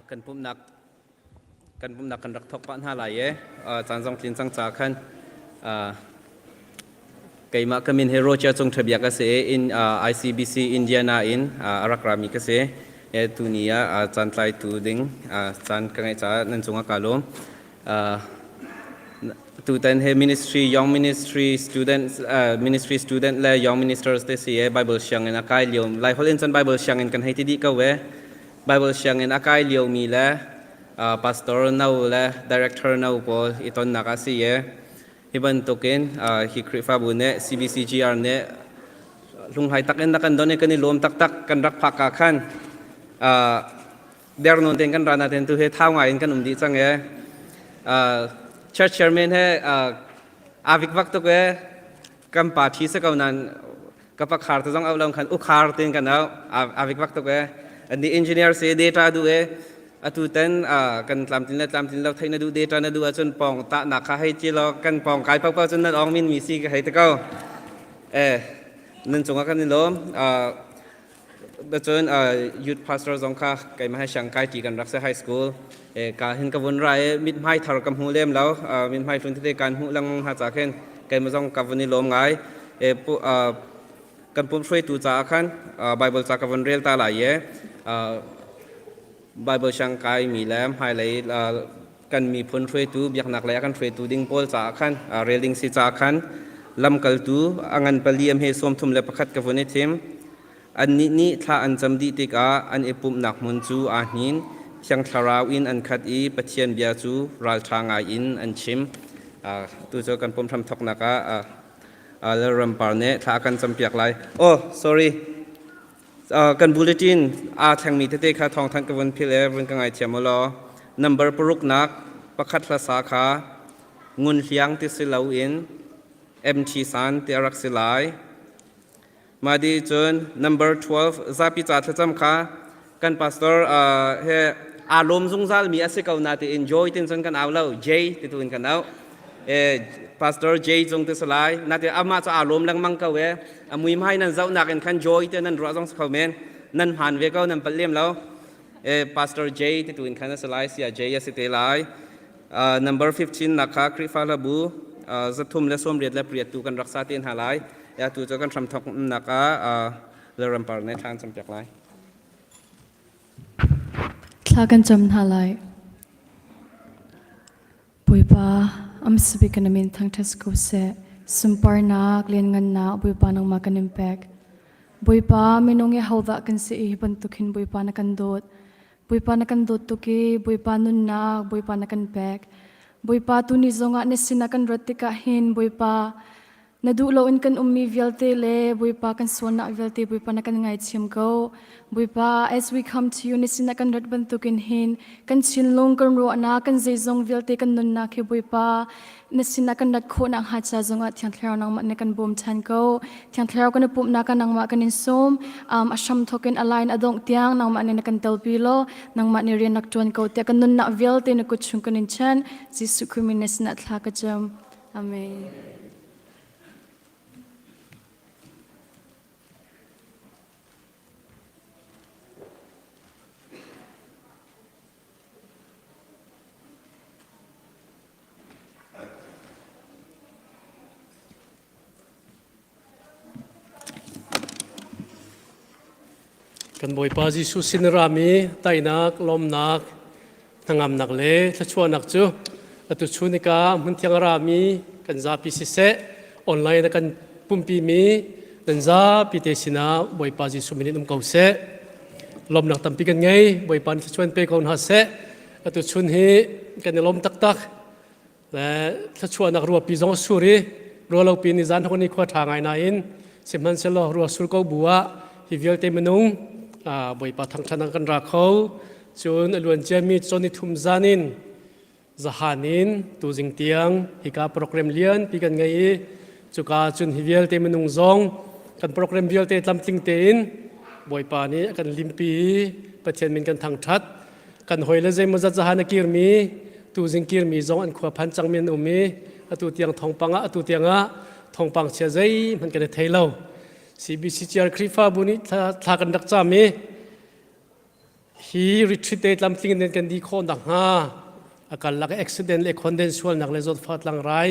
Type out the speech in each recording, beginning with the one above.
Kan pumhnak kan pumhnak kan rak thok pah hna lai e caan zong tlin cang ca khan keimah ka min he Rocha Cung Thabia ka si in ICBC Indiana in a rak rami ka si e tuni ah caan tlai tu ding caan ka ngeih caah nan cungah ka lawm. Tutan he ministry young ministry students ministry student le young ministers te si e Bible sianginn a kai lio Lai holh in cun Bible sianginn kan hei ti dih ko e Bible sianginn a kai lio mi le pastor no le director no pawl i tonnak a si e hi bantukin hi Khrihfabu nih CBCGR nih hlunghlai tak in na kan don i kan i lawm taktak. Kan rak phak ka khan der non ten kan rana ten tu he thau ngai in kan um dih cang e. Church chairman he avik vak tuk e, kan pa thi se ko nan ka pa khar te zong au long khan ukhar tin kan au avik vak tuk e. Ani engineer se data du e, atu ten kan tlamtlin le tlamtlin lo thei na du data na du ahcun pong ta na kha hei chi lo kan pong kai pau pau cun nan ong min mi si ka hei te ko e. Nan cungah kan i lawm. Cun youth pastor zong kha keimah he siang kai ṭi kan rak si high school ka hin ka vun ra i mithmai thar ka hmu lem lo, mithmai hlun tete kan hmuh lengmang hna ca khin keimah zong ka vun i lawm ngai. Kan pumh hruaitu caah khan Bible ca ka vun rel ta lai i Bible siang kai mi le hmailei kan miphun hruaitu biaknak lei a kan hruaitu ding pawl caah khan rel ding si caah khan lamkaltu a ngan pali am he 31 ka vun i thim. Annih nih thla an cam dih tikah an i pumhnak hmun cu aa hnin. Thiang Thlarau in an khat i Pathian bia cu ralṭha ngai in an chim. Tu cu kan pumh hram thawknak ah Lalrampar nih thla a kan campiak lai. Oh, sorry. Kan bulletin aa thlengmi tete kha thawngthanh ka vun philh e, vun ka ngaithiam u law. Number paruknak pakhat hlasa kha ngun hliang ti si loin MT san ti a rak si lai. Mah dih cun number 12 zapi ca thlacam kha kan pastor he aa lawm zungzal mi a si ko na tiin Joy tin cun kan au lo, J ti tu in kan auh. Pastor J cung ti salai na ti amah cu aa lawm lengmang ko e, a mui hmai nan zoh nak in khan Joy te nan ruah zong si kho men, nan hmaan ve ko, nan palh lem lo. Pastor J ti tu in khan a si lai sia J a si te lai. Number 15 nak kha Khrihfa hlabu 388 tu kan rak sa te hna lai. Ya tu cu kan hramthok nak ah Lalrampar nih thla an campiak lai. Thla kan cam hna lai. Bawipa, am sibik na min thangṭhat ko seh. Sunparnak, lianngannak Bawipa nangmah kan in pek. Bawipa, minung i hodah kan si i hi bantuk hin Bawipa na kan dawt. Bawipa na kan dawt tuk i Bawipa nunnak Bawipa na kan pek. Bawipa, tuni zongah na sinah kan rat tikah hin Bawipa, na duh loin kan ummi vialte le Bawipa kan sualnak vialte Bawipa na kan ngaithiam ko. Bawipa, as we come to you, na sinah kan rat bantukin hin kan thinlung, kan ruahnak, kan zeizong vialte kan nunnak hi Bawipa na sinah kan rat khawh nakhnga ca zongah Thiang Thlarau nangmah nih kan bawm ṭhan ko. Thiang Thlarau kan i pumhnak ah nangmah kan in sawm. A hram thawk in a line a dongh tiang nangmah nih na kan telpi law nangmah nih rian rak ṭuan ko tiah kan nunnak vialte na kut chung kan in chan. Jesuh Khrih min na sinah thla ka cam. Amen. Kan Bawipa Jesuh sin rami tainak, lawmnak, hnangamnak le thluachuahnak cu atu chunika hmunthiang rami kan zapi siseh, online a kan pumpi mi nan zapi te sinah Bawipa Jesuh min in um ko seh. Lawmnak tampi kan ngei, Bawipa nih thluachuah pe ko hna seh. Atu chun hi kan i lawm taktak. Le thluachuahnak ruahpi zong a sur i ruahlopi ni zan hong ni khua ṭha ngai nain sihmanhsehlaw ruah sur ko bu ah hi vialte minung Bawipa thangṭhat ah kan ra kho. Cun a luan ciami cawn i thum zan in zahan in tuzing tiang hika program lianpi kan ngei i cuka cun hi vialte minung zong kan program vialte tlamtling tein Bawipa nih a kan limpi i Pathian min kan thangṭhat. Kan hawi le zeimawzat zahan a kirmi tuzing kirmi zong an khua phan cangmi an um i atu tiang thawngpang ah atu tiang ah thawngpang chia zeihmanh kan i thei lo. CBCCR Khrihfabu nih thla kan rak cam i hi retreat te tlamtling in kan di khawh nakhnga a karlak accident le khonden sualnak le zawtfah tlangrai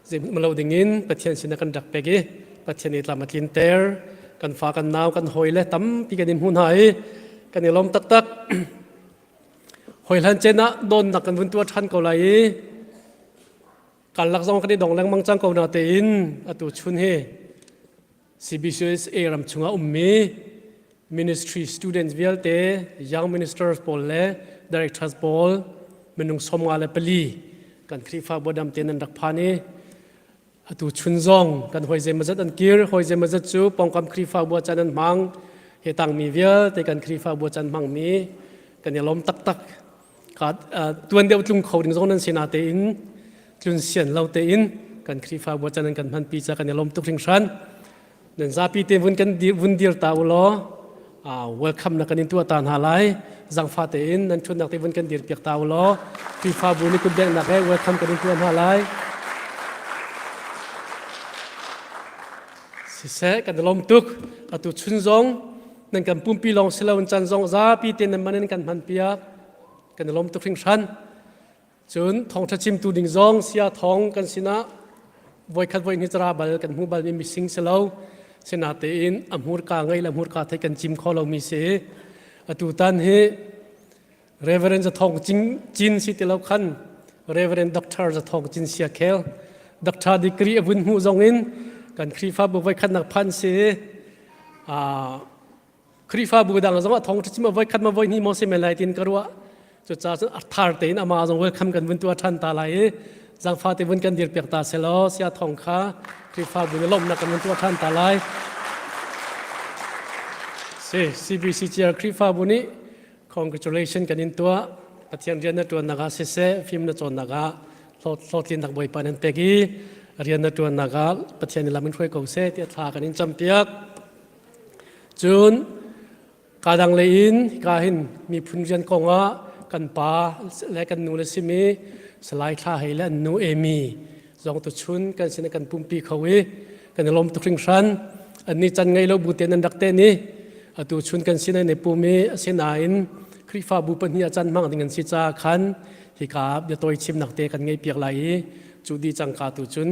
zeihmanh lo dingin Pathian sinah kan rak pek i Pathian nih tlam a tlinter. Kan fa kan nau kan hawi le tampi kan in hmu hna i kan i lawm taktak. Hawi hlan cen ah dawnnak kan vun tuah ṭhan ko lai i karlak zong kan i dong lengmang cang ko na tein atu chun hi CBCUSA ram chungah ummi ministry students vialte, young ministers pawl le directors pawl minung 54 kan Khrihfabu dam te nan rak phan i atu chun zong kan hoi zeimawzat an kir, hoi zeimawzat cu pongkam Khrihfabu chan an hmang. He tangmi vialte kan Khrihfabu chan hmangmi kan i lawm taktak. Ka tuan deuh tlung kho ding zong nan si na tein tlun sian lo tein kan Khrihfabu chan an kan hmanpi ca kan i lawm tuk hringhran. Nan zapi te vun kan dir, vun dir ta u law welcome na kan in tuah ta hna lai. Zangfa tein nan thutnak te vun kan dir piak ta u law Khrihfabu nih kutbengnak he welcome kan in tuah hna lai. Siseh kan i lawm tuk. Atu chun zong nan kan pumpi lawng si lo in chan zong zapi te nan man in kan hman piak. Kan i lawm tuk hringhran. Cun thawngṭha chimtu ding zong sia thawng kan sinah voikhat voihnih cara bal kan hmu balmi mising si lo. Sinatein a hmurka ngei le hmurka thei kan chim kho lomi si. Atu tan hi Reverend Zathawng Cin si ti lo khan Reverend Doctor Zathawng Cin Sia Khel Doctor degree a vun hmuh zong in kan Khrihfabu voikhat nak phan si. Khrihfabu dang zong ah thawngṭha chim a voikhat ma voihnih maw si men lai tin ka ruah. Cucaah cun a thar tein amah zong welcome kan vun tuah ṭhan ta lai i zangfa te vun kan dir piak ta selaw sia thawng kha Khrihfabu nih lawmhnak kan vun tuah ṭhan ta lai. Si CBCCR Khrihfabu nih congratulation kan in tuah. Pathian rian na ṭuannak ah siseh, fim na cawnnak ah hlawhtlinnak Bawipa nan pek i rian na ṭuannak ah Pathian nih lam in hruai ko seh tiah thla kan in campiak. Cun kadang lei in hika hin miphun rian kongah kan pa le kan nu le simi Salai Thla Hei le an nu Amy zong tuchun kan sin kan pumpi kho i kan i lawm tuk hringhran. Anni can ngei lo bu te nan rak te ni atu chun kan sin an i pum i asinain Khrihfabu pahnih a can hmang ding an si ca khan hika biatawi chimnak te kan ngei piak lai i cu di cangka tu cun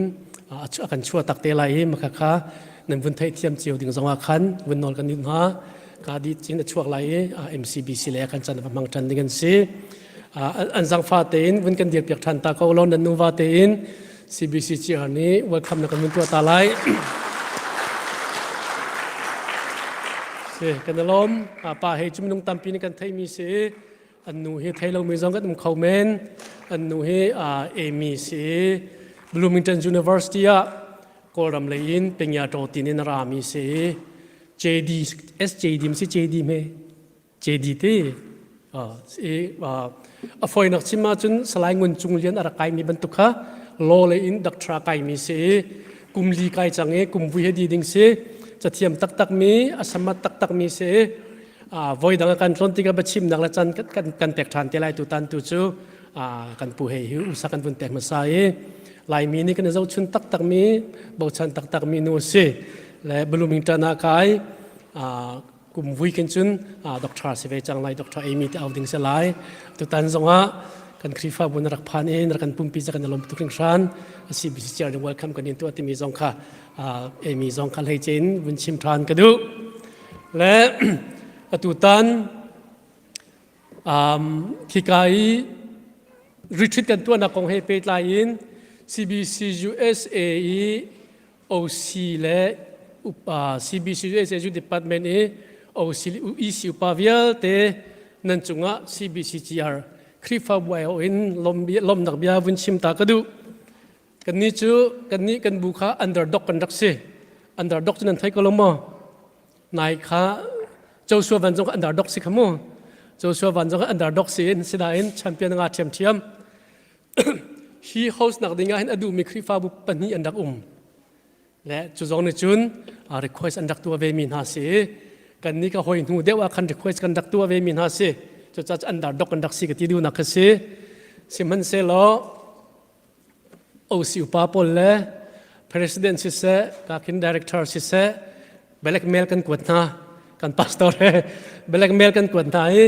a kan chuah tak te lai i maka kha nan vun theihthiam cio ding zongah khan vun nawl kan duh hna. Ka di cin a chuak lai i MCBC le kan chan va hmang ṭhan ding an si. An zangfa tein vun kan dir piak ṭhan ta ko lo nan nuva tein CBC CR nih welcome na kan vun tuah ta lai. Si kan lawm. Pa hei cu minung tampi nih kan theimi si. An nu hi thei lomi zong kan um kho men. An nu hi Amy si. Bloomington University ah Kawlram lei in Pengya Ṭawtin in a rami si. JD SJD si JD me JD te a foinak chim ahcun Salai Ngun Cung Lian a rak kaimi bantuk kha law lei in doctor a kaimi si. Kum li kai cang i kum vui he di ding si. Cathiam taktak mi a samat taktak mi si. Voi dang kan tlawn tikah biachimnak le can kan pek ṭhan te lai. Tutan tu cu kan pu hei hi usa kan vun pek hmasa i Laimi nih kan i zohchun taktakmi bochan taktakmi nu a si le Bloomington ah kai kum vui kin cun doctor si ve cang lai. Doctor Amy te au ding si lai. Tutan zongah kan Khrihfabu na rak phan in rak kan pumpi ca kan i lawm tuk hringhran. CBC chair welcome kan in tuah timi zong kha Amy zong kha hlei cein vun chim ṭhan ka duh. Le atutan khika i retreat kan tuahnak kong he pehtlai in CBC USA i OC le upa CBC USA Youth Department i OC EC upa vialte nan cungah CBCGR Khrihfabu aiawh in lawmnak bia vun chim ta ka duh. Kannih cu kannih kan bu kha underdog kan rak si. Underdog cu nan thei ko lo maw? Nai kha Joshua Van zong underdog si kha mu. Joshua Van zong underdog si in sinain champion nga ṭhiamṭhiam. Hi host nak ding ah hin a duhmi Khrihfabu pahnih an rak um. Le cu zong nih cun request an rak tuah ve mi hna si. Kan nih ka hoi hnu deuh ah khan request kan rak tuah ve mi hna si. Cucaah underdog kan rak si ka ti duhnak kha si. Sihmanhsehlaw OC upa pawl le president siseh, kakin director siseh, blackmail kan kuat hna. Kan pastor he blackmail kan kuat hna i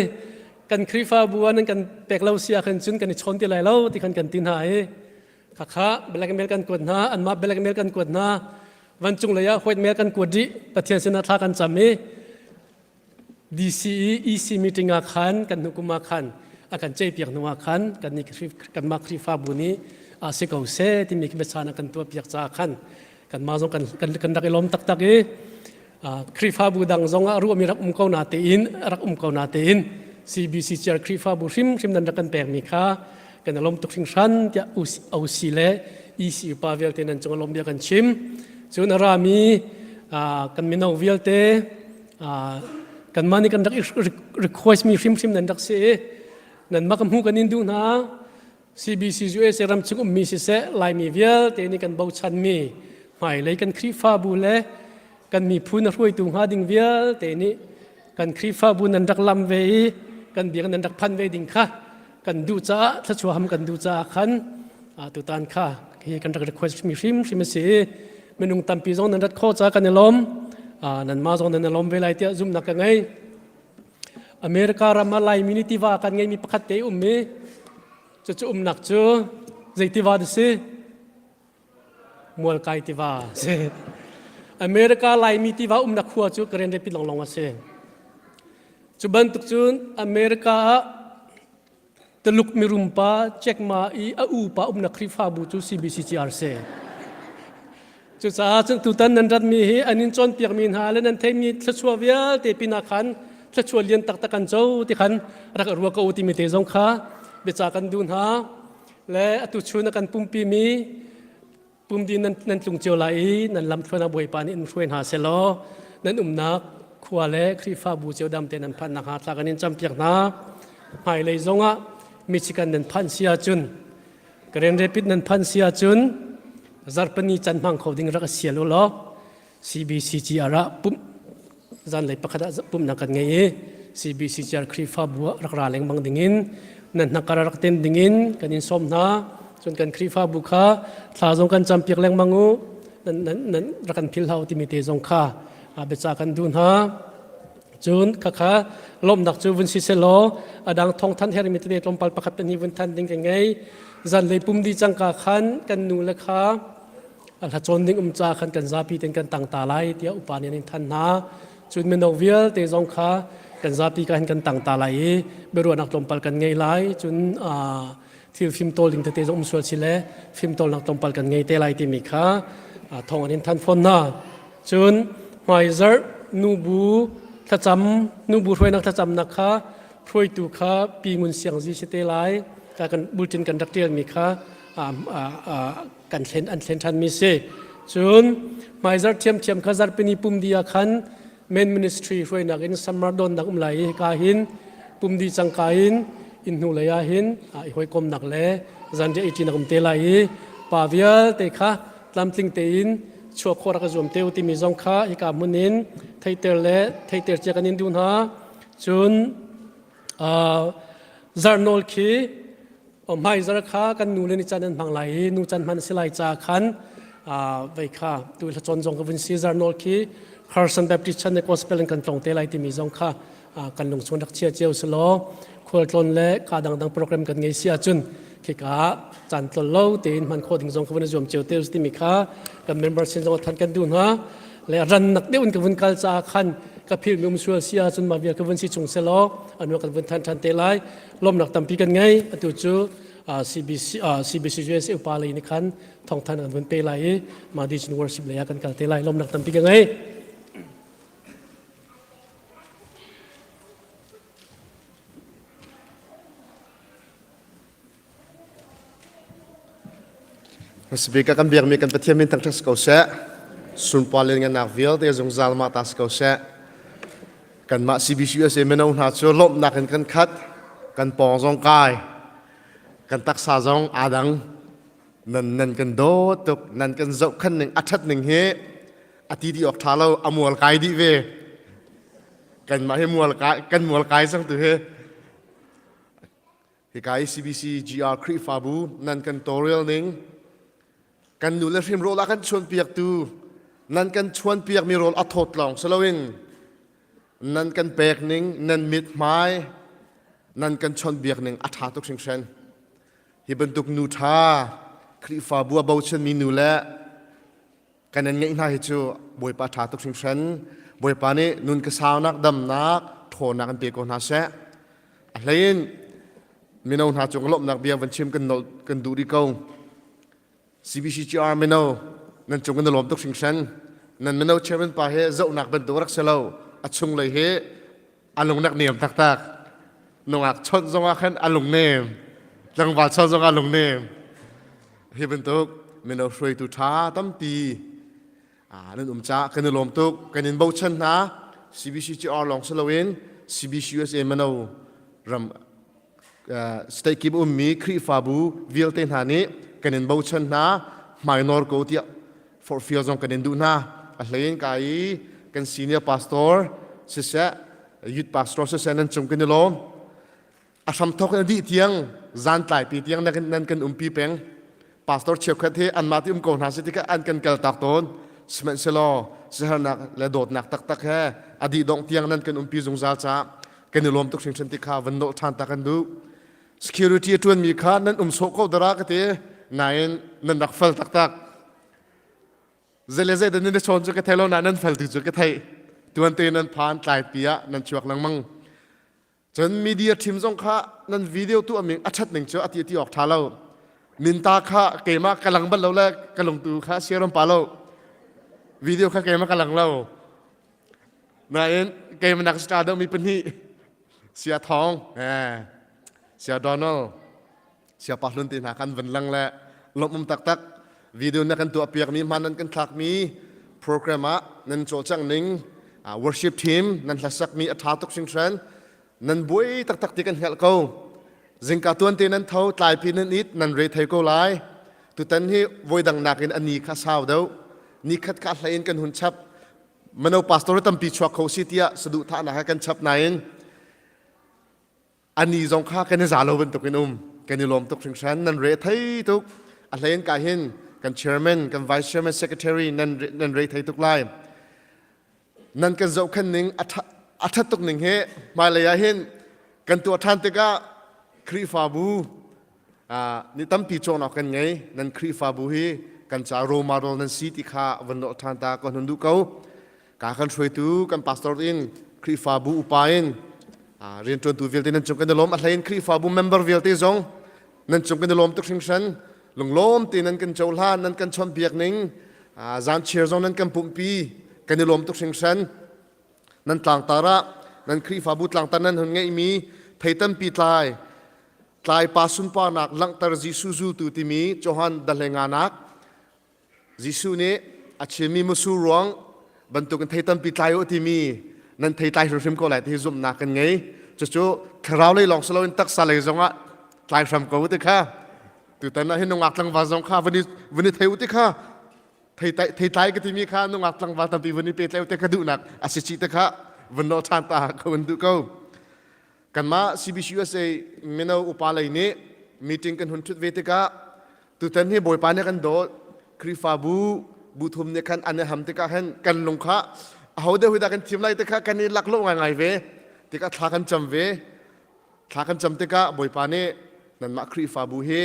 kan Khrihfabu ah nan kan pek lo si ahkhan cun kan i chawn ti lai lo ti khan kan ti hna i khakha blackmail kan kuat hna, anmah blackmail kan kuat hna, vancung lei ah white mail kan kuat dih, Pathian sinah thla kan cam i DCE EC meeting ah khan kan hnukum ah khan a kan ceihpiak hnu ah khan kan nih kanmah Khrihfabu nih a si ko seh timi khi biachan a kan tuahpiak caah khan kanmah zong kan kan kan rak i lawm taktak i Khrihfabu dang zong ah ruahmi rak um ko na tein rak um ko na tein CBC chair Khrihfabu hrimhrim nan rak kan pekmi kha kan i lawm tuk hringhran tiah OC le EC upa vialte nan cung lawm bia kan chim. Cun a rami kan mino vialte kanmah nih kan rak request mi hrimhrim nan rak si i nanmah ka hmu kan in duh hna. CBC USA ram chung ummi siseh Laimi vialte nih kan bochanmi hmailei kan Khrihfabu le kan miphun a hruaitu hnga ding vialte nih kan Khrihfabu nan rak lam ve i kan biak nan rak phan ve ding kha kan duh caah thluachuah ham kan duh caah khan tutan kha hi kan rak request mi hrimhrim a si i minung tampi zong nan rat khawh caah kan i lawm nanmah zong nan i lawm ve lai tiah zumhnak ka ngei. America ram ah Laimi nih tiva kan ngeimi pakhat te um i cucu umnak cu zei tiva dah si? Mualkai tiva a si. America Laimi tiva umnak khua cu Karen Rapid lawnglawng a si. Cu bantuk cun America ah Tuluk mirum pa Jack Ma i a upa umnak Khrihfabu cu CBCCR si. Cucaah cun tutan nan ratmi hi an in cawnpiakmi hna le nan theimi thluachuah vialte pinah khan thluachuah lian taktak kan co ti khan rak rua ko timi te zong kha biaca kan duh hna. Le atu chun a kan pumpimi pumdi nan, nan tlung cio lai i nan lamthluan ah Bawipa nih in hruai hna selaw nan umnak khua le Khrihfabu cio dam te nan phanh nakhnga thla kan in campiak hna. Hmailei zongah Michigan nan phanh si ahcun Grand Rapid nan phanh si ahcun zarhpini can hmang kho ding rak sial u law CBCGR ah pumh zanlei pakhat ah pumhnak kan ngei i CBCGR Khrihfabu ah rak ra lengmang dingin nan hnakar rak tem dingin kan in sawm hna. Cun kan Khrihfabu kha thla zong kan campiak lengmang u nan, nan, nan rak kan phil hau timi te zong kha biaca kan duh hna. Cun khakha lawmhnak cu vun si selaw adang thawngthan hermi tete tlawmpal pakhat pahnih vun than ding ka ngei. Zanlei pum di cangka khan kan nu le kha a hla cawn ding um ca khan kan zapi ten kan tang ta lai tiah upa nih an in than hna. Cun mino vialte zong kha kan zapi ka hin kan tang ta lai i biaruahnak tlawmpal kan ngei lai. Cun thil fimtawl ding tete zong um sual si le fimtawlnak tlawmpal kan ngei te lai timi kha thawng an in than fawn hna. Cun hmaizarh nubu thlacam nubu hruainak thlacamnak kha hruaitu kha Pi Ngun Siang Zi si te lai. Ka kan bulletin kan rak tialmi kha kan thlen an thlen ṭhanmi si. Cun hmaizarh ṭhiamṭhiam kha zarhpini pumdi ah khan main ministry hruainak in summer donnak um lai i hika hin pumdi cangka in inn hnu lei ah hin i hawikomnak le zanriah i ṭinak um te lai i pa vialte kha tlamtling tein chuah khawh rak i zuam te u timi zong kha hika hmun in theihter le theihter cia kan in duh hna. Cun zarhnawl khi hmaizar kha kan nu le nih caan an hmang lai i nu caan hman a si lai ca khan vei kha tu hla cawn zong ka vun si zarnawl khi Carson Baptist Chan le Gospel in kan tlong te lai timi zong kha kan lung chung rak chia cio si law khualtlawn le ka dangdang program kan ngei si ahcun khika caan tlol lo tein hman khawh ding zong ka vun i zuam cio te timi kha kan member sin zong than kan duh hna le rannak deuh in ka vun kal caah khan ka philmi um sual si ahcun mah vial ka vun si chung selaw anu kan vun than than te lai lawmnak tampi kan ngei atu cu CBC CBC USA upa lei nih khan thawngthan an vun pe lai i mah di worship lei ah kan kal te lai lawmnak tampi ka ngei. Speaker kan biakmi kan Pathian min thangṭhat si ko seh. Sunpar le ngannak vialte zungzal mah ta si ko seh. Kanmah CBCUSA mino hna cu lawmhnak in kan khat, kan pawng zong kai, kan taksa zong aa dang. Nan nan kan dawt tuk, nan kan zohkhan ning a ṭhat ning hi a ti dih awk ṭha lo, a mual kai dih ve. Kanmah hi mual kai, kan mual kai cang tu hi. Hika i CBC GR Khrihfabu nan kan tawlrel ning kan nu le hrim rawl a kan chuanpiaktu nan kan chuanpiakmi rawl a thawt lawng si loin nan kan pek ning nan mithmai nan kan chawnhbiak ning a ṭha tuk hringhran. Hi bantuk nu ṭha Khrihfabu a bochanmi nu le kan in ngeih hna hi cu Bawipa ṭha tuk hringhran. Bawipa nih nun ka saunak damnak ṭhawnnak an pe ko hna seh. A hlei in mino hna cung lawmhnak bia van chim kan nol kan duh rih ko. CBCGR mino nan cung kan lawm tuk hringhran. Nan mino chairman pa he zohnak bantuk rak si lo. A chunglei hi a lungnak nem taktak. Nungak chawnh zongah khan a lung nem. Tlangval chawnh zongah lung nem. Hi bantuk mino hruaitu ṭha tampi nan um caah kan i lawm tuk. Kan in bochan hna. CBCGR lawng si loin CBCUSA mino ram state kip ummi Khrihfabu vialte hna nih kan in bochan hna. Hmainawr ko tiah forhfial zong kan in duh hna. A hlein ka i kan senior pastor siseh, youth pastor siseh nan cung kan i lawm. A hramthawk in a dih tiang zan tlaipi tiang nan kan umpi peng. Pastor cheukhat hi anmah ti um ko hna si tikah an kan kaltak tawn. Sihmanhsehlaw siaherhnak le dawtnak taktak he a dih dongh tiang nan kan umpi zungzal caah kan i lawm tuk hringhran ti kha van nolh ṭhan ta kan duh. Security a ṭuanmi kha nan um sawh ko dara ka ti nain nan rak fel taktak. Zei le zei nan i chawn cu ka thei lo na nan fel ti cu ka theih. Tuan te nan phan tlaipi ah nan chuak lengmang. Cun media team zong kha nan video tu aming a ṭhat ning cu a ti ti awk ṭha lo. Minta kha keimah ka lang bal lo le ka lungtu kha siaram pa lo. Video kha keimah ka lang lo. Nain keimah nak star deuh mi pahnih Sia Thawng, eh, Sia Donald, Sia Pa Hlun te hna kan van lang le lawmh um taktak. Video na kan tuah piak mi hman nan kan thlak mi program ah nan cawlcangh ning worship team nan hlasak mi a ṭha tuk hringhran. Nan buai taktak ti kan hngalh ko. Zingka tuan te nan tho, tlaipi nan it, nan re thei ko lai. Tutan hi voidang nakin a ni kha sau deuh. Ni khat kha hlei in kan hun chap. Mano pastor tampi chuak kho si tiah saduhthahnak he kan chap nain ani zong kha kan i za lo bantukin um kan i lawm tuk hringhran nan re thei tuk a hlein ka hin kan chairman kan vice chairman secretary nan nan re thei tuk lai nan kan zohkhan ning a that tuk ning he hmailei ah hin kan tuah ṭhan tikah Khrihfabu ni tampi cawnak kan ngei nan Khrihfabu hi kan ca role model nan si ti kha van nolh ṭhan ta ka hun duh ko ka kan hruaitu kan pastor in Khrihfabu upa in rianṭuantu vialte nan cung kan i lawm a hlein Khrihfabu member vialte zong nan cung kan i lawm tuk hringhran lunglawm te nan kan cohlan nan kan chawnhbiak ning zan chiar zong nan kan pumhpi kan i lawm tuk hringhran nan tlangtar ah nan Khrihfabu tlangtar nan hun ngeihmi thei tampi tlai tlaipa sunparnak langhter Jesuh zultu timi Johan dahlenganak Jesuh nih a chimmi musur ruang bantukin thei tampi tlai u timi nan thei tlai hrimhrim ko lai ti hi zumhnak kan ngei. Cucu thlarau lei lawng si loin taksa lei zongah tlai hram ko ti kha tutan ah hin nungak tlangval zong kha van i van i thei u ti kha thei tlai ka timi kha nungak tlangval tampi van i pe tlai u ti kha duhnak a si chih te kha van nawl ṭhan ta ka van duh ko. Kanmah CBCUSA mino upa lei nih meeting kan hun ṭhut ve tikah tutan hi Bawipa nih kan dawt Khrihfabu bu thum nih khan an i ham tikah khan kan lung kha aho deuh hi dah kan thim lai ti kha kan i laklawh ngaingai ve tikah thla kan cam ve thla kan cam tikah Bawipa nih nanmah Khrihfabu hi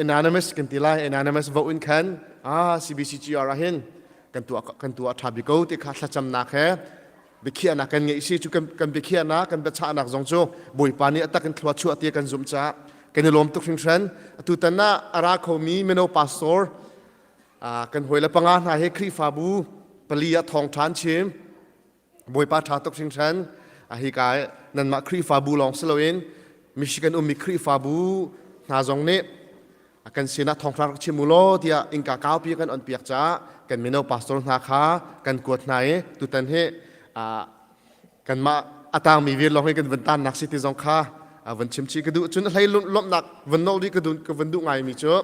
anonymous kan ti lai anonymous vote in khan ah CBCGR ah hin kan tuah kan tuah ṭha bik ko ti kha thlacamnak he biakhiahnak kan ngeih si cu kan biakhiahnak kan biachahnak zong cu Bawipa nih a tak in thlua chuah ti kan zumh caah kan i lawm tuk hringhran atu tan ah a ra khomi mino pastor kan hawi le panga hna hi Khrihfabu pali ah thawng ṭhan chim Bawipa ṭha tuk hringhran. Hika nanmah Khrihfabu lawng si loin Michigan ummi Khrihfabu hna zong nih kan sinah thawngṭha rak chim u law tiah innka kaupi kan on piak caah kan mino pastor hna kha kan kuat hna i tutan hi. Kanmah a tangmi vial lawng hi kan van tannak si ti zong kha van chim chih ka duh. Cun a hlei lawmhnak van nol rih ka duh ka van duh ngaimi cu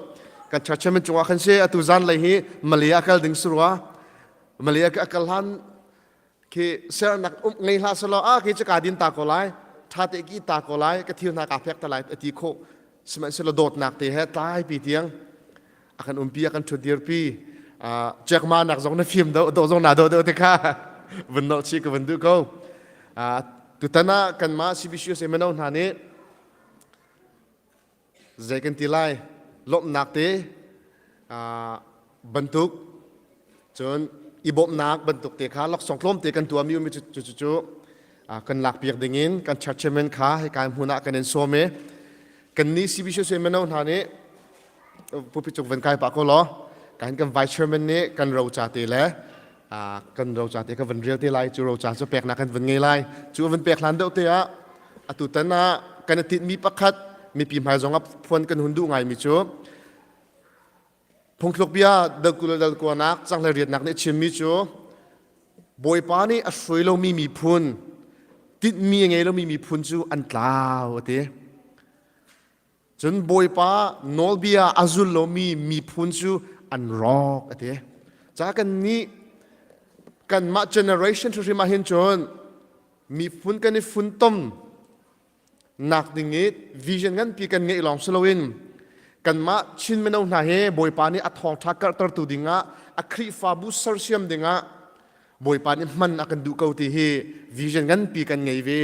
kan church chairman cungah khan si atu zan lei hi Malay a kal ding si rua. Malay a kal hlan khi sernak um ngei hlah selaw a khi cu ka din ta ko lai tha te ki ta ko lai ka thil hna ka fek ta lai ati kho sihmanhsehlaw dawtnak te he tlai pi tiang a kan umpi a kan thut dirpi Jack Ma nak zong na fim do do zong na do do te kha vun nolh chi ka vun duh ko tutan ah kanmah CBCUSA mino hna nih zei kan ti lai lawmhnak te bantuk cun i bawmhnak bantuk te kha laksawng tlawm te kan tuahmi ummi cu cu cu kan lakpiak dingin kan church chairman kha hika hmun ah kan in sawm i kan nih CBCUSA mino hna nih pupi cuk van kai pah ko law kan kan vice chairman nih kan roca te le kan roca te ka van rial te lai cu roca cu peknak kan van ngei lai cu van pek hlan deuh te ah atu tan ah kan i tinhmi pakhat mipi hmai zong ah phuan kan hun duh ngaimi cu phungthluk bia dal kul dal kuanak changlei riatnak nih chimmi cu Bawipa nih a hruai lomi miphun tinhmi a ngei lomi miphun cu an tlau a ti Cun Bawipa nawlbia a zul lomi miphun cu an rawk a ti. Ca kan nih kanmah generation hrimhrim ah hin cun miphun kan i funtom nak ding i vision nganpi kan ngeih lawng si loin kanmah Chin mino hna hi Bawipa nih a thawngṭha karhtertu dingah a Khrihfabu sersiam dingah Bawipa nih hman a kan duh ko ti hi vision nganpi kan ngei ve.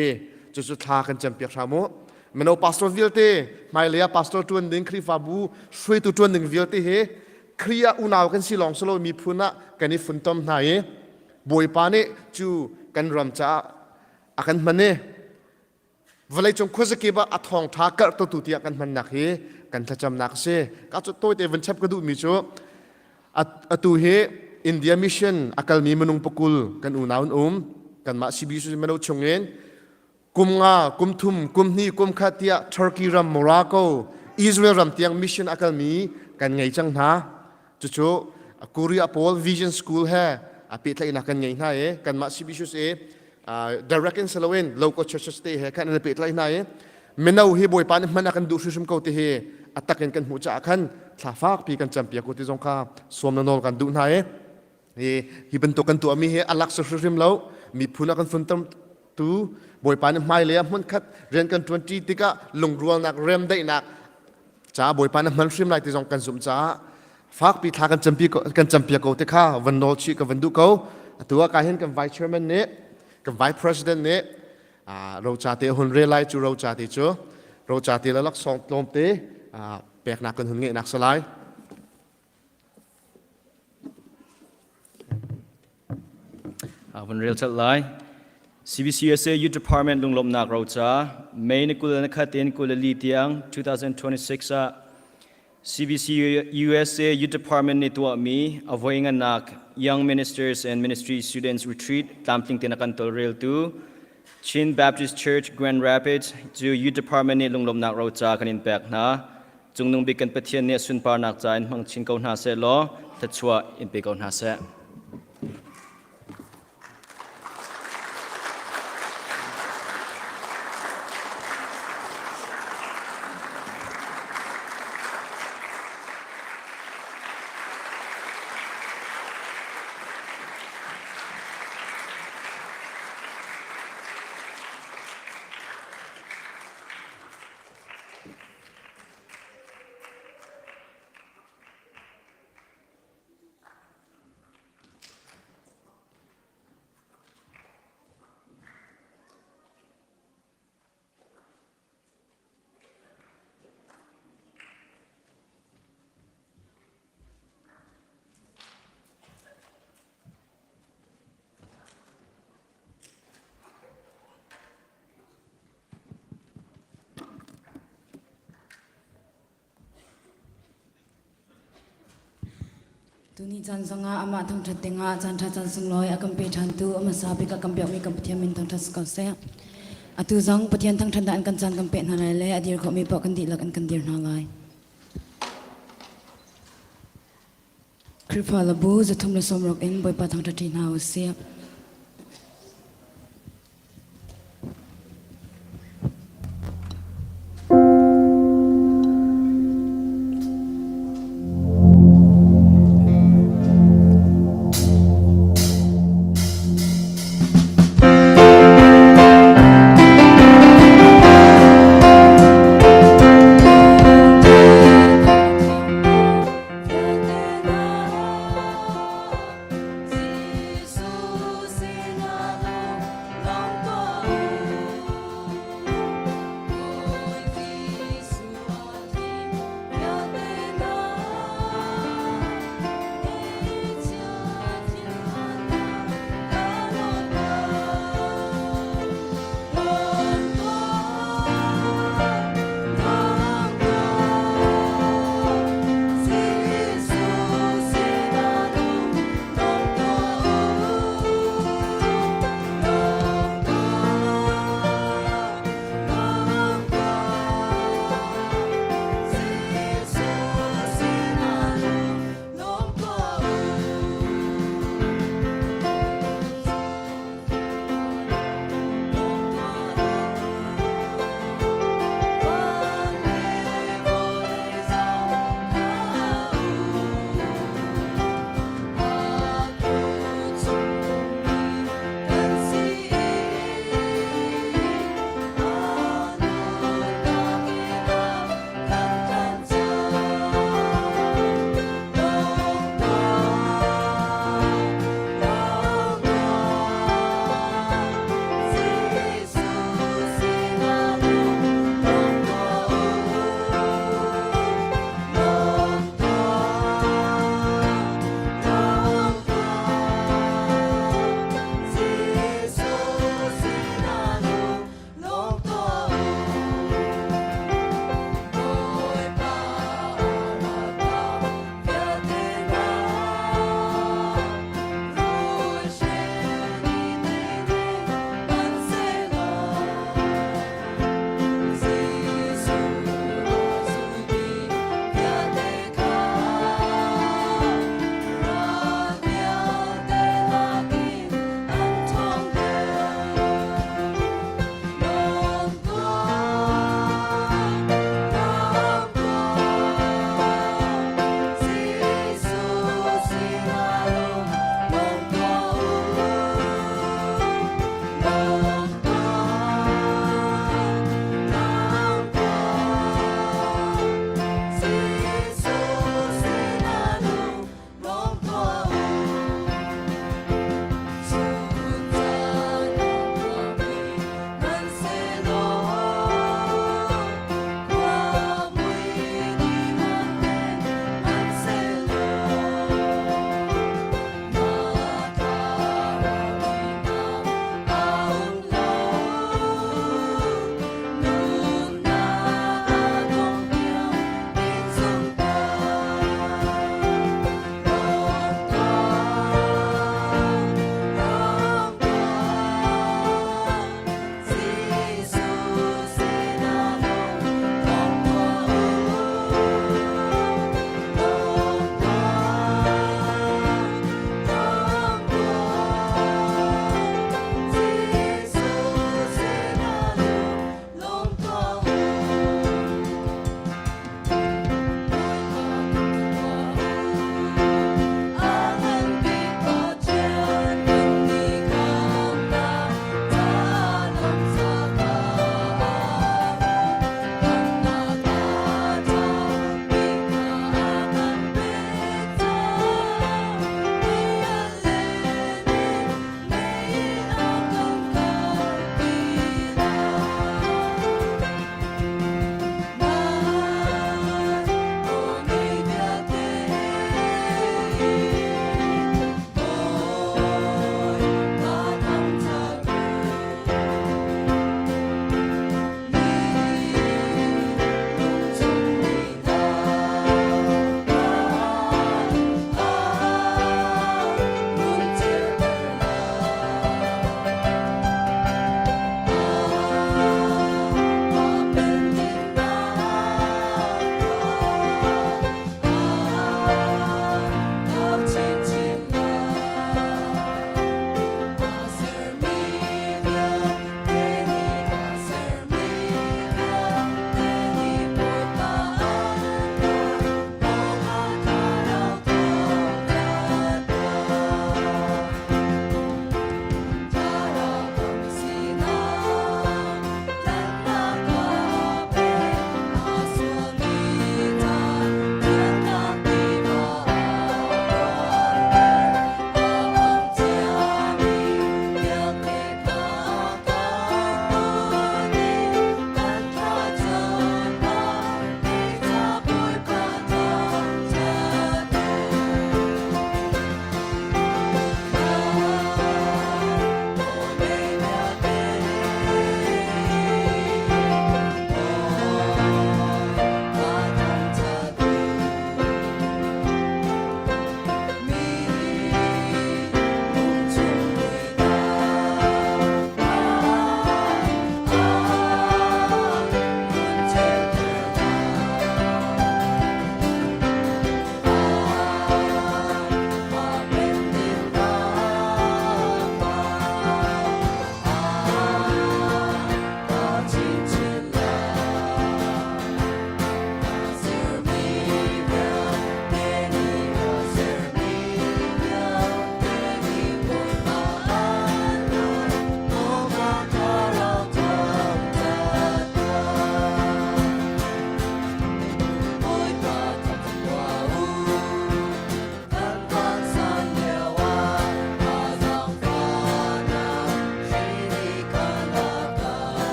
Cucu thla kan campiak hram u. Mino pastor vialte, hmailei ah pastor ṭuan ding, Khrihfabu hruaitu ṭuan ding vialte hi Khrih ah unau kan si lawng si lo miphun ah kan i funtom hna i Bawipa nih cu kan ram caah a kan hman i vawleicung khuazakip ah a thawngṭha karhtertu tiah kan hmannak hi kan thlacamnak a si. Ka cu tawite vun chap ka duhmi cu atu hi India mission a kalmi minung pakul kan unau an um. Kanmah CBC mino chungin kum nga, kum thum, kum hnih, kum khat tiah Turkey ram, Morocco, Israel ram tiang mission a kalmi kan ngei cang hna. Cucu Korea pawl Vision School he a pehtlaihnak kan ngei hna i kanmah CBCUSA direct in siloin local churches te he khan an pehtlaih hna i mino hi Bawipa nih hman a kan duh hrimhrim ko ti hi a tak in kan hmuh caah khan thla fakpi kan campiak ko ti zong kha sawm na nawl kan duh hna i hi hi bantuk kan tuahmi hi a lak si hrimhrim lo miphun a kan funtom tu Bawipa nih hmailei ah hmunkhat rian kan ṭuanṭi tikah lungrualnak remdaihnak ca Bawipa na hman hrim lai ti zong kan zumh caah fakpi thla kan campi kan campiak ko te kha van nawl chih ka van duh ko atu ah ka hin kan vice chairman nih kan vice president nih roca te hun re lai cu roca te cu roca te la laksawng tlawm te peknak kan hun ngeihnak salai Van rel chalh lai. CBCUSA Youth Department lunglawmhnak roca May ni 20 na khat in 24 tiang 2026 ah CBC USA Youth Department nih tuahmi a voi ngannak Young Ministers and Ministry Students Retreat tlamtling tein a kan tawlreltu Chin Baptist Church Grand Rapids cu Youth Department nih lunglawmhnak roca kan in pek hna. Cungnung bik kan Pathian nih a sunparnak ca in hmang chin ko hna seh law thluachuah in pe ko hna seh. Tuni caan zongah amah thangṭhat dingah caanṭha caan sunglawi a kan pe ṭhantu a hmasa bik a kan biakmi kan Pathian min thangṭhat si ko seh. Atu zong Pathian thangṭhatnak in kan caan kan pek hna lai le a dir khawhmi paoh kan dihlak in kan dir hna lai. Khrihfa labu 360 in Bawipa thangṭhat ṭi hna u sih.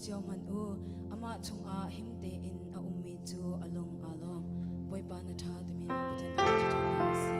cio hmanh u. Amah chungah him tein a ummi cu a lung aa lawm. Bawipa na ṭha timi Pathian thangṭhat hna sih.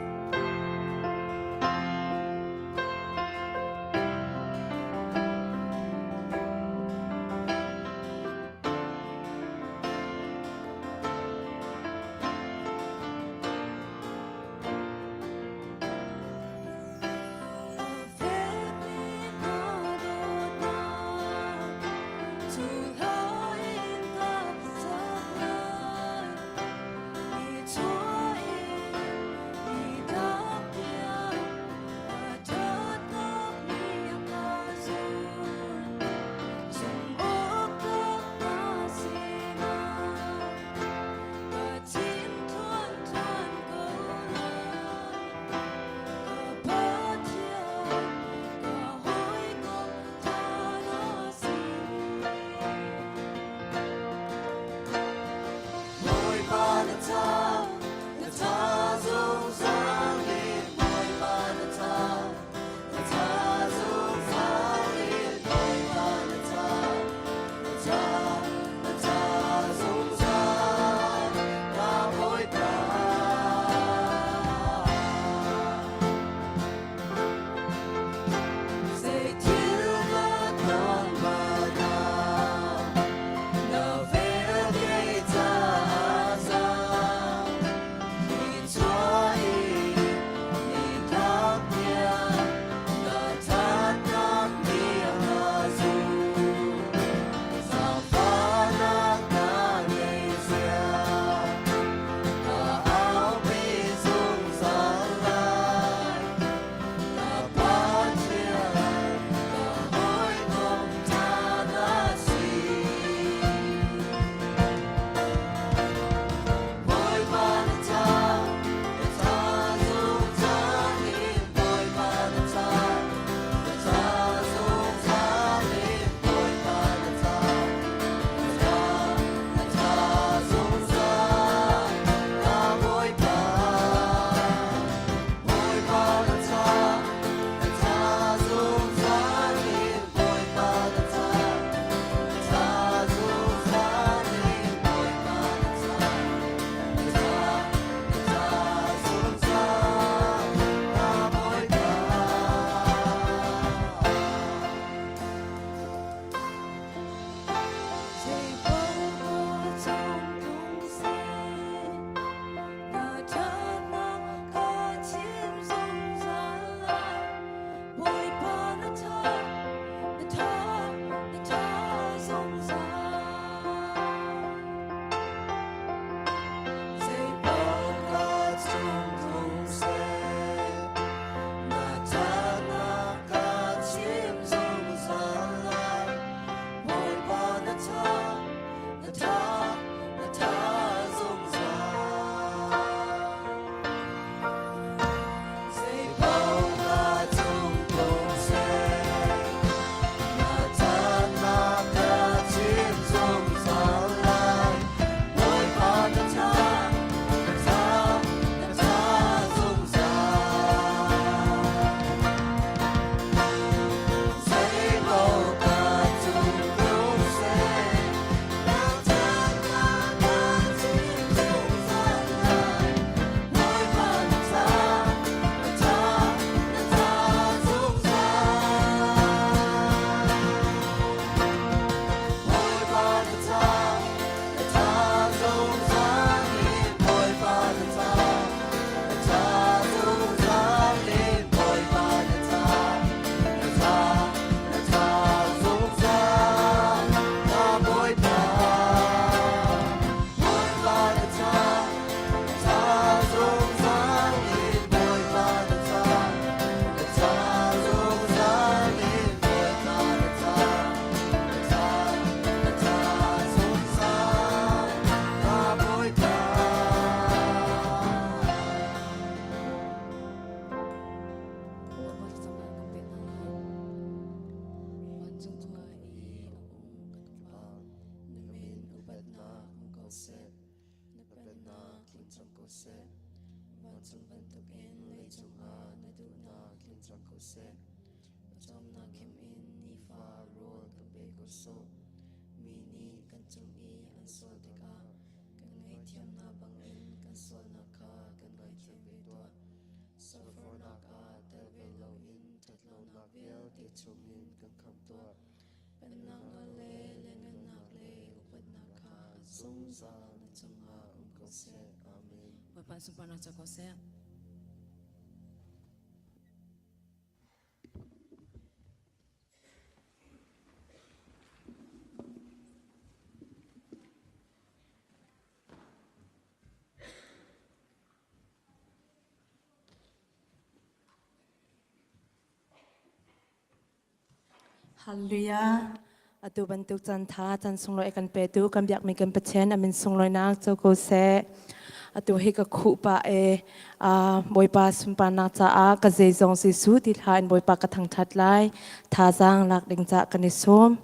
zungzal na cungah um ko seh. Amen. Bawipa sunparnak co ko seh. Hallelujah. Atu bantuk caan tha caan sunglawi kan petu kan biakmi kan Pathian amin sunglawinak co ko seh. Atu hi ka khuh pah e Bawipa sunparnak caah ka zeizong Jesuh ti hla in Bawipa ka thangthat lai. Thazaang lak ding cah kan i sawm.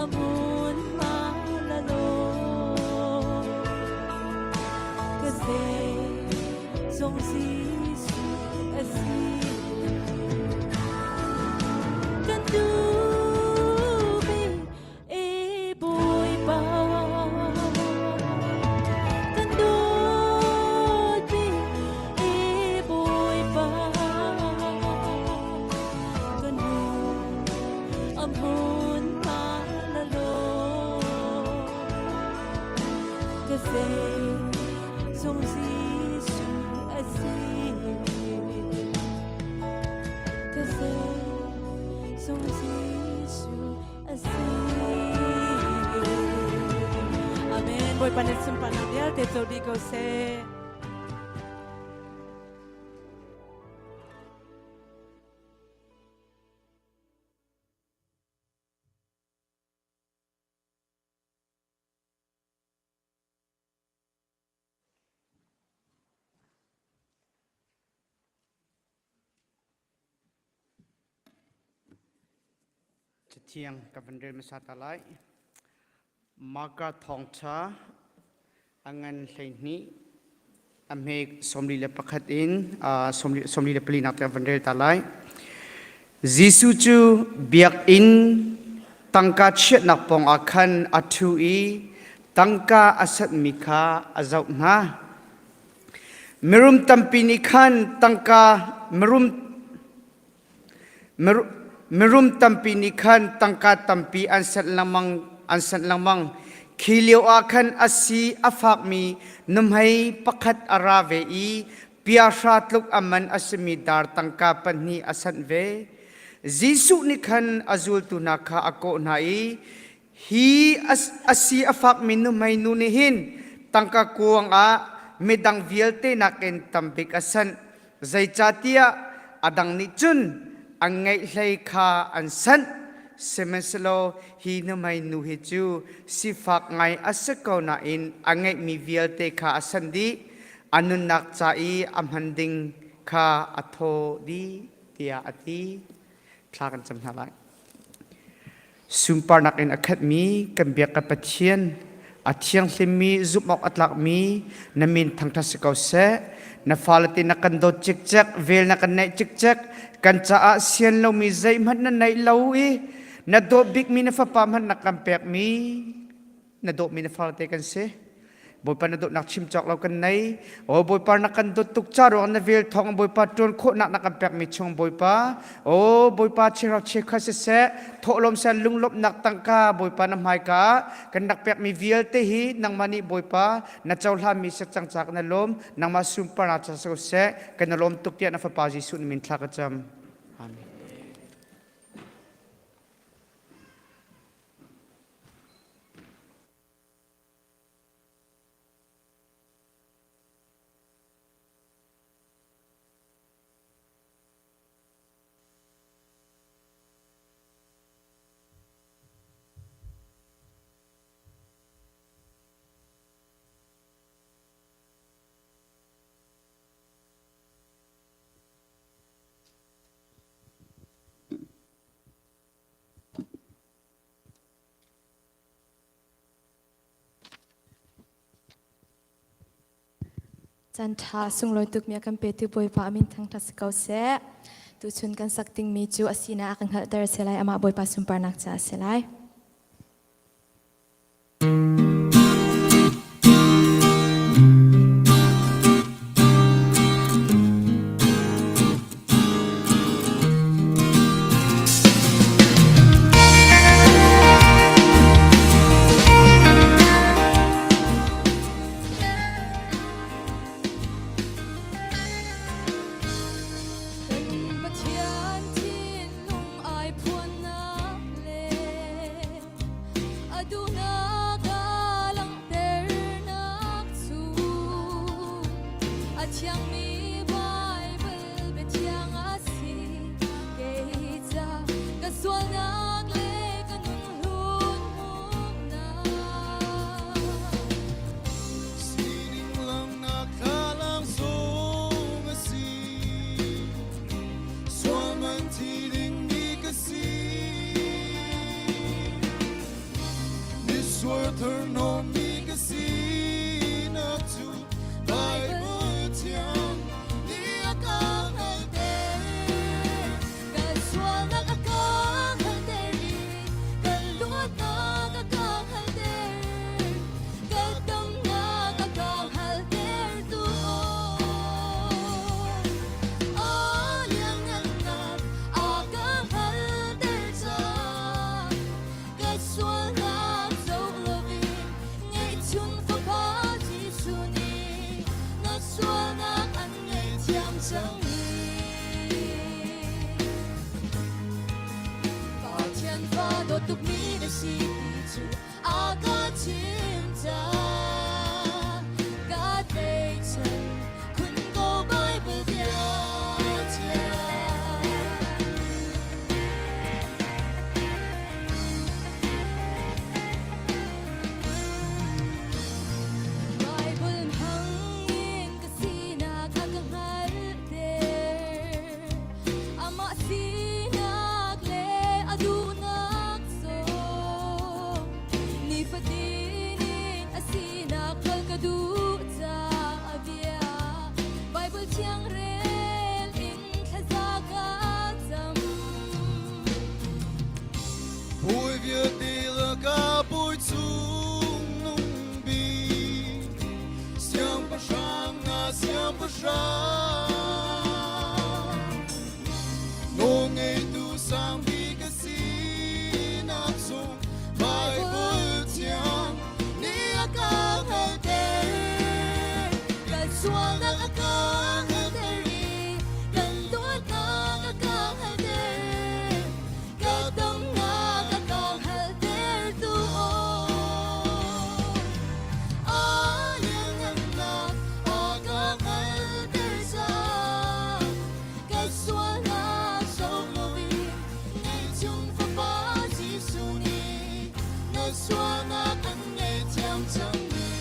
Amun malalo Ka se zong Jesuh a si Kan duhmi e Bawipa Kan dawtmi e Bawipa Kan Amun malalo Ka se zong Jesuh a si Ka se zong Jesuh a si Amen Bawipa nih sunparnak vialte co dih ko seh. Cathiang ka van rel hmasa ta lai. Marka thawngṭha a ngan 12 a hme 41 in 44 nak tiang van rel ta lai. Jesuh cu biakinn tangka chiahnak pawng ah khan a ṭhu i tangka a sanhmi kha a zoh hna. Mirum tampi nih khan tangka mirum Mirum tampi nih khan tangka tampi an sanh lengmang an sanh lengmang. Khi lio ah khan a si a fakmi nuhmei pakhat a ra ve i piahra tluk a man a simi dar tangka pahnih a sanh ve. Jesuh nih khan a zultu hna kha a kawh hna i Hi a si a fakmi nuhmei nu nih hin tangka kuang ah midang vialte nakin tambik a sanh. Zeicahtiah a dang nih cun an ngeih hlei kha an sanh. Sihmanhsehlaw hi nuhmei nu hi cu sifak ngai a si ko nain a ngeihmi vialte kha a sanh dih. A nunnak ca i a hman ding kha a thaw dih tiah a ti. Thla kan cam hna lai. Sunparnak in a khatmi kan biak ka Pathian, a thianghlimmi zumh awk a tlakmi na min thangṭhat si ko seh. Na fale te na kan dawt cikcek, vel na kan neih cikcek, kan caah sian lomi zeihmanh na neih lo i na dawt bikmi na fapa hmanh na kan pekmi na dawtmi na farte kan si. Bawipa na dawtnak chim cawk lo kan nei. O Bawipa na kan dawt tuk ca ruang na vel thawng Bawipa tuan khawhnak na kan pekmi chung Bawipa. O Bawipa chirau chekha siseh thawhlawm seh lunglawmhnak tangka Bawipa na hmaika kan rak pekmi vialte hi nangmah nih Bawipa na cohlanmi sek cang ca kan lawm nangmah sunparnak ca seh kan lawm tuk tiah na fapa Jesuh na min thla ka cam. Amen. Caan ṭha sunglawi tukmi a kan petu Bawipa a min thangṭhat si ko seh. Tuchun kan sak dingmi cu a sinak a kan hngalhter a si lai. Amah Bawipa sunparnak caah a si lai. Kan Pathian thinlung ai phuannak le. Sual thurhnawmmi ka sinak cu Bible thiang nih a ka hngalhter. Kan sualnak a ka hngalhter i kan luatnak a ka hngalhter. Kan damnak a ka hngalhtertu aw lianngannak a ka hngalhter cang. Ka sualnak zoh loin ngeihchun fapa Jesuh nih na sualnak an ngaihthiam cang Pathian fa dawt tukmi na si ti cu a ka chim cang. Ka tleichan khun ko Bible bia thiang. Bible hmangin ka sinak a ka hngalhter. Amah sinak le a duhnak zong nifatin in a sinak hngalh ka duh caah a bia. Bible thiang rel in thlaza ka cam. Bawi vialte lakah bawi cungnung bik, siangpahrang ah siangpahrang. Nawlngeitu sang bik a sinak sung Bible thiang nih a ka hngalhter. Kan sualnak a ka hngalhter i kan luatnak a ka hngalhter. Ka donghnak a ka hngalhtertu aw. A lianngannak a ka hngalhter cang. Ka sualnak zoh loin ngeihchung Fapa Jesuh nih na sualnak an ngaihthiam cang ni.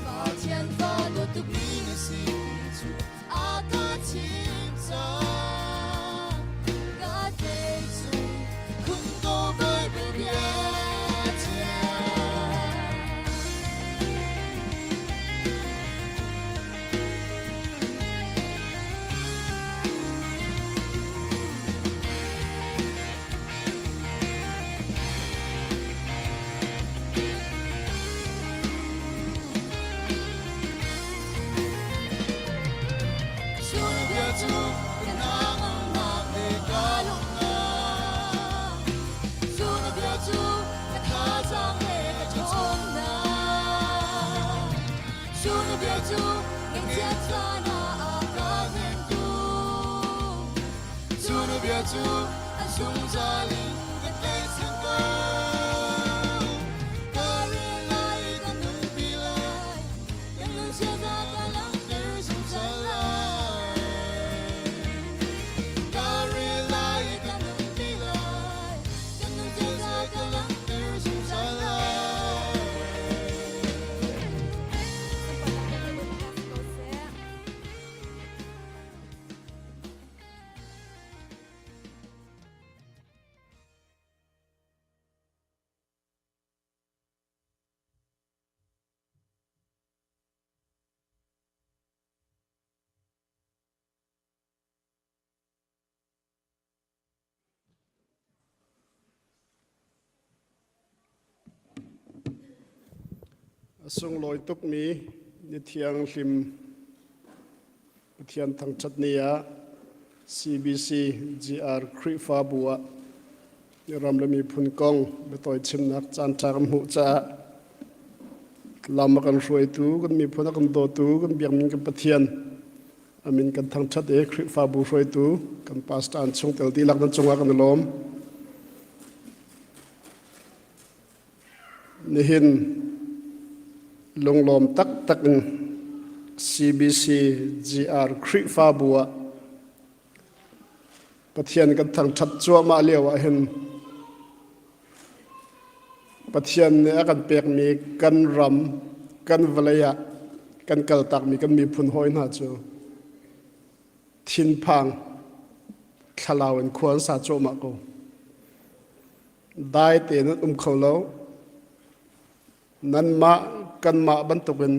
Pathian fa dawt tukmi na si ti cu a ka chim cang. Ka tlei chung khun ko Bible bia thiang. Bia cu ka hnangamnak le ka lawmhnak. Cu na bia cu ka thazaang le ka ṭhawnnak. Cu na bia cu ngaihchiat caan ah a ka hnemtu. Cu na bia cu an zungzal in ka tlaihchan ko. Ka rel lai, ka nunpi lai, Kan lungsiaza ka langhter zungzal lai. Ka rel lai, ka nunpi lai, Kan lungsiaza ka langhter zungzal lai. A sunglawi tukmi ni thianghlim Pathian thangṭhat ni ah CBC GR Khrihfabu ah ram le miphun kong biatawi chimnak caanṭha kan hmuh caah lam a kan hruaitu, kan miphun a kan dawtu, kan biakmin kan Pathian a min kan thangṭhat i Khrihfabu hruaitu kan pastor an chungtel dihlak nan cungah kan i lawm. Nihin lunglawm taktak in CBC GR Khrihfabu ah Pathian kan thangṭhat cuahmah lio ah hin Pathian nih a kan pekmi kan ram, kan vawlei ah kan kaltakmi kan miphun hawi hna cu thinphang thlalau in khua an sa cuahmah ko. Dai tein an um kho lo. Nanmah kanmah bantukin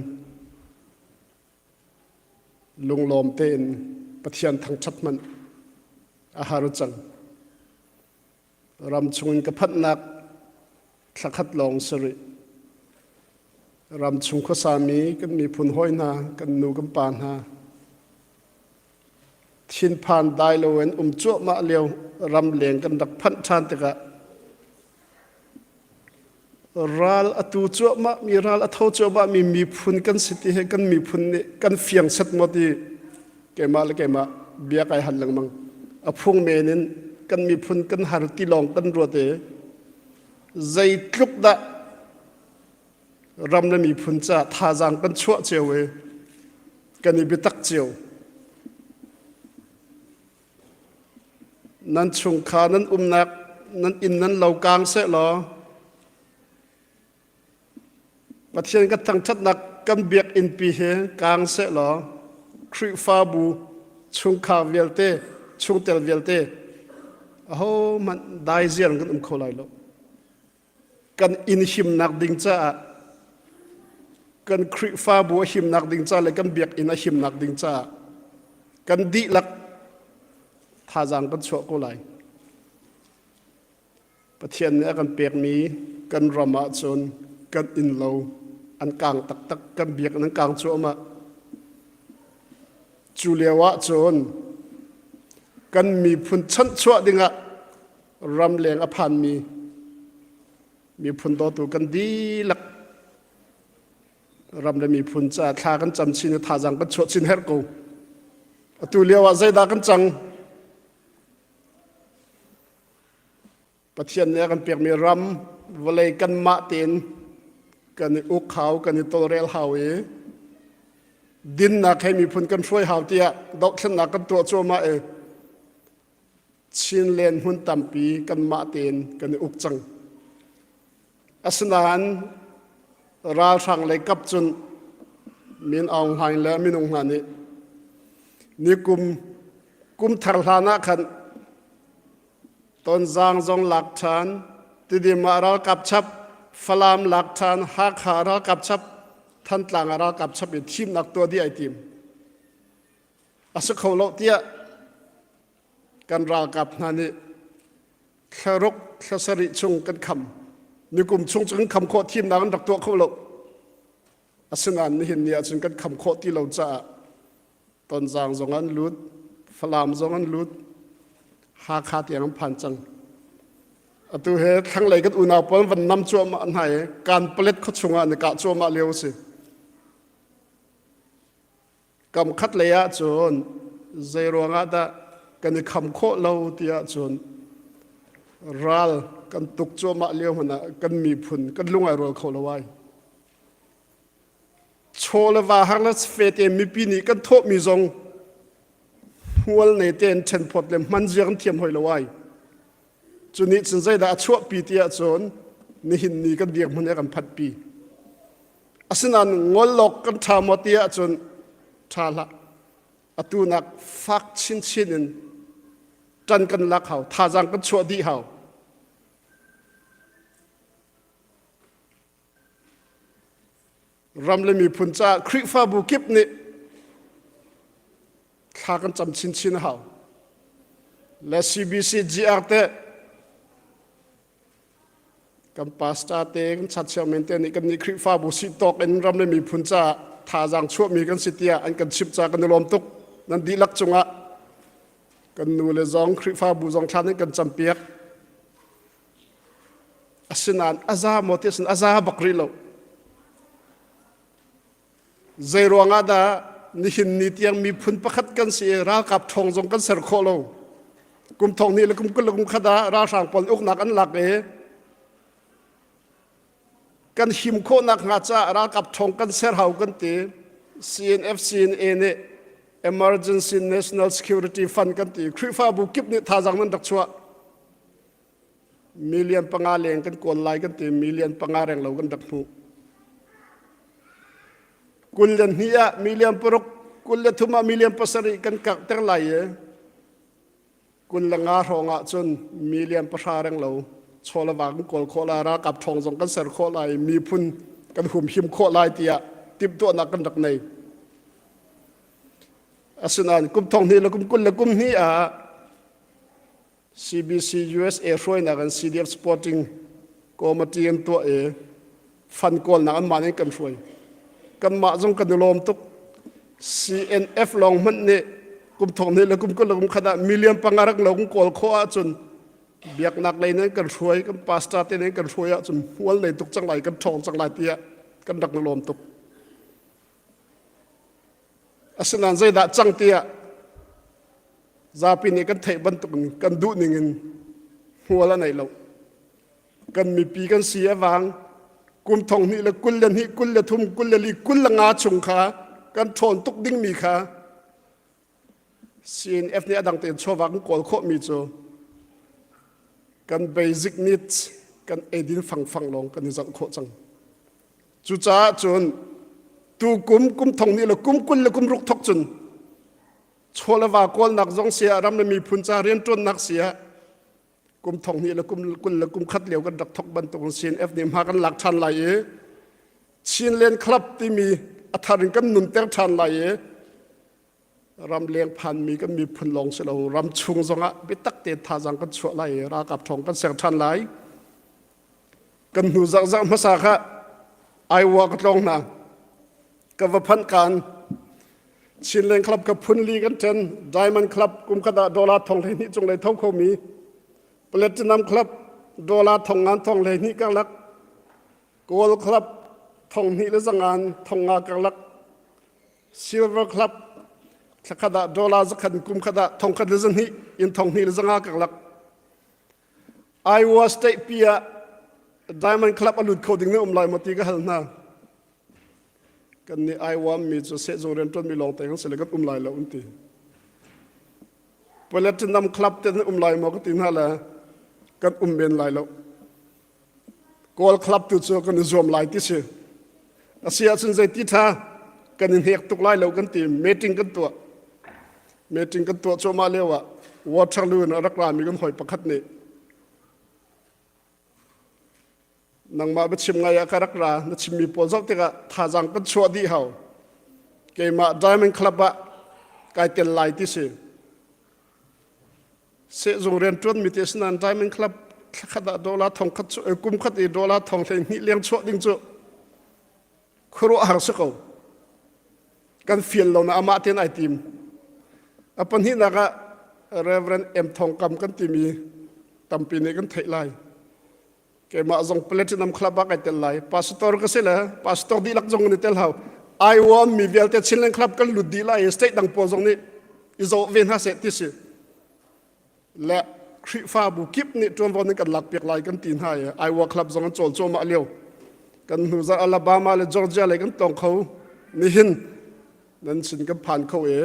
lunglawm tein Pathian thangṭhat hmanh a har cang. Ram chungin ka phanhnak thlakhat lawng si rih. Ram chung khuasami kan miphun hawi hna, kan nu kan pa hna, thinphan dai loin um cuahmah lio ramleng kan rak phanh ṭhan tikah ral a tu cuahmah mi ral a tho cuahmah mi miphun kan si ti he kan miphun nih kan fiang set maw ti keimah le keimah bia kai hal lengmang. A phung men in kan miphun kan har ti lawng kan ruat i zeitluk dah ram le miphun caah thazaang kan chuah cio i kan i biatak cio. Nan chungkhar nan umnak nan inn nan lo kaang seh law Pathian kan thangṭhatnak kan biakinn pi hi kaang seh law Khrihfabu chungkhar vialte chungtel vialte ahohmanh daiziar kan um kho lai lo. Kan inn himnak ding caah kan Khrihfabu a himnak ding ca le kan biakinn a himnak ding caah kan dihlak thazaang kan chuah ko lai. Pathian nih a kan pekmi kan ram ahcun kan innlo an kang taktak, kan biakinn an kang cuahmah. Cu lio ahcun kan miphun chanhchuah dingah ramleng a phanmi miphun dawtu kan dihlak ram le miphun caah thla kan cam chin i thazaang kan chuah chin herh ko. Atu lio ah zeidah kan cang? Pathian nih a kan pekmi ram vawlei kanmah tein kan i uk hau, kan i tawlrel hau i dinnak he miphun kan hruai hau tiah dohthlennak kan tuah cuahmah i Chinland hmun tampi kanmah tein kan i uk cang. Asinain ralhrang lei kap cun Min Aung Hlaing le minung hna nih nikum kum thar hlan ah khan Tonzang zong lak ṭhan, Tidim ah ralkap chap, Falam lak ṭhan, Hakha ralkap chap, Thantlang ah ralkap chap i thimnak tuah dih ai tim. A si kho lo tiah kan ralkap hna nih thlaruk thlasarih chung kan kham. Nikum chung cu kan kham khawh thimnak an rak tuah kho lo. Asinain nihin ni ahcun kan kham khawh ti lo caah Tonzang zong an lut, Falam zong an lut, Hakha tiang an phan cang. Atu he thlanglei kan unau pawl van nam cuahmah hna i Kanpalet khuachung ah an i kah cuahmah lio a si. Kam khat lei ah cun zei ruangah dah kan i kham khawh lo ti ahcun ral kan tuk cuahmah lio hmanh ah kan miphun kan lung ai rual kho lo ai. Chaw le va har le fete mipi nih kan thawhmi zong hmual nei tein ṭhenphawt le hman zia kan thiam hoi lo ai. Cu nih cun zeidah a chuahpi ti ahcun nihin ni kan dirhmun he kan phanhpi. Asinain ngol awk kan ṭha maw ti ahcun ṭha hlah. Atu nak fak chinchin in ṭan kan lak hau, thazaang kan chuah dih hau. Ram le miphun caah Khrihfabu kip nih thla kan cam chinchin a hau. Le CBC GR te kan pastor te kan chat chairman te nih kan nih Khrihfabu si tawk in ram le miphun caah thazaang chuahmi kan si tiah an kan chimh caah kan i lawm tuk. Nan dihlak cungah kan nu le zong Khrihfabu zong thla nan kan campiak. Asinain a za maw ti sin a za bak rih lo. Zei ruangah dah nihin ni tiang miphun pakhat kan si i ralkap ṭhawng zong kan ser khawh lo. Kum thong hnih le kum 20 le kum khat ah ralhrang pawl uknak an lak i kan him khawhnak hnga caah ralkap ṭhawng kan ser hau kan ti. CNF CNA nih Emergency National Security Fund kan ti. Khrihfabu kip nih thazaang nan rak chuah. Million panga leng kan kawl lai kan ti million panga reng lo kan rak hmuh. 22 ah million paruk 23 ah million pasarih kan karhter lai i 25 hrawng ah cun million pahra reng lo. Chaw le va kan kawl khawh lai, ralkap ṭhawng zong kan ser khawh lai, miphun kan humhim khawh lai tiah timhtuahnak kan rak nei. Asinain kum thong hnih le kum 20 le kum hnih ah CBC USA hruainak in CDF Sporting Committee an tuah i fund kawlnak anmah nih kan hruai. Kanmah zong kan i lawm tuk. CNF lawng hmanh nih kum thong hnih le kum 20 le kum khat ah million panga rak lo kan kawl khawh ahcun biaknak lei nih kan hruai, kan pastor te nih kan hruai ahcun hmual nei tuk cang lai, kan ṭhawng cang lai tiah kan rak i lawm tuk. Asinain zeidah cang tiah zapi nih kan theih bantukin kan duh ningin hmual a nei lo. Kan mipi kan si a vang. Kum thong hnih le 22, 23, 24, 25 chung kha kan ṭhawn tuk dingmi kha CNF nih a dang tein chawva kan kawl khawhmi cu kan basic needs kan eidin fangfang lawng kan i zalh khawh cang. Cucaah cun tu kum kum thong nih le kum 20 le kum ruk thok cun chaw le va kawlnak zong siah ram le miphun ca rianṭuannak siah kum thong hnih le kum 20 le kum khat lio kan rak thok bantuk CNF nih hma kan lak ṭhan lai i Chinland Club timi a thar in kan nunter ṭhan lai i ramleng phanmi kan miphun lawng si lo ramchung zongah biatak tein thazaang kan chuah lai i ralkap ṭhawng kan ser ṭhan lai. Kan hnu zarhzarh hmasa kha Iowa ka tlawng hna. Ka va phanh kaan Chinland Club ka phun li kan ṭhen. Diamond Club kum khat ah dollar thong 12 cung lei tho khomi Platinum Club dollar thong ngan thong 12 karlak Gold Club thong hnih le zangan thong nga karlak Silver Club thlakhat ah dollar zakhat kum khat ah thong khat le zahnih in thong hnih le zanga karlak Iowa State pi ah Diamond Club a lut kho ding na um lai maw ti ka hal hna. Kan nih Iowa mi cu sehzung rianṭuan mi lawng te kan si le kan um lai lo an ti. Platinum Club te nan um lai maw ka ti hna le kan um men lai lo. Gold Club tu cu kan i zuam lai ti si. A si ahcun zeiti ṭha kan i hnek tuk lai lo kan ti meeting kan tuah. Meeting kan tuah cuahmah lio ah Waterloo in a rak rami kan hawi pakhat nih nangmah biachim ngai ah ka rak ra na chimmi pawl zoh tikah thazaang kan chuah dih hau keimah Diamond Club ah kai tel lai ti si sehzung rianṭuanmi te asinain Diamond Club thlakhat ah dollar thong khat cu kum khat i dollar thong 12 leng chuah ding cu khuaruahhar si ko kan fial lo na amah ten ai tim a pahnihnak ah Reverend M Thong Kam kan timi tampi nih kan theih lai keimah zong Platinum Club ah kai tel lai pastor ka si le pastor dihlak zong ni tel hau Iowa mi vialte Chinland Club kan lut dih lai state dang pawl zong nih i zoh ve hna seh ti si le Khrihfabu kip nih ṭuanvo nih kan lakpiak lai kan ti hna i Iowa Club zong an cawl cuahmah lio kan hnu zarh Alabama le Georgia lei kan tlawng kho nihin nan sin kan phan kho i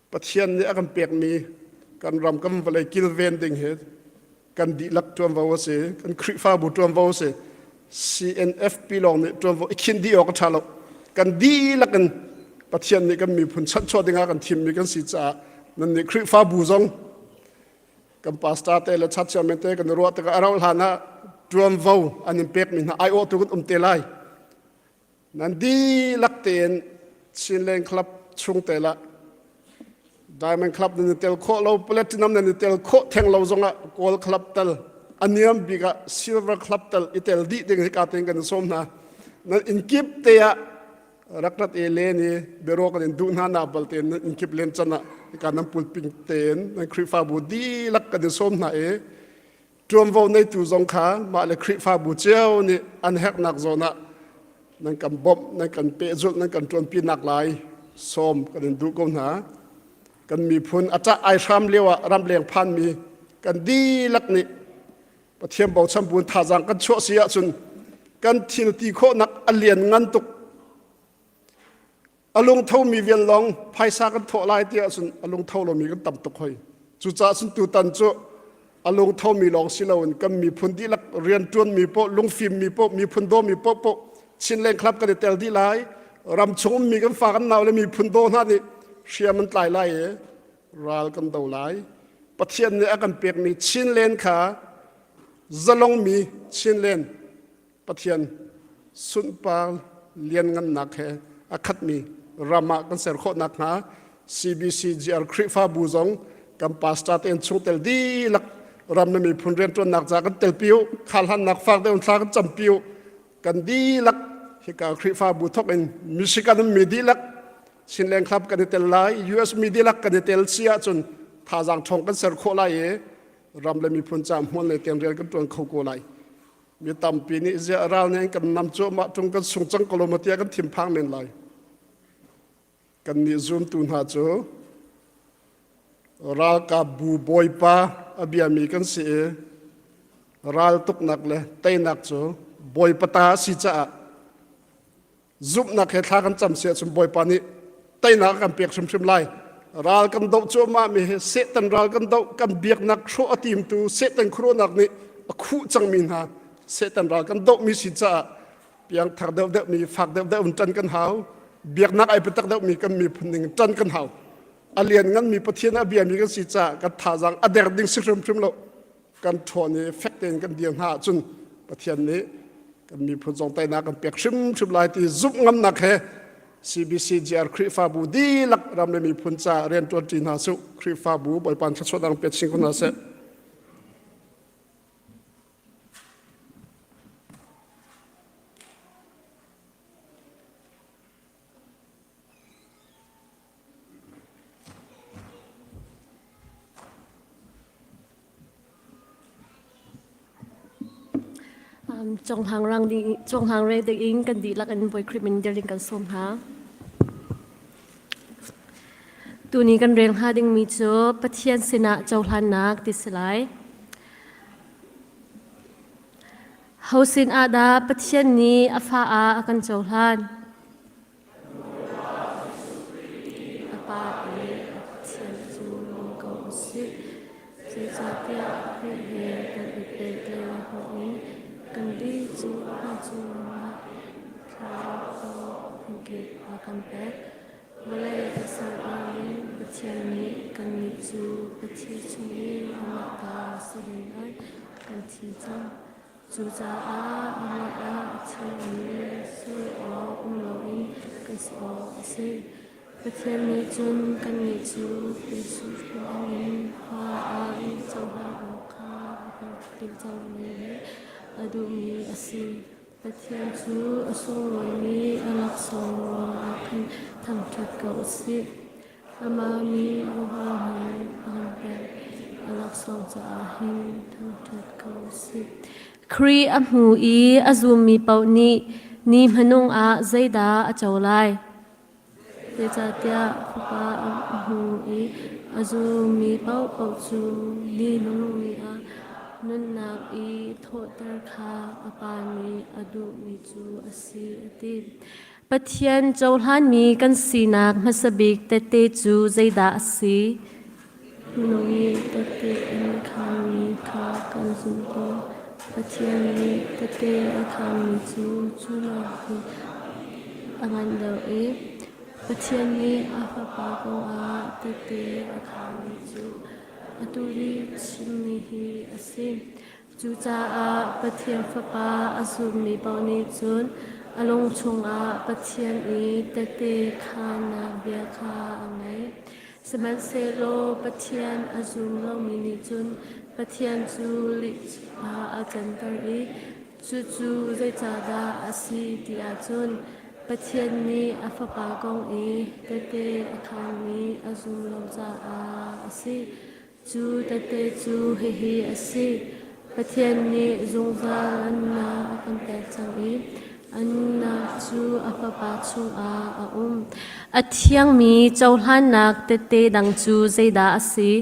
Pathian nih a kan pekmi kan ram kan vawlei kilven ding hi kan dihlak ṭuanvo a si kan Khrihfabu ṭuanvo a si CNFP lawng nih ṭuanvo i khinh dih awk a ṭha lo kan dihlak in Pathian nih kan miphun chanhchuah dingah kan thimmi kan si caah nan nih Khrihfabu zong kan pastor te le church chairman te kan i ruah tikah a rauh hlan ah ṭuanvo an in pekmi hna aiawhtu kan um te lai Nan dihlak tein Chinland Club chung te lah Diamond Club nan i tel khawh lo, Platinum nan i tel khawh theng lo zongah Gold Club tel, a niam bik ah Silver Club tel i tel dih ding hi ka tein kan i sawm hna. Nan inn kip te ah rak rat e len i biaruah kan in duh hna na bal tein nan inn kip len can ah hika nan pulping tein nan Khrihfabu dihlak kan i sawm hna i Ṭuanvo neitu zong kha mah le Khrihfabu cio nih an herhnak zawn ah nan kan bawmh, nan kan pehzulh, nan kan ṭuanpinak lai sawm kan in duh ko hna. Kan miphun a ṭah ai hram lio ah ramleng phanmi kan dihlak nih Pathian bochan buin thazaang kan chuah si ahcun kan thil ti khawhnak a lian ngan tuk. A lungthomi vial lawng phaisa kan thawh lai ti ahcun a lungtho lomi kan tam tuk hoi. Cucaah cun tutan cu a lungthomi lawng si loin kan miphun dihlak rianṭuanmi paoh, lungfimmi paoh, miphun dawmi paoh paoh Chinland Club kan i tel dih lai. Ram chung ummi kan fa kan nau le miphun daw hna nih hriam an tlai lai i ral kan do lai. Pathian nih a kan pekmi Chinland kha. zalongmi Chinland Pathian sunpar lianngannak he a khatmi ram ah kan ser khawh nakhnga CBCGR Khrihfabu zong kan pastor tein chungtel dihlak ram le miphun rianṭuannak ca kan telpi u khalhannak fak deuh thla kan campi u kan dihlak hika Khrihfabu thok in Michigan ummi dihlak Chinland Club kan i tel lai US mi dihlak kan i tel si ahcun thazaang ṭhawng kan ser khawh lai i ram le miphun ca hmual le tiang rian kan ṭuan kho ko lai. Mi tampi nih ziah ral nih kan nam cuahmah ṭung kan sung cang ko lo maw tiah kan thinphang men lai. Kannih zumtu hna cu ralkap bu bawipa a biami kan si i raltuknak le teinak cu bawipa ta a si caah Zumhnak he thla kan cam si ahcun Bawipa nih teinak a kan pek hrimhrim lai. Ral kan doh cuahmah mi hi Satan ral kan doh kan biaknak hrawh a timtu Satan khuaruahnak nih a khuh cangmi hna Satan ral kan dohmi si caah piangthar deuhdeuh mi fak deuhdeuh in ṭan kan hau. Biaknak ai biatak deuhmi kan miphun ning ṭan kan hau. A lian nganmi Pathian a biami kan si caah kan thazaang a der ding si hrimhrim lo. Kan ṭhawn i fek tein kan dir hna ahcun Pathian nih kan miphun zong teinak kan pek hrimhrim lai ti zumh ngamnak he CBCGR Khrihfabu dihlak ram le miphun ca rianṭuanṭi hna su Khrihfabu Bawipa thluachuah dang pe chin ko hna seh. Conghlang rang ding conghlang re ding in kan dihlak in Bawi Khrih min dir ding kan sawm hna. Tuni kan rel hnga dingmi cu Pathian sinah cohlannak ti si lai. Ho sin ah dah Pathian nih a fa ah a kan cohlan? A Pa i a Pathian cu lawm ko u sih. Zeicahtiah Khrih he kan i pehtlaih hnawh i kan dih cu a cungah thlarau phunkip a kan pek. Vawlei a ser in Pathian nih kannih cu Pathian chung i amah ta si dingah kan thi cang. Cucaah amah ah a thiangmi sawi awk um loin kan si awk a si. Pathian nih cun kannih cu Jesuh thawngin fa ah i cohlan awk kha a kan timh cangmi le a duhmi a si. Pathian cu a sunglawimi a laksawng ruangah khan thangṭhat ko u sih. Amah nih oha he a kan pek. A laksawng caah hin thangṭhat ko u sih. Khrih a hmu i a zummi paoh nih ni hmanung ah zeidah a co lai? Zeicahtiah Fapa a hmu i a zummi paohpaoh cu ni hmanung ni ah nunnak i thawhter kha a Pa nih a duhmi cu a si, a ti. Pathian cohlanmi kan sinak hmasa bik tehte cu zeidah a si? Minung nih tehte an khaanmi kha kan zumh tawn. Pathian nih tehte a khaanmi cu cu nakin a ngan deuh i Pathian nih a Fapa kongah tehte a khaanmi cu atu i chimmi hi a si. Cucaah Pathian Fapa a zummi paoh nih cun a lung chungah Pathian i tehte khaannak bia kha a ngei. Sihmanhsehlaw Pathian a zum lomi nih cun Pathian cu lih ah a canter i cucu zeicahdah a si ti ahcun Pathian nih a Fapa kong i tehte a khaanmi a zum lo caah a si. Cu tete cu hihi a si: Pathian nih zungzal a nunnak a kan pek cang i a nunnak cu a Fapa chungah a um. A thiangmi cohlannak tehte dang cu zeidah a si?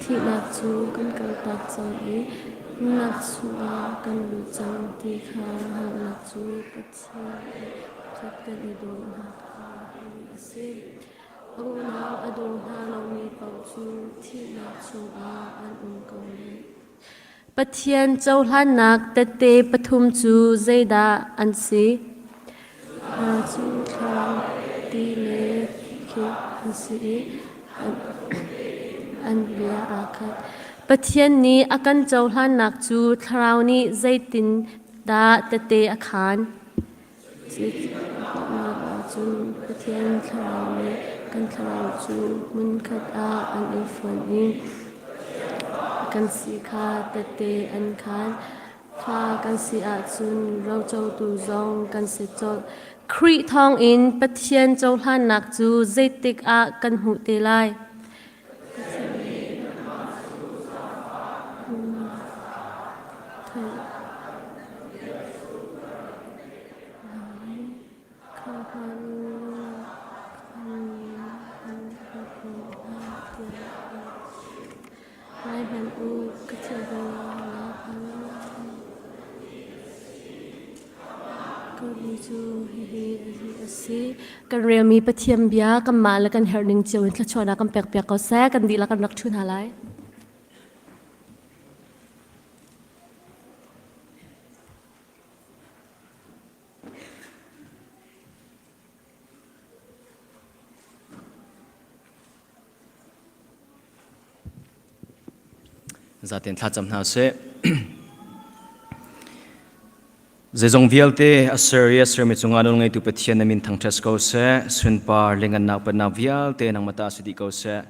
Thihnak cu kan kaltak cang i nunnak chungah kan lut cang ti kha hngalhnak cu Pathian he khat kan i dawtnak kha hi a si. A unau a daw hna lomi paoh cu thihnak chungah an um ko lai. Pathian cohlannak tehte pathum cu zeidah an si? Hna cu thlarau ti le khi an si i an bia aa khat. Pathian nih a kan cohlannak cu Thlarau nih zeitindah tehte a khaan? Cuticun ahcun Pathian Thlarau le kan thlarau cu hmunkhat ah an i fonh i kan si kha tehte an khaan. Fa kan si ahcun rocotu zong kan si colh. Khrih thawngin Pathian cohlannak cu zeitik ah kan hmuh te lai? Ngai hmanh u, ka thil Kan relmi Pathian bia kanmah le kan herh ning cio in thluachuahnak kan pekpiak ko seh. Kan dihlak kan rak ṭhu hna lai. Zaten thlacam hna sih. Zeizong vialte a ser i a sermi cungah nawlngeitu Pathian na min thangṭhat ko seh. Sunpar le ngannak pennak vialte nangmah ta si dih ko seh.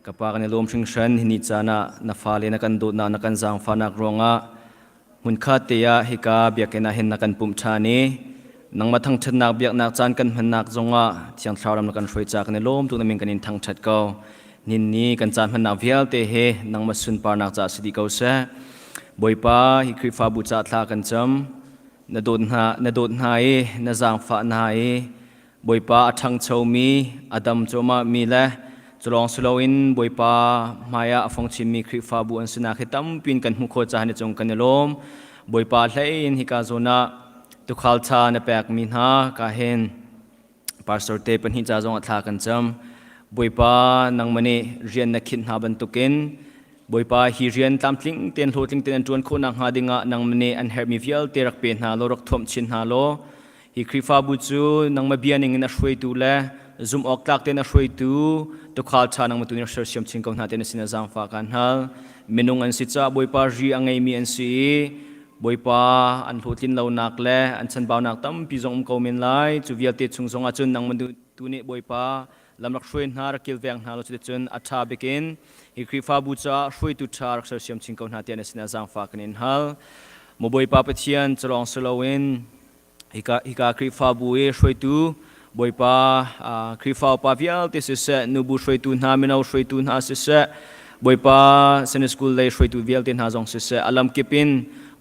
Ka pa kan i lawm hringhran hi ni caan ah na fale na kan dawtnak na kan zaangfahnak ruangah hmunkhat te ah hika biakinn ah hin na kan pumh ṭhan i nangmah thangṭhatnak biaknak caan kan hmannak zongah Thiang Thlarau ram na kan hruai ca kan i lawm tuk na min kan in thangṭhat ko. Nin ni kan caan hmannak vialte he nangmah sunparnak caah si dih ko seh. Bawipa, hi Khrihfabu ca thla kan cam. Na dawt hna, na dawt hna i na zaangfah hna i Bawipa a ṭhangchomi, a dam cuahmahmi le culawng si loin Bawipa hmaiah a fong chinmi Khrihfabu an sinak hi tampi in kan hmuh khawh caah ni cung kan i lawm. Bawipa hlei in hika zawn ah tuukhal ṭha na pekmi hna ka hin pastor te pahnih ca zong ah thla kan cam. Bawipa nangmah nih rian na khinh hna bantukin Bawipa hi rian tlamtling tein hlawhtling tein an ṭuan khawh nakhnga dingah nangmah nih an herhmi vialte rak pe hna law rak thuamh chin hna law Hi Khrihfabu cu nangmah bia ning in a hruaitu le zumh awk tlak tein a hruaitu tuukhal ṭha nangmah tu nih sersiam chin ko hna tein na sin ah zaangfah kaan hal. Minung an si caah Bawipa ri a ngeimi an si i Bawipa an hlawhtlin lonak le an chanbaunak tampi zong um ko men lai. Cu vialte chung zong ah cun nangmah tu nih Bawipa lam rak hruai hna rak kilveng hna law cuticun a ṭha bik in hi Khrihfabu caah hruaitu ṭha rak sersiam chin ko hna tiah na sinah zaangfah kan in hal. Maw Bawipa Pathian, cu lawng si loin Hika, hika Khrihfabu i hruaitu Bawipa Khrihfa upa vialte siseh, nubu hruaitu hna, mino hruaitu hna siseh, Bawipa Sunday School lei hruaitu vialte hna zong siseh, a lamkip in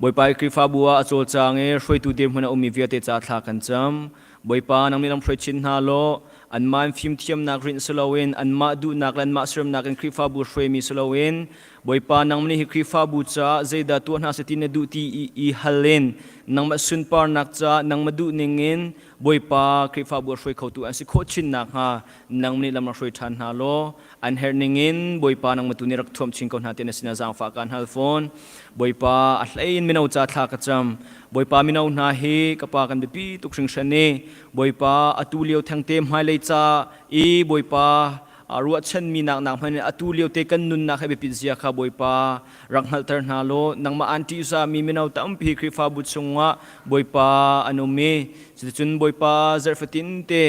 Bawipa i Khrihfabu ah a cawlcang i hruaitu dirhmun a ummi vialte ca thla kan cam. Bawipa nang nih lam hruai chin hna law, anmah in fimthiamnak rinh si loin, anmah duhnak le anmah sermnak in Khrihfabu hruaimi si loin, Bawipa nangmah nih hi Khrihfabu caah zeidah tuah hna seh ti na duh ti i hal in nangmah sunparnak caah nangmah duh ning in Bawipa Khrihfabu a hruai khotu an si khawh chin nakhnga nangmah nih lam rak hruai ṭhan hna law an herh ning in Bawipa nangmah tu nih rak thuamh chin ko hna ti na sinah zaangfah kaan hal fawn. Bawipa a hlei in mino ca thla ka cam. Bawipa mino hna hi ka pa kan biapi tuk hringhran i Bawipa atu lio thengte hmailei ca i Bawipa ruahchanmi nak nak hmanh in atu lio te kan nunnak he biapit zia kha Bawipa rak hngalhter hna law nangmah aan ṭihzahmi mino tampi Khrihfabu chungah Bawipa an um i cuticun Bawipa zarh fatin te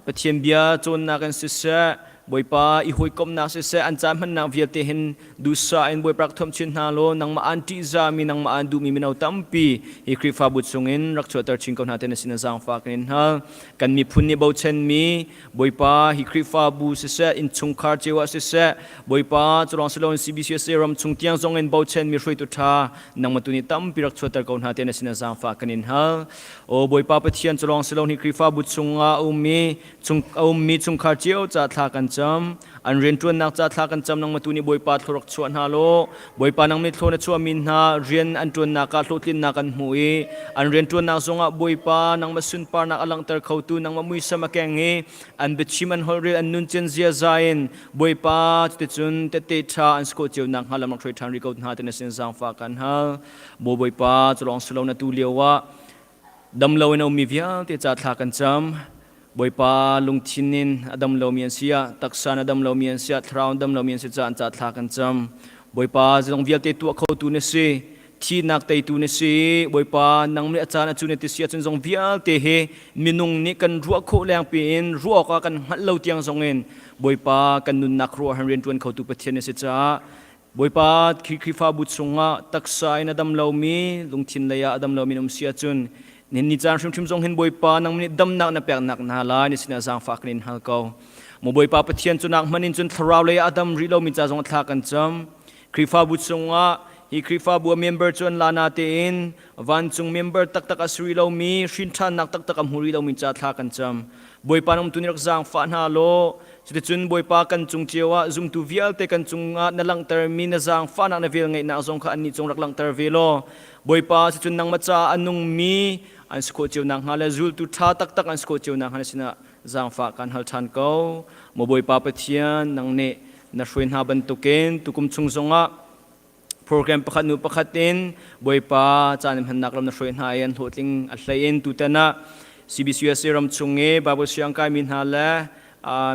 Pathian bia cawnnak in siseh Bawipa i hawikomhnak siseh an caan hmannak vialte hin duhsah in Bawipa rak thuamh chin hna law nangmah aan ṭihzahmi nangmah aan duhmi mino tampi hi Khrihfabu chungin rak chuahter chin ko hna te na sin zaangfah kan in hal kan miphun nih bochanmi Bawipa hi Khrihfabu siseh innchungkhar cio ah siseh Bawipa cu lawng si loin CBCUSA ram chung tiang zong in bochan mi hruaitu ṭha nangmah tu nih tampi rak chuahter ko hna tiah na sin ah zaangfah kan in hal. Aw Bawipa Pathian cu lawng si loin hi Khrihfabu chungah a ummi chung a ummi chungkhar cio ca thla kan cam. An rianṭuannak ca thla kan cam nangmah tu nih Bawipa thluarak chuah hna law Bawipa nang nih thlawn a chuahmi hna rian an ṭuannak ah hlawhtlinnak an hmu i an rianṭuannak zongah Bawipa nangmah sunparnak a langhter khotu nangmah muisam a keng i an biachim an holhrel an nuncin ziaza in Bawipa cuticun tehte ṭha an si khawh cio nakhnga lam rak hruai ṭhan rih ko hna ti na sin zaangfah kan hal. Maw Bawipa cu lawng si lo na tu lio ah dam lo in a ummi vialte ca thla kan cam. Bawipa lungthin in a dam lomi an si ah, taksa in a dam lomi an si ah, thlarau in dam lomi an si caah an ca thla kan cam. Bawipa zong vialte tuah khotu na si. Thihnak teitu na si. Bawipa nang nih a caan a cu na ti si ahcun zong vialte hi minung nih kan ruah khawh leng piin ruah awkah kan hngalh lo tiang zong in Bawipa kan nunnak ruah han rianṭuan khotu Pathian na si caah Bawipa Khrihfabu chungah taksa in a dam lomi lungthin lei ah a dam lomi na um si ahcun nihin ni caan hrimhrim zong hin Bawipa nang nih damnak na peknak hna lai na sinah zaangfah kan in hal ko. Maw Bawipa Pathian cu nak hman in cun thlarau lei ah a dam rih lomi ca zong thla kan cam. Khrihfabu chungah hi Khrihfabu a member cu an la na tein vancung member taktak a si rih lomi hrinṭhannak taktak a hmu rih lomi ca thla kan cam. Bawipa nang tu nih rak zaangfah hna law cuticun Bawipa kan cung cio ah zumtu vialte kan cungah na langhtermi na zaangfahnak na velngeihnak zong kha annih cung rak langhter ve law Bawipa cucun nangmah caah a nungmi an si khawh cio nakhnga le zultu ṭha taktak an si khawh cio nakhnga na sinah zaangfah kan hal ṭhan ko. Maw Bawipa Pathian, nang nih na hruai hna bantukin tukum chung zongah program pakhat hnu pakhat in Bawipa caan hmannak lam na hruai hna i an hlawhtling a hlei in tutan ah CBCUSA ram chung i Bible siang kaimi hna le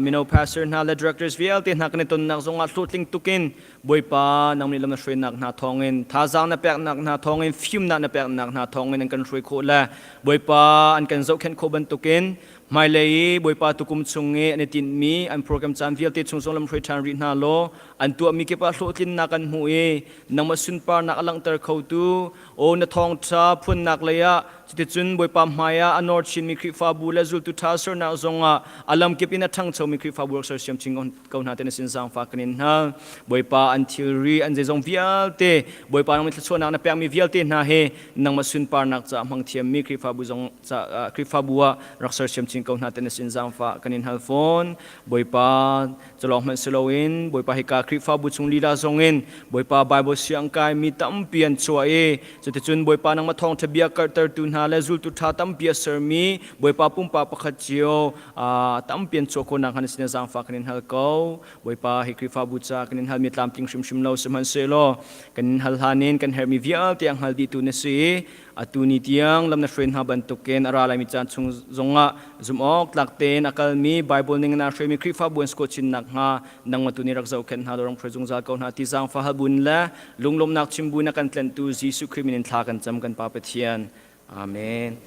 mino pastor hna le directors vialte hna kan i tonnak zongah hlawhtling tukin Bawipa nang nih lam na hruainak hna thawngin thazaang na peknak hna thawngin fimnak na peknak hna thawngin an kan hruai khawh le Bawipa an kan zohkhenh khawh bantukin Hmailei i Bawipa tukum chung i an i tinhmi an program caan vialte chung zong lamhruai ṭhan rih hna law an tuahmi kip ah hlawhtlinnak an hmuh i nangmah sunparnak a langhter khotu aw na thawngṭha phuannak lei ah cuticun Bawipa hmai ah a nawr chinmi Khrihfabu le zultu ṭha sernak zongah a lamkip in a ṭhangchomi Khrihfabu rak sersiam chin ko hna ti na sin zaangfah kan in hal. Bawipa an thilri an zeizong vialte Bawipa nangmah thluachuahnak na pekmi vialte hna hi nangmah sunparnak caah hmang thiammi Khrihfabu zong Khrihfabu ah rak sersiam chin ko hna te na sin zaangfah kan in hal fawn. Bawipa culawng hmanh si loin Bawipa hika Khrihfabu chung lila zong in Bawipa Bible siang kai mi tampi an chuah i cuticun Bawipa nangmah thawngṭha bia karhtertu hna le zultu ṭha tampi a sermi Bawipa pumpak pakhat cio tampi an chuah khawhnak hnga na sin zaangfah kan in hal ko. Bawipa hi Khrihfabu ca kan in halmi tlamtling hrimhrim lo sihmanhsehlaw kan in hal hlan in kan herhmi vialte a hngal dihtu na si i atu ni tiang lam na hruai hna bantukin a ra laimi caan chung zongah zumh-awk tlak tein a kalmi Bible ning in aa hruaimi Khrihfabu an si khawh chin nakhnga nangmah tu nih rak zohkhenh hna law rak hruai zungzal ko hna ti zaangfah hal buin le lunglawmhnak chim buin a kan tlenhtu Jesuh Khrih min in thla kan cam kan Pa Pathian. Amen.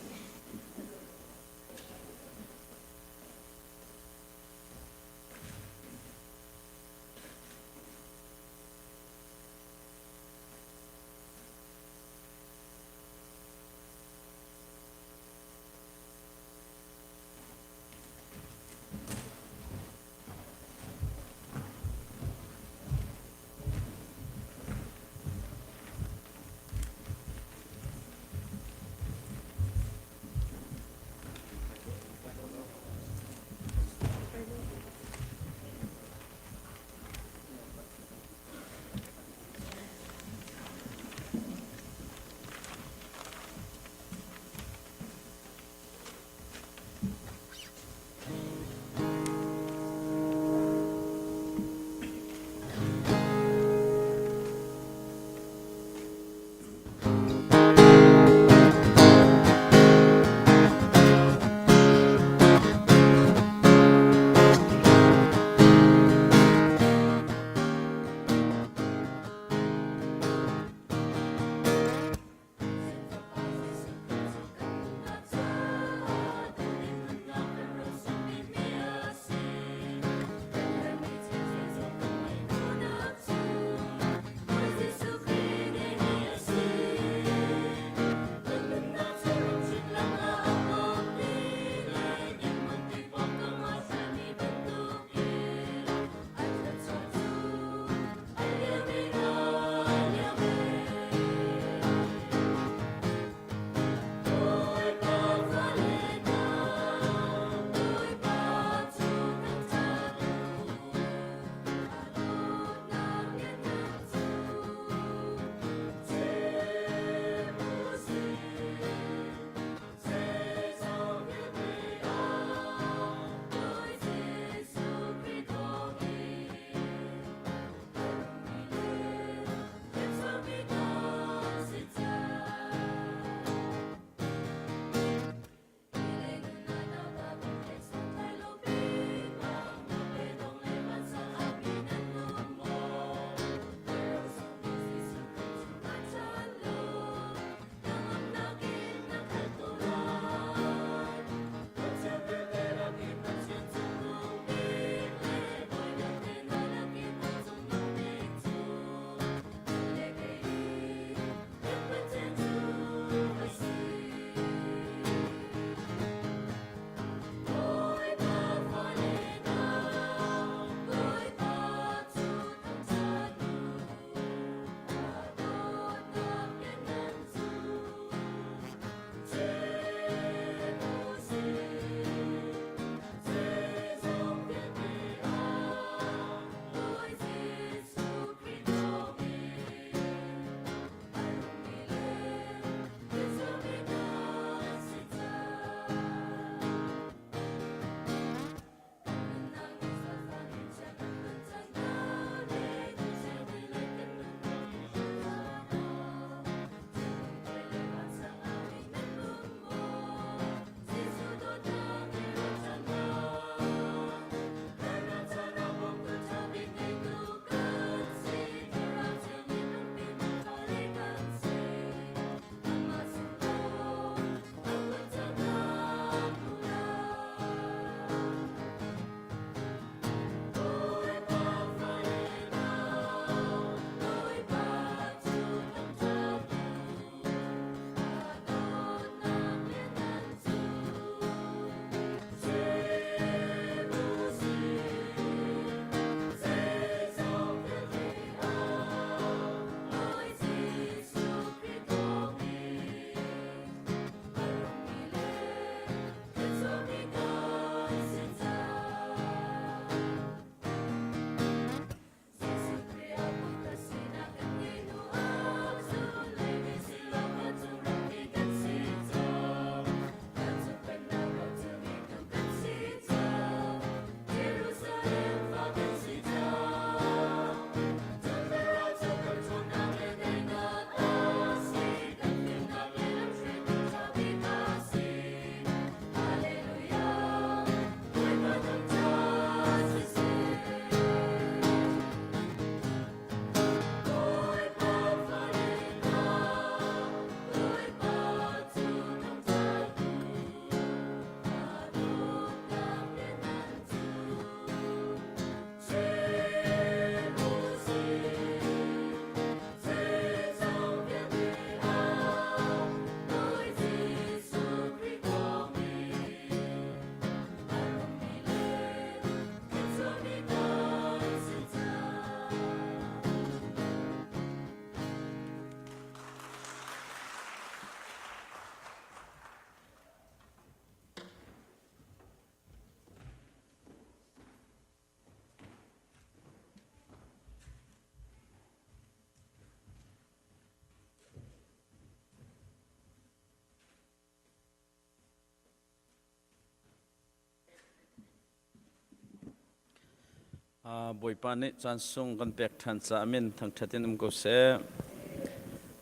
Bawipa nih caan sung kan pek ṭhan caah min thangṭhat in um ko seh.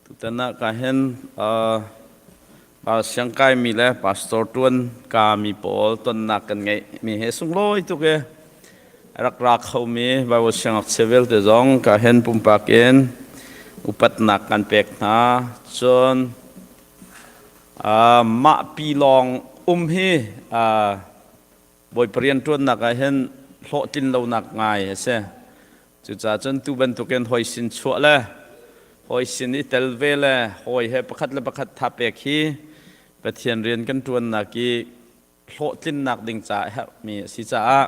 Tutan ah ka hin siangkai mi le pastor ṭuan ka mi pawl tonnak kan ngeih mi he sunglawi tuk i rak ra khomi Bible siangngakchia vialte zong ka hin pumpak in upatnak kan pek hna. Cun mah pi lawng um hi Bawipa rianṭuannak ah hin hlawhtlin lonak ngai a si. Cucaah cun tu bantukin hawi sin chuah le hawi sin i tel ve le hawi he pakhat le pakhat tha pek hi Pathian rian kan ṭuannak i hlawhtlinnak ding caah a herhmi a si caah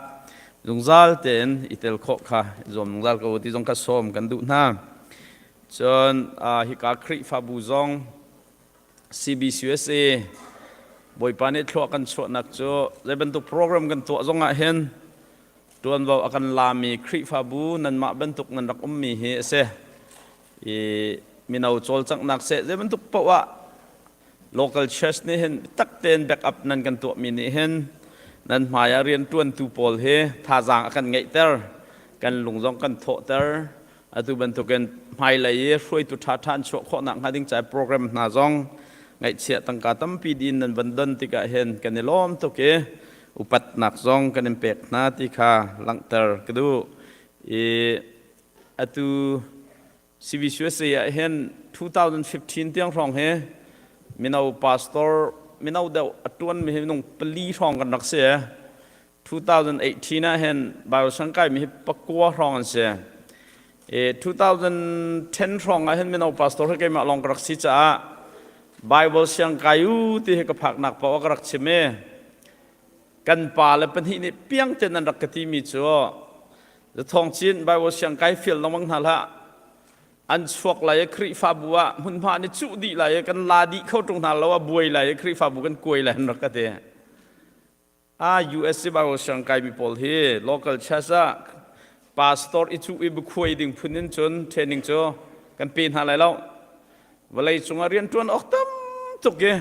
zungzal tein i tel khawh kha i zuam zungzal ko ti zong kha sawm kan duh hna. Cun hika Khrihfabu zong CBCUSA Bawipa nih thlua kan chuahnak cu zei bantuk program kan tuah zong ah hin tuanvo a kan lami Khrihfabu nanmah bantuk nan rak ummi hi a si. I mino cawlcanghnak seh zei bantuk paoh ah local church nih hin tak tein backup nan kan tuahmi nih hin nan hmai ah rianṭuantu pawl hi thazaang a kan ngeihter kan lung zong kan thawhter Atu bantukin hmailei i hruaitu ṭhaṭha an chuah khawh nakhnga ding ca program hna zong ngaihchiah tangka tampi din nan van don tikah hin kan i lawm tuk i upatnak zong kan in pek hna ti kha langhter ka duh. I atu CBCUSA ah hin 2015 tiang hrawng hi mino pastor mino deuh a ṭuanmi hi minung pali hrawng kan rak si. 2018 ah hin Bible sangkai mi hi pakua hrawng an si. E 2010 hrawng ah hin mino pastor hi keimah lawng ka rak si caah Bible siang kai u ti hi ka phaknak paoh ka rak chim i kan pa le pahnih nih piang ten an rak ka ti mi cu Zathawng Cin Bible siang kai fial lengmang hna hlah an chuak lai i Khrihfabu ah hmunhma an i cuh dih lai i kan la dih kho ṭung hna lo a buai lai i Khrihfabu kan kuai lai an rak ka ti. A US Bible siangkai mi pawl hi local church ah pastor i cuh i bukhuai ding phun in cun training cu kan pe hna lai lo. Vawlei cungah rianṭuan awk tam tuk i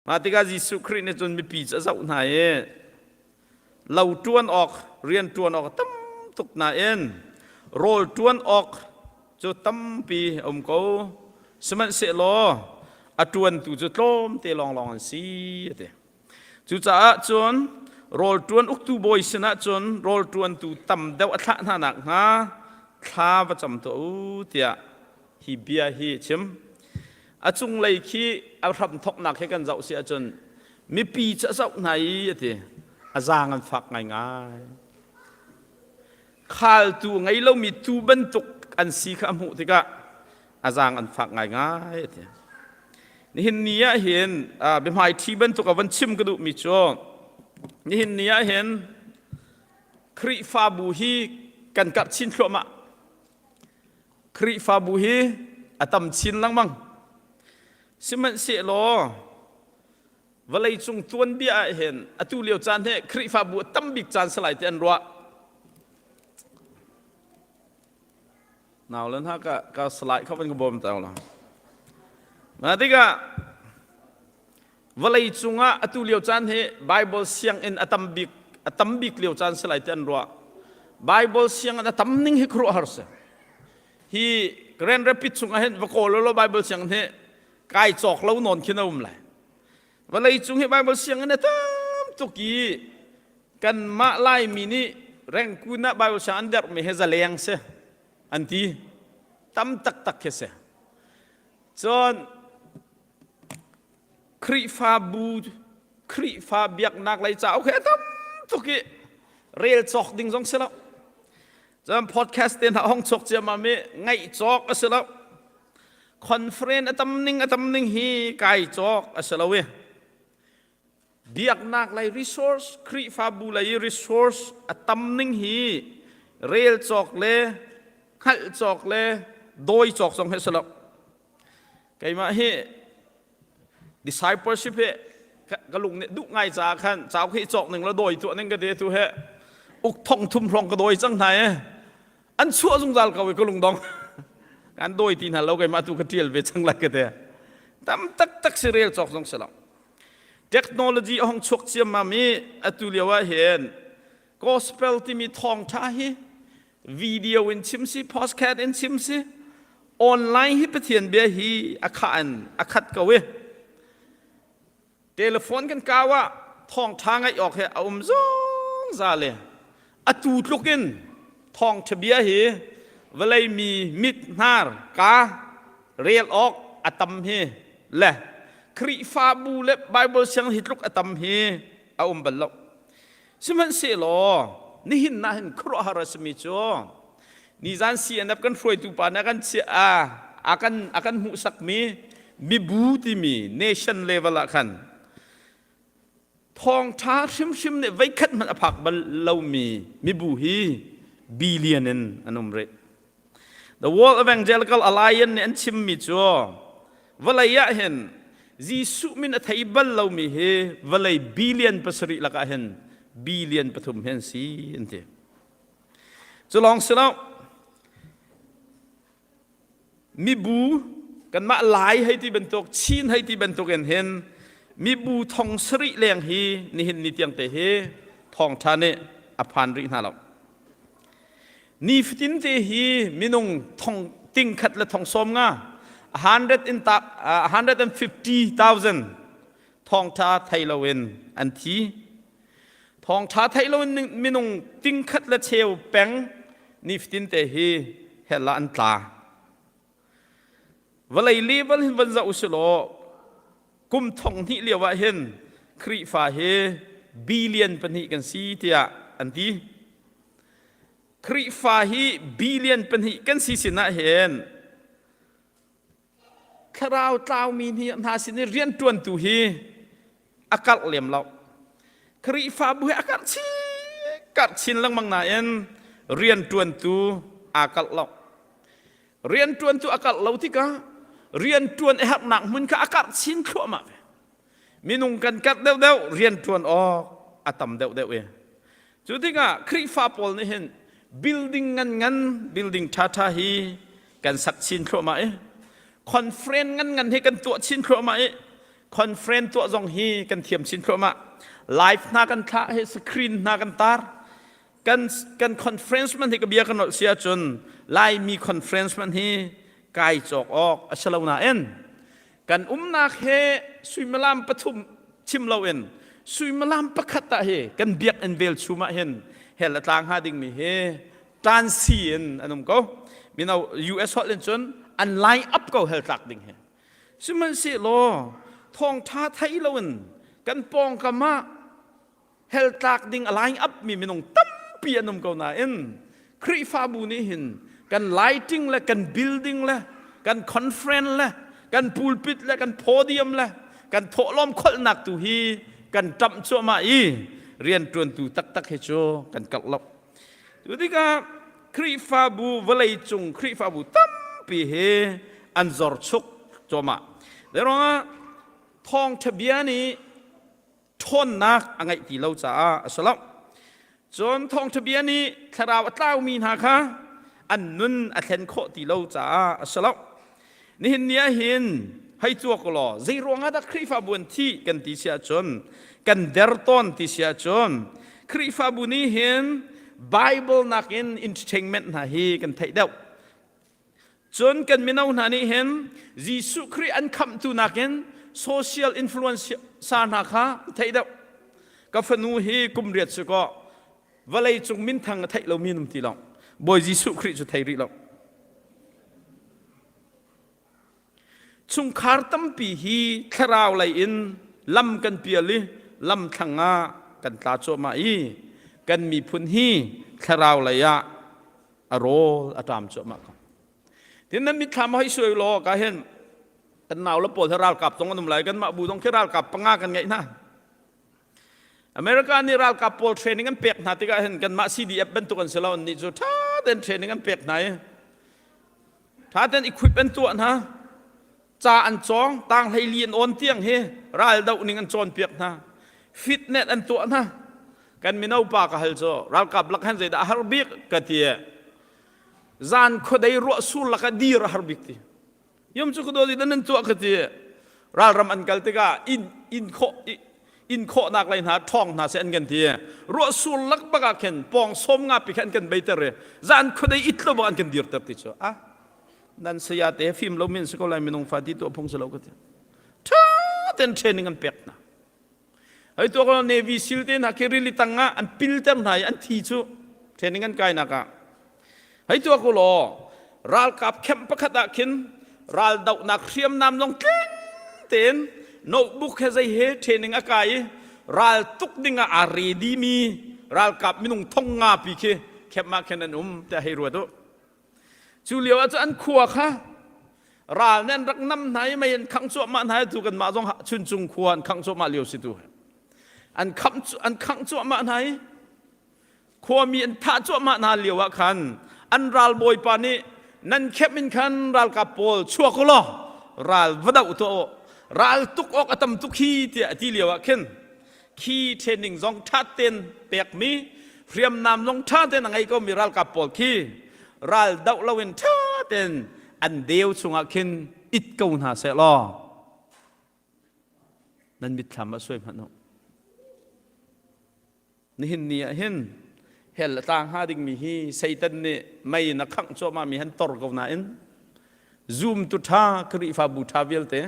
Mah tikah Jesuh Khrih nih cun mipi cu a zoh hna i lo ṭuan awk rian ṭuan awk a tam tuk nain rawl ṭuan awk cu tampi a um ko. Sihmanhsehlaw a ṭuantu cu tlawmte lawnglawng an si a ti. Cucaah cun rawl ṭuan uktu bawi sinah cun rawl ṭuantu tam deuh a thlah hna nakhnga thla va cam tuah u tiah hi bia hi a chim. A cunglei khi a hramthawknak he kan zoh si ahcun mipi cu a zoh hna i a ti a zaang an fak ngaingai. Khaltu ngei lomi tuu bantuk an si kha a hmuh tikah a zaang an fak ngaingai a ti. Nihin ni ah hin biahmai ṭhi bantuk a van chim ka duhmi cu nihin ni ah hin Khrihfabu hi kan karh chin thluahmah. Khrihfabu hi a tam chin lengmang. Sihmanhsehlaw vawleicung tuanbia ah hin atu lio caan hi Khrihfabu a tam bik caan si lai ti an ruah. Nau le hna ka ka salai kha van ka bawm ta la. Mah tikah Vawlei cungah atu lio caan hi Bible sianginn a tam bik a tam bik lio caan si lai ti an ruah. Bible sianginn a tam ning hi khuaruahhar si. Hi Grand Rapids chungah hin va kawl law Bible sianginn hi kai cawk lo nawn khin a um lai. Vawlei cung hi Bible sianginn a tam tuk i kanmah Laimi nih Rengkun ah Bible sianginn an derhmi hi zaleng si an ti. Tam taktak khi si. Cun Khrihfabu Khrihfa biaknak lei cauk he tam tuk i rel cawk ding zong si lo. Cun podcast te hna hong chuak ciammam i ngaih cawk a si lo. Conference a tam ning a tam ning hi kai cawk a si lo i biaknak lei resource Khrihfabu lei resource a tam ning hi rel cawk le hngalh cawk le dawi cawk zong hi a si lo. Keimah hi discipleship hi ka lung nih duh ngai caah khan cauk hi cawk ning la dawi tuah ning ka te tu he uk thong thum hrawng ka dawi cang hna e an chuah zungzal ko i ka lungdong kan dawi ti hna lo keimah tu ka tial ve cang lai ka te tam taktak si rel cawk zong si lo technology a hong chuak ciammam i atu lio ah hin gospel timi thawngtha hi video in chim si podcast in chim si online hi Pathian bia hi a khah in a khat ko i telephone kan kau ah thawngtha ngaih awk he a um zungzal i atu tluk in thawngtha bia hi vawlei mi mit hnar ka rel awk a tam hi le Khrihfabu le Bible siang hi tluk a tam hi a um bal lo Sihmanhsehlaw nihin ah hin khuaruahhar a simi cu nizan CNF kan hruaitu pa nih a kan chiah a kan a kan hmuhsakmi mibu timi nation level ah khan thawngṭha hrimhrim nih veikhat hmanh a phak bal lomi mibu hi billion in an um rih. The World Evangelical Alliance nih an chimmi cu vawlei ah hin Jesuh min a thei bal lomi hi vawlei billion pasarih lakah hin billion pathum hi an si an ti. Cu lawng si lo mibu kanmah Lai hei ti bantuk Chin hei ti bantuk in hin mibu thong sarih leng hi nihin ni tiang te hi thawngṭha nih a phan rih hna lo. Nifatin te hi minung thong ting khat le thong sawm nga 150,000 thawngtha thei loin an thi. Thawngtha thei loin minung ting khat le cheu peng nifatin te hi hell ah an tla. Vawlei level hin van zoh usilaw kum thong hnih lio ah hin Khrihfa hi billion pahnih kan si tiah an ti. Khrihfa hi billion pahnih kan si sin ah hin thlarau tlaumi hna sin i rianṭuantu hi a karh lem lo. Khrihfabu hi a karh chin karh chin lengmang nain rianṭuantu aa kalh lo. Rianṭuantu a karh lo tikah rianṭuan a herhnak hmun kha a karh chin thluahmah ve. Minung kan karh deuhdeuh rianṭuan awk a tam deuhdeuh i cu tikah Khrihfa pawl nih hin building nganngan building ṭhaṭha hi kan sak chin thluahmah i conference nganngan hi kan tuah chin thluahmah i. Conference tuah zong hi kan thiam chin thluahmah. Live hna kan thlah hi screen hna kan tar. Kan kan conference man hi ka bia kan nolh si ahcun Laimi conference man hi kai cawk awk a si lo nain kan umnak he suimilam pathum chim loin suimilam pakhat ah hi kan biakinn vel chum ah hin hell a tla hnga dingmi hi tansi in an um ko. Mino US holh in cun an line up ko hell tlak ding hi. Sihmanhsehlaw thawngṭha thei loin kan pawngkam ah hell tlak ding a line up mi minung tampi an um ko nain Khrihfabu nih hin kan lighting le kan building le kan conference le kan pulpit le kan podium le kan thawhlawm kholhnak tu hi kan ṭamh cuahmah i rianṭuantu taktak hi cu kan karh lo. Cu tikah Khrihfabu vawleicung Khrihfabu tampi hi an zor chuk cuahmah. Zeiruangah thawngṭha bia nih ṭhawnnak a ngeih ti lo caah a si lo. Cun thawngṭha bia nih thlarau a tlaumi hna kha an nun a thlen khawh ti lo caah a si lo. Nihin ni ah hin hei cuak law zei ruangah dah Khrihfabu an thih kan ti si ahcun kan der tawn ti si ahcun Khrihfabu nih hin Bible nakin entertainment hna hi kan theih deuh. Cun kan mino hna nih hin Jesuh Khrih an khamhtu nakin social influence sa hna kha theih deuh. Ka fanu hi kum riat si kaw vawlei cung minthang a theih lomi an um ti lo. Bawi Jesuh Khrih cu thei rih lo. Chungkhar tampi hi thlarau lei in lam kan pial i lam thlang ah kan tla cuahmah i kan miphun hi thlarau lei ah a rawl a ṭam cuahmah ko. Tin nan mitthlam hoi suai law ka hin kan nau le pawl hi ralkap zong an um lai kanmah bu zong khi ralkap panga kan ngeih hna. America nih ralkap pawl training an pek hna tikah hin kanmah CDF bantuk an si lo an nih cu ṭha tein training an pek hna i ṭha tein equip an tuah hna ca an cawng tang hleili an awn tiang hi ral doh ning an cawnpiak hna fitnet an tuah hna kan mino pa ka hal cu ralkap lak han zeidah a har bik ka ti zan khuadei ruah sur lakah dir a har bik ti Yom cu kudo dan nan tuah ka ti ralram an kal tikah in in khawh in khawhnak lei hna ṭhawng hna seh an kan ti ruah sur lak bak ah khin pawng sawm nga pi khan an kan beiter i zan khuadei it lo bak an kan dirter ti cu ah nan saya te fim lo min si ko lai minung fa ti tuah phung si lo ka ti ṭha ten training an pek hna Hei tuak lo Navy SEAL te hna khi rili tang ah an pilter hna i an thi cu training an kainak ah. Hei tuak u law ralkap camp pakhat ah khin raldohnak hriamnam zong tling tein notebook he zei he training a kai i ral tuk ding ah aa ready mi ralkap minung thong nga pi khi camp ah khin an um tiah hei ruat u. Cu lio ah cun an khua kha ral nih an rak nam hna i mei an khangh cuahmah hna i tu kanmah zong Chuncung khua an khangh cuahmah lio si tu. An khamh an khangh cuahmah hna i khuami an thah cuahmah hna lio ah khan an ralbawipa nih nan khep in khan ralkap pawl chuak u law ral va doh tuah u ral tuk awk a tam tuk hi tiah a ti lio ah khin khi training zong ṭha tein pekmi hriamnam zong ṭha tein a ngei komi ralkap pawl khi ral doh loin ṭha tein an deu chungah khin it ko hna seh law nan mitthlam ah suai hmanh u nihin ni ah hin hell a tla hnga dingmi hi Satan nih mei in a khangh cuahmah mi han tor ko nain zumtu ṭha Khrihfabu ṭha vialte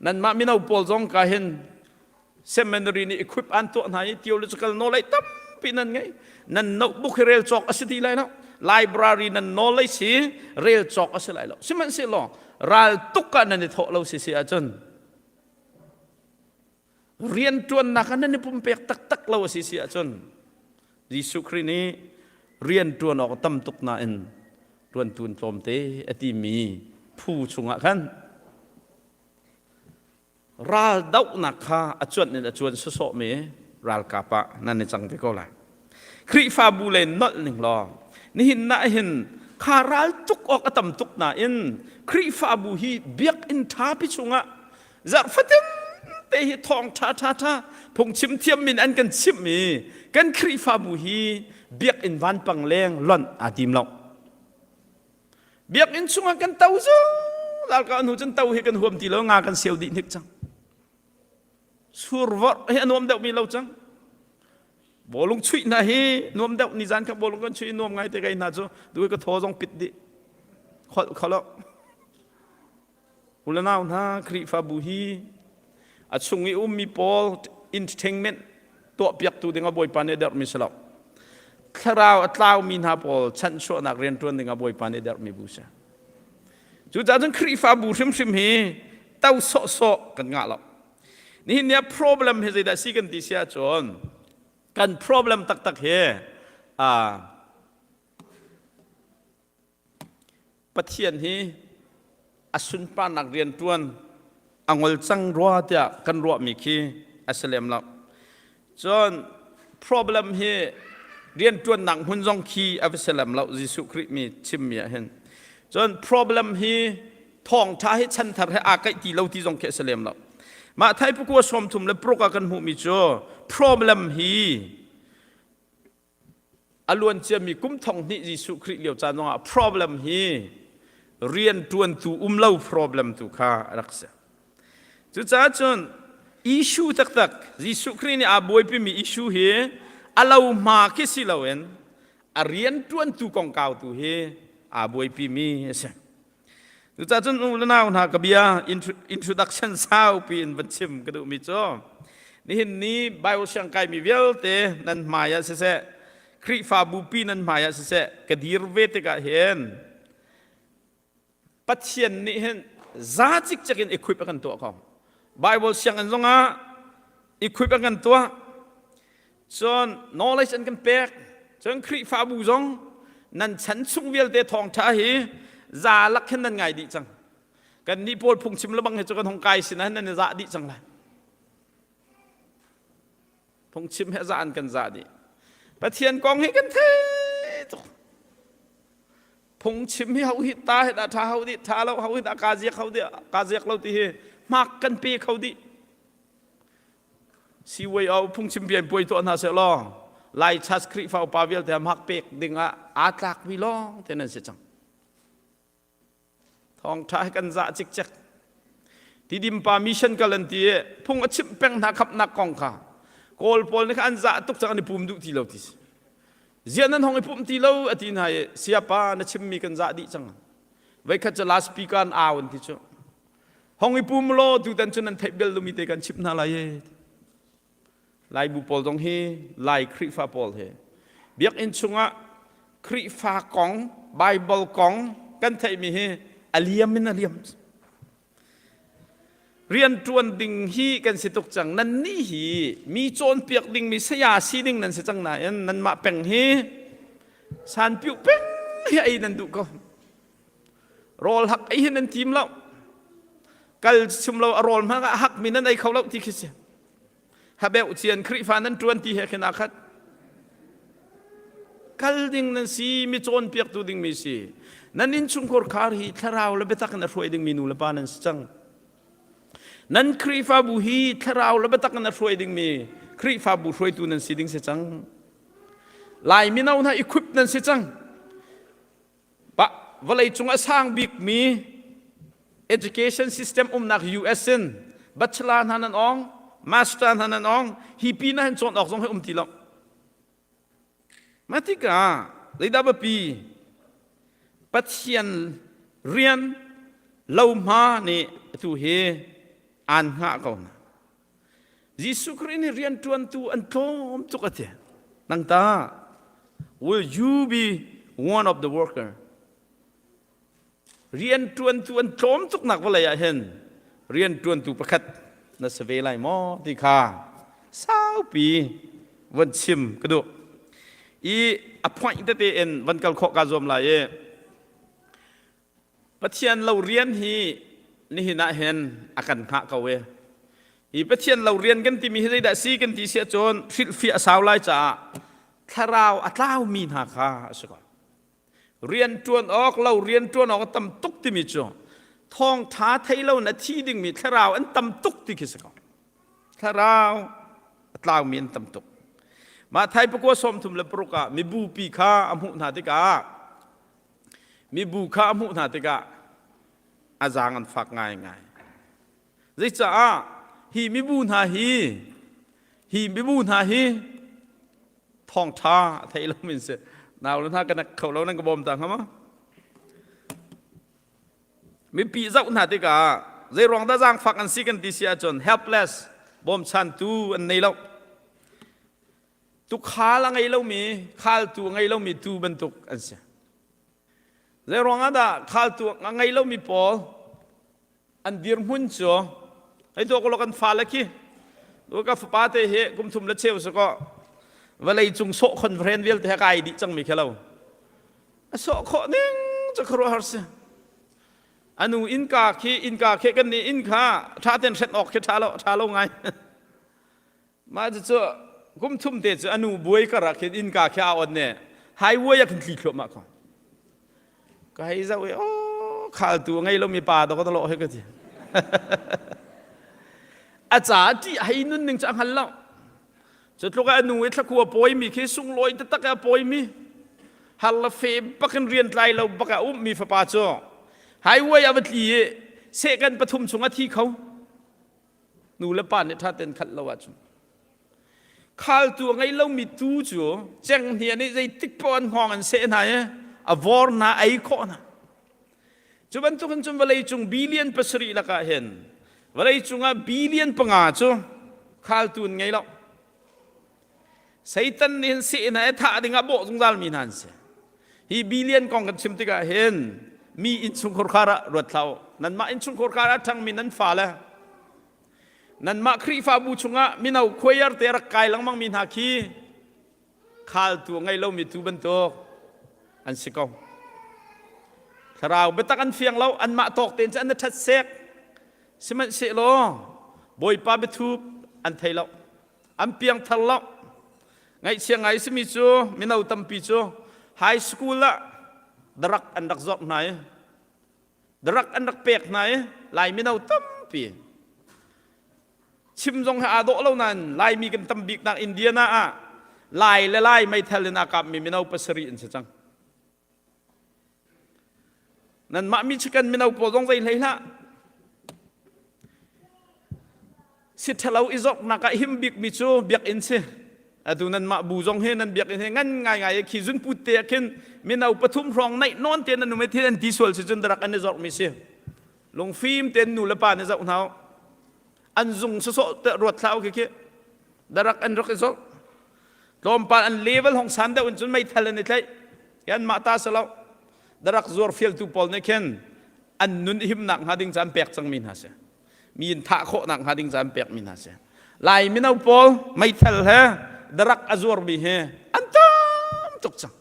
nanmah mino pawl zong ka hin seminary nih equip an tuah hna i theological knowledge tampi nan ngei nan notebook hi rel cawk a si ti lai lo library nan knowledge hi rel cawk a si lai lo sihmanhsehlaw ral tuk ah nan i thawh lo si si ahcun rianṭuannak ah nan i pumpek taktak lo a si si ahcun Jesuh Khrih nih rianṭuan awk tam tuk nain ṭuantu tlawmte a timi phu chungah khan ral dohnak kha a cuanh in a cuan sawsawhmi ralkap ah nan i cang ve ko lai. Khrihfabu le nolh ning law nihin na hin kha ral tuk awk a tam tuk nain Khrihfabu hi biakinn ṭhapi chungah zarh fatin te hi thawng ṭha ṭha ṭha phungchim thiam min an kan chimh i kan Khrihfabu hi biakinn vanpang leng lonh aa tim lo. Biakinn chungah kan to zungzal ka hnu cun to hi kan huam ti lo nga kan seu dih hnik cang. Survorh hi a nuam deuhmi lo cang. Bawlung chuih hna hi nuam deuh ni zan kha bawlung kan chuih nuam ngai te kai hna cu tu ka thaw zong pit dih. Kholh kholo. Ulanau hna Khrihfabu hi a chung i ummi pawl entertainment tuahpiaktu ding ah Bawipa nih a derhmi si lo. Thlarau a tlaumi hna pawl chanhchuahnak rianṭuan ding ah Bawipa nih a derhmi bu si. Cucaah cun Khrihfabu hrimhrim hi to sawhsawh kan ngah lo. Nihin ni ah problem hi zeidah si kan ti si ahcun kan problem taktak hi uh, Pathian hi a sunparnak rianṭuan a ngol cang rua tiah kan ruahmi khi a si lem lo. Cun problem hi rianṭuannak hmun zong khi a va si lem lo Jesuh Khrih mi chimmi ah hin. Cun problem hi thawngṭha hi chanthar he aa kaih ti lo ti zong khi a si lem lo. Mah thai pakua 30 le paruk ah kan hmuhmi cu problem hi A luanciami kum thong hnih Jesuh Khrih lio caan zongah problem hi rianṭuantu um lo problem tu kha a rak si. Cucaah cun issue taktak Jesuh Khrih nih aa buaipimi issue hi a lo hma khi si loin a rianṭuantu kongkau tu hi aa buaipimi a si. Cucaah cun u le nau hna ka bia introduction saupi in van chim ka duhmi cu nihin ni Bible siang kaimi vialte nan hmai ah siseh Khrihfabu pi nan hmai ah siseh ka dir ve tikah hin Pathian nih hin za cikcek in equip a kan tuah ko. Bible sianginn zongah equip a kan tuah. Cun knowledge an kan pek. Cun Khrihfabu zong nan chan chung vialte thawngṭha hi za lak hin nan ngai dih cang. Kan nih pawl phungchim lebang hi cu kan hung kai sin nan i zah dih cang lai. Phungchim he za an kan zah dih. Pathian kong hi kan thei tuk. Phungchim hi ho hi ta hi dah ṭha ho dih ṭha lo ho hi dah kaa ziak ho dih kaa ziak lo ti hi hmak kan pe kho dih. CYO phungchim rian puai tuah hna seh law Lai Church Khrihfa upa vialte hmak pek ding ah aa tlakmi lawng te nan si cang. Thawngṭha hi kan zah cikcek. Tidim pa mission kal an ti i phung a chimh peng hna khamhnak kong kha Kawl pawl nih kha an zah tuk cang an i pum duh ti lo ti si. Ziah nan hong i pumh ti lo a ti hna i siapa na chimmi kan zah dih cang. Voikhat cu last speaker an au an ti cu. Hong i pum law tutan cu nan theih bel lomi te kan chimh hna lai e. Laibu pawl zong hi Lai Khrihfa pawl hi biakinn chungah Khrihfa kong Bible kong kan theihmi hi a liam in a liam. Rian ṭuan ding hi kan si tuk cang. Nan nih hi mi cawnpiak dingmi saya si ding nan si cang nain nanmah peng hi sanpiuh peng hi ei nan duh ko. Rawl hak ei hi nan tim lo. Kal chim lo a rawl hmang ah hak mi nan ei kho lo ti khi si. Habeuh cian Khrihfa nan ṭuan ti he khin aa khat. Kal ding nan si, mi cawnpiaktu ding mi si. Nan innchungkhar khar hi thlarau le biatak in a hruai ding mi nu le pa nan si cang. Nan Khrihfabu hi thlarau le biatak in a hruai ding mi Khrihfabu hruaitu nan si ding si cang. Lai mino hna equip nan si cang. Vawlei cung a sang bikmi education system umnak US in bachelor hna nan ong, master hna nan ong, hi pi na hin cawn awk zong hi um ti lo. Mah tikah zeidah biapi Pathian rian lohma nih atu hi aan hngah ko hna. Jesuh Khrih nih rianṭuantu an tlawm tuk a ti. Nang ta, will you be one of the worker? Rianṭuantu an tlawm tuknak vawlei ah hin rianṭuantu pakhat na si ve lai maw ti kha saupi von chim ka duh. I a point tete in van kal khawh kaa zuam lai i Pathian lo rian hi nihin ah hin a kan hngah ko e. Hi Pathian lo rian kan timi hi zeidah si kan ti si ahcun hrilhfiah a sau lai caah thlarau a tlaumi hna kha a si ko. Rian ṭuan awk lo rian ṭuan awk a tam tuk timi cu thawngṭha thei lo na thi dingmi thlarau an tam tuk ti khi si ko. Thlarau a tlaumi an tam tuk. Mah thai pakua 36 ah mibupi kha a hmuh hna tikah Mibu kha a hmuh hna tikah a zaang an fak ngaingai. Zeicaah? Hi mibu hna hi hi mibu hna hi thawngṭha a thei lo min si. Nau le hna ka nak kho lo nan ka bawm ta hnga ma? Mipi zoh hna tikah zei ruang dah zaangfak an si kan ti si ahcun helpless bawmchantu an nei lo. Tukhal a ngei lomi, khaltu a ngei lomi tuu bantuk an si. Zei ruang ah dah khaltu a ngei lomi pawl an dirhmun cu hei tuah ko kan fale khi ka fapa te hi kum thum le cheu si ko vawlei cung sawh khon hren vialte he kai dih cangmi khi lo A sawh khawh ning cu khuaruahhar si. A nu innka khi innka khi kan nih inn kha ṭha tein hrenh awk khi ṭha lo ṭha lo ngai. Mah cu kum thum te cu a nu buai kar ah khin innka khi aa on ne highway ah khin tli thluahmah ko. Ka hei zoh i oh khaltu a ngei lomi pa dawk a lawh he ka ti. A ca ṭih hei nun ning cu a hngal lo. Cu tluk a nu i thlakua pawimi khi sunglawi taktak a pawimi har le fe bakin rian tlai lo bak a ummi fapa cu highway a va tli i sehkan pathum chung a thi kho nu le pa nih ṭha ten khalh lo ahcun khaltu a ngei lomi tu cu cenghngia nih zeitik paoh an hngawng an seh hna i a vor hna ei khawh hna cu bantukin cun vawleicung billion pasarih lakah hin vawleicung ah billion panga cu khaltu an ngei lo Satan nih hin seh hna i thah dingah bawh zungzal mi hna an si hi billion kong kan chim tikah hin mi innchungkhar khar ah ruat hlah u nanmah innchungkhar khar ah ṭhangmi nan fale nanmah Khrihfabu chungah mino choir te rak kai lengmang mi hna khi khaltu a ngei lomi tu bantuk an si ko. Thlarau biatak an fiang lo, anmah tawk tein cu an i ṭhat sek. Sihmanhsehlaw Bawipa biathup an thei lo, an piangthar lo. Ngaihchia ngai simi cu mino tampi cu high school ah darak an rak zawrh hna i darak an rak pek hna i Lai mino tampi Chim zong he aa dawh lo nain Laimi kan tam biknak Indiana ah Lai le Lai meithal in aa kapmi mino pasarih an si cang. Nanmah Michigan mino pawl zong zei hlei hlah. Si ṭhalo i zawknak ah him bikmi cu biakinn si. Atu nanmah bu zong hi nan biakinn hi ngan ngaingai khi zunput te ah khin mino pathum hrawng naih nawn te nan um i thil an ti sual si cun darak an i zawrhmi si. Lungfim tein nu le pa nih zoh hna u. An zung sawsawh te ruat hlah u khi khi. Darak an rak i zawrh. Tlawmpal an level hong san deuh in cun meithal an i tlaih. An mah ta si lo. Darak zuar fialtu pawl nih khin an nun himnak hnga ding ca an pek cangmi hna si. Mi in thah khawhnak hnga ding ca an pekmi hna si. Lai mino pawl meithal he darak a zuarmi hi an tam tuk cang.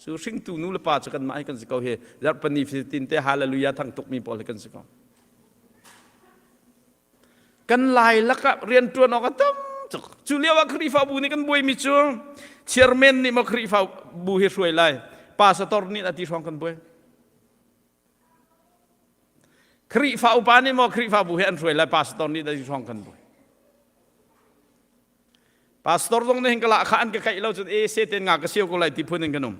Cu hringtu nu le pa cu kanmah hi kan si ko hi. Zarhpini fitin te hallelujah thang tukmi pawl hi kan si ko. Kan lai lakah rianṭuan awk a tam tuk. Cu lio ah Khrihfabu nih kan buaimi cu chairman nih maw Khrihfabu hi hruai lai, pastor nih a ti hrawng kan buai. Khrihfa upa nih maw Khrihfabu hi an hruai lai, pastor nih a ti hrawng kan buai. Pastor zong nih hin ka lah kha an ka kaih lo cun e seten nga ka siu ko lai ti phun in kan um.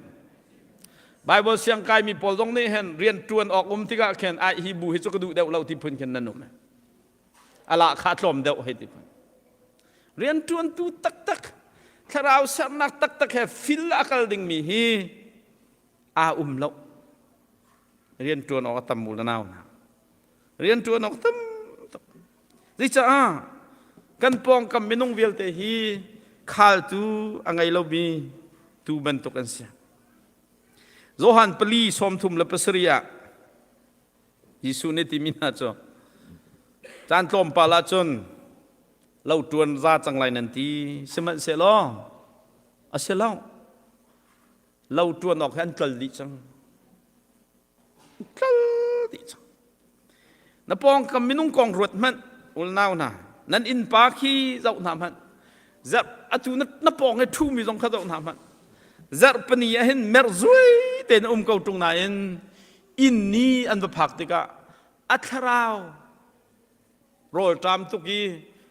Bible siang kai mi pawl zong nih hin rian ṭuan awk um tikah khin ai hi bu hi cu ka duh deuh lo ti phun khin nan um. Ala kha tlawm deuh hei ti phun. Rian ṭuantu taktak thlarau sernak taktak he fil a kal dingmi hi aa um lo. Rian ṭuan awk a tam u la nau hna. Rian ṭuan awk tam tuk. Zeicah kan pawngkam minung vialte hi khaltu a ngei lomi tuu bantuk an si. Johan pali sawmthum le pasarih ah Jesuh nih timi hna cu caan tlawmpal ahcun lo ṭuan za cang lai nan ti sihmanhsehlaw a si lo lo ṭuan awk hi an tlol dih cang tlol dih cang Na pawngkam minung kong ruat hmanh ulnau hna nan innpa khi zoh hna hmanh zarh atu na, na pawng i ṭhumi zong kha zoh hna hmanh zarhpani ah hin merh zui tein um ko ṭung nain inn ni an va phak tikah a thlarau rawlṭam tuk i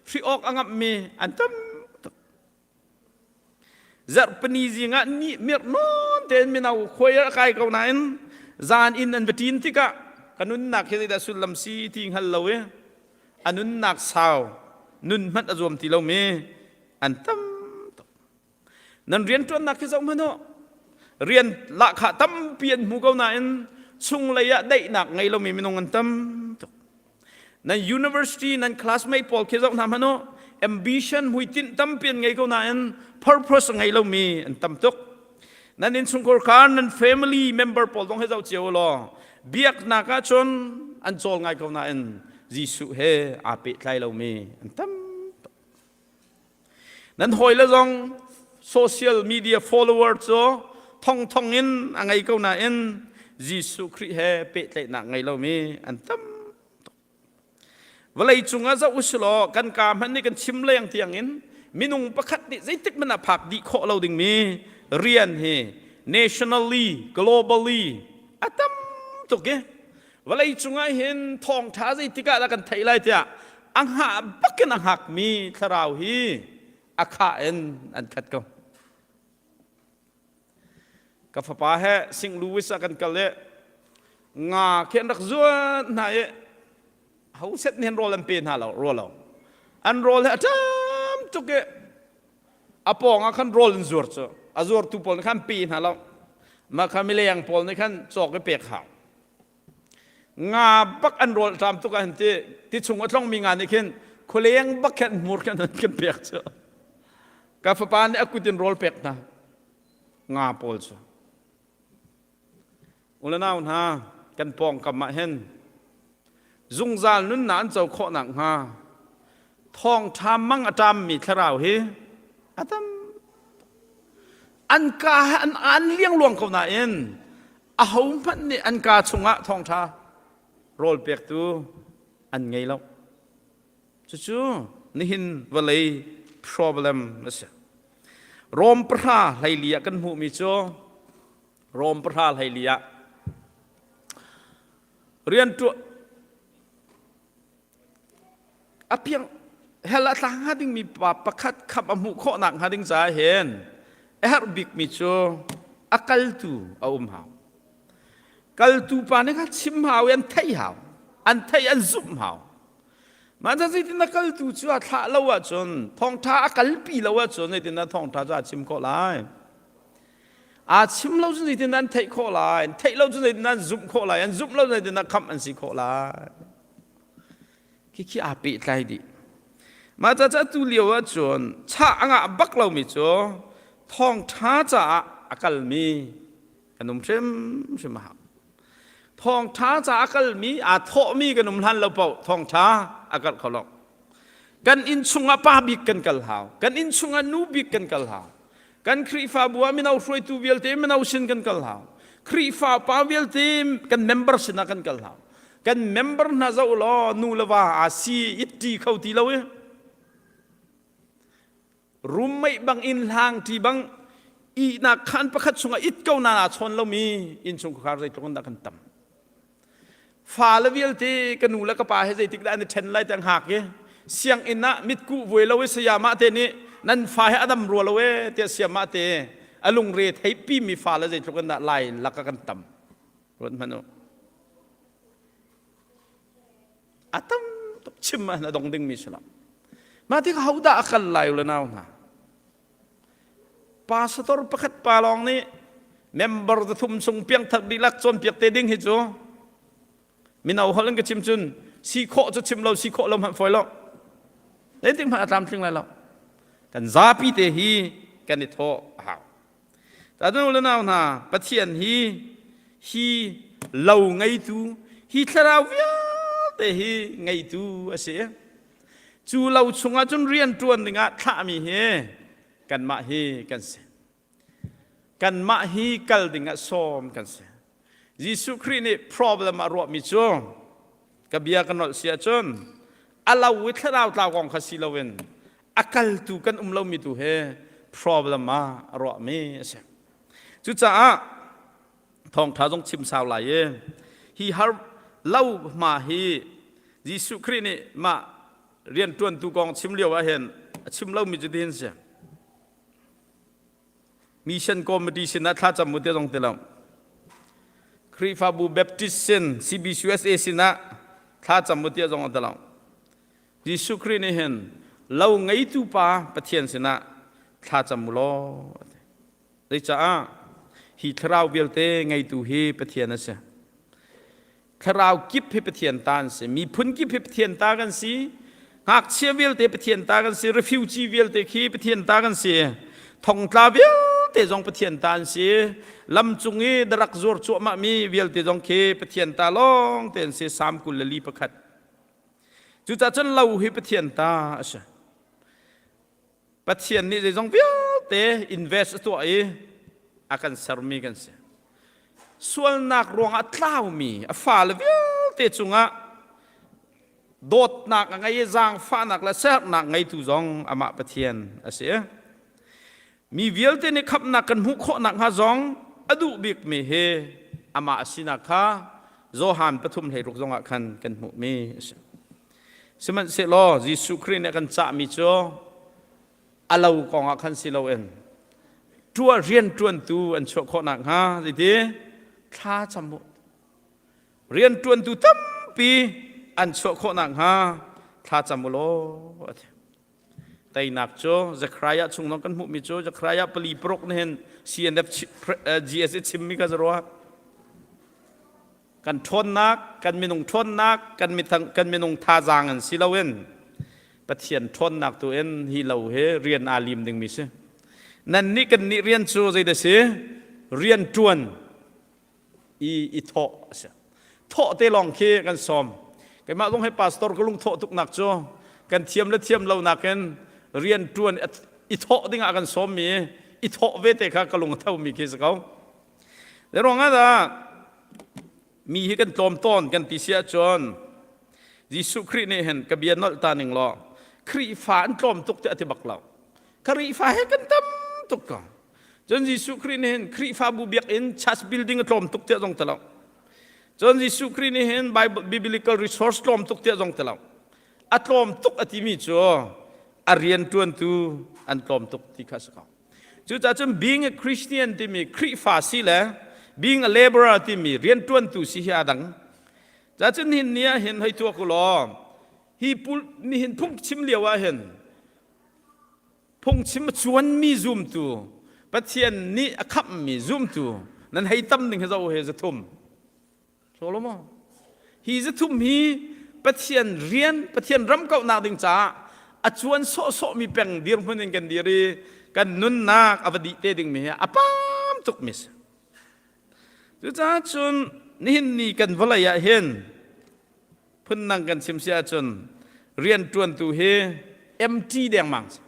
hri awk a ngamhmi an tam tuk Zarhpini zing ah ni mirh nawn tein mino khuai a kai ko nain zan inn an va ṭin tikah ka nunnak hi zeidah sullam si ti hngal lo i. A nunnak sau nun hmanh a zuam ti lomi an tam tuk. Nan rianṭuannak khi zoh hmanh u. Rian lahkhah tampi an hmu ko nain chunglei ah daihnak ngei lomi minung an tam tuk. Nan university nan classmate pawl khi zoh hna hmanh u. Ambition hmuitinh tampi an ngei ko nain purpose a ngei lomi an tam tuk. Nan innchungkhar kha nan family member pawl zong hi zoh cio u law biaknak ah cun an cawl ngai ko nain Jesuh he aa pehtlai lomi an tam tuk. Nan hawile zong social media follower cu thongthong in a ngei ko nain Jesuh Khrih he pehtlaihnak ngei lomi an tam tuk. Vawlei cungah zoh usilaw kan kaa hmanh nih kan chim leng tiangin minung pakhat nih zeitik hmanh ah phak dih khawh lo dingmi rian hi nationally, globally a tam tuk i vawlei cungah hin thawngṭha zeitik ah dah kan theih lai tiah a hngah bakin a hngakmi thlarau hi a khah in an khat ko. Ka fapa he St. Louis ah kan kal i nga khi an rak zuat hna i ho set nih rawl an pe hna lo rawl lo an rawl he a ṭam tuk i a pawng ah khan rawl an zuar cu a zuartu pawl nih khan pe hna lo mah kha mileng pawl nih khan cawk i pek hau nga bak an rawl ṭam tuk ah hin ti ti chung a tlongmi nga nih khin khualeng bak khin hmur khin an kan pek cu ka fapa nih a kut in rawl pek hna nga pawl cu ulanau hna kan pawngkam ah hin zungzal nunnak an co khawh nakhnga thawngṭha mang a ṭammi thlarau hi a tam an ka he an aan liangluang ko nain ahohmanh nih an kaa chungah thawngṭha rawl pektu an ngei lo. Cucu nihin vawlei problem a si. Rom pahra hleili ah kan hmuhmi cu Rom pahra hleili ah rianṭuan a piang hell a tla hnga dingmi pa pakhat khamh a hmuh khawhnak hnga ding caah hin a herh bikmi cu a kaltu a um hau. Kaltu pa nih kha chim hau i an theih hau. An theih an zumh hau. Mah ca zeitin a kaltu cu a thlah lo ahcun thawngṭha a kalpi lo ahcun zeitin dah thawngṭha cu a chim khawh lai? Aa chim lo cun zeitin dah an theih khawh lai? An theih lo cun zeitin dah an zumh khawh lai? An zumh lo zeitin dah khamh an si khawh lai? Khikhi aa pehtlai dih. Mah ca tu lio ahcun chah a ngah bak lomi cu thawngṭha caah a kalmi kan um hrimhrim a hau. Thawngṭha caah a kalmi aa thawhmi kan um hlan lo paoh thawngṭha a karh kho lo. Kan inn chungah pa bik kan kal hau. Kan inn chungah nu bik kan kal hau. Kan Khrihfabu ah mino hruaitu vialte mino sin kan kal hau. Khrihfa pa vialte kan member sinah kan kal hau. Kan member hna zoh law nu le va aa si it ṭi kho ti lo i roommate bang in hlang ṭi bang ihnak khaan pakhat chungah it ko na naa chawn lomi innchungkhar zeitluk in dah kan tam. Fale vialte ka nu le ka pa he zeitik dah an i ṭhen lai ti an hngak i sianginn ah mitkuh vuai lo i sayamah te nih nan fa he a dam rua lo ee tiah sayamah te a lungre theihpi mi fale zeitluk in dah lai lak ah kan tam ruat hmanh u a tam tuk chim ah a dong dingmi si lo mah tik ho dah a kal lai u le nau hna Pastor pakhat pa lawng nih member zathum chung piangthar dihlak cawnpiak te ding hi cu mino holh in ka chim cun si khawh cu chim lo si khawh lo hmanh fawi lo zeitik hmanh a tlamtling lai lo kan zapi te hi kan i thawh a hau Tanu le nau hna Pathian hi hi lo ngeitu hi thlarau vialte hi ngeitu a si Cu lo chungah cun rian ṭuan dingah thlahmi hi kanmah hi kan si. Kanmah hi kal dingah sawm kan si. Jesuh Khrih nih problem a ruahmi cu ka bia ka nolh si ahcun a lo i thlarau tlau kong kha si loin a kaltu kan um lomi tu he problem ah a ruahmi a si. Cucaah thawngṭha zong chim sau lai i hi har lo hma hi Jesuh Khrih nih mah rianṭuantu kong chim lio ah hin a chim lomi cu tihin si mission committee sinah thlacam mu te zong ti lo Khrihfabu Baptist sin CBCUSA sinah thlacam mu ti zong ti lo. Jesuh Khrih nih hin lo ngeitu pa Pathian sinah thla cam u law a ti. Zeicaah hi thlarau vialte ngeitu hi Pathian a si. Thlarau kip hi Pathian ta an si. Miphun kip hi Pathian ta kan si. Ngakchia vialte Pathian ta kan si. Refugee vialte khi Pathian ta kan si. Thongtla vialte zong Pathian ta an si. Lam cung i darak zuar cuahmah mi vialte zong khi Pathian ta lawng te an si. Salm 24. Cucaah cun lo hi Pathian ta a si. Pathian nih zeizong vialte invest a tuah i a kan sermi kan si. Sualnak ruangah tlaumi a fale vialte cungah dawtnak a ngei i zaangfahnak le sernak ngeitu zong amah Pathian a si. Mi vialte nih khamhnak kan hmuh khawh nakhnga zong a duh bikmi hi amah a sinak kha Johan pathum hleiruk zongah khan kan hmuhmi a si. Sihmanhsehlaw Jesuh Khrih nih a kan cahmi cu a lo kong ah khan si loin ṭuah rianṭuantu an chuah khawh nakhnga zeiti thla cam u. Rianṭuantu tampi an chuah khawh nakhnga thla cam u law a ti. Teinak cu Zechariah chung zong kan hmuhmi cu Zechariah pali paruk nih hin CNF GS i chimmi kha zarua. Kan ṭhawnnak, kan minung ṭhawnnak, kan mithang, kan minung thazaang in si loin Pathian ṭhawnnak tu in hi lo hi rian aa lim dingmi si. Nan nih kan nih rian cu zeidah si? Rian ṭuan i i thawh a si. Thawh te lawng khi kan sawm. Keimah zong hi pastor ka lungthawh tuknak cu kan thiam le thiam lo nakin rian ṭuan i thawh dingah kan sawmmi i thawh ve te kha ka lung a thomi khi si ko. Zei ruangah dah mi hi kan tlawm tawn kan ti si ahcun Jesuh Khrih nih hin ka bia nolh ta ning law Khrihfa an tlawm tuk tiah a ti bak lo. Khrihfa he kan tam tuk ko. Cun Jesuh Khrih nih hin Khrihfabu biakinn church building a tlawm tuk tiah zong ti lo. Cun Jesuh Khrih nih hin Bible biblical resource tlawm tuk tiah zong ti lo. A tlawm tuk a timi cu a rianṭuantu an tlawm tuk ti kha a si ko. Cucaah cun being a Christian timi Khrihfa si le being a laborer timi rianṭuantu si hi aa dang. Cacun nihin ni ah hin hei tuak u law hi pul nihin phungchim lio ah hin phungchim a cuanmi zumtu Pathian nih a khamhmi zumtu nan hei tam ding hi zoh he zathum. Solomo hi zathum hi Pathian rian Pathian ram kauhnak ding caah a cuan sawhsawhmi peng dirhmun in kan dir i kan nunnak a va dih te dingmi hi a pam tukmi si. Cucaah cun nihin ni kan vawlei ah hin phundang kan chim si ahcun rianṭuantu hi empty dengmang si.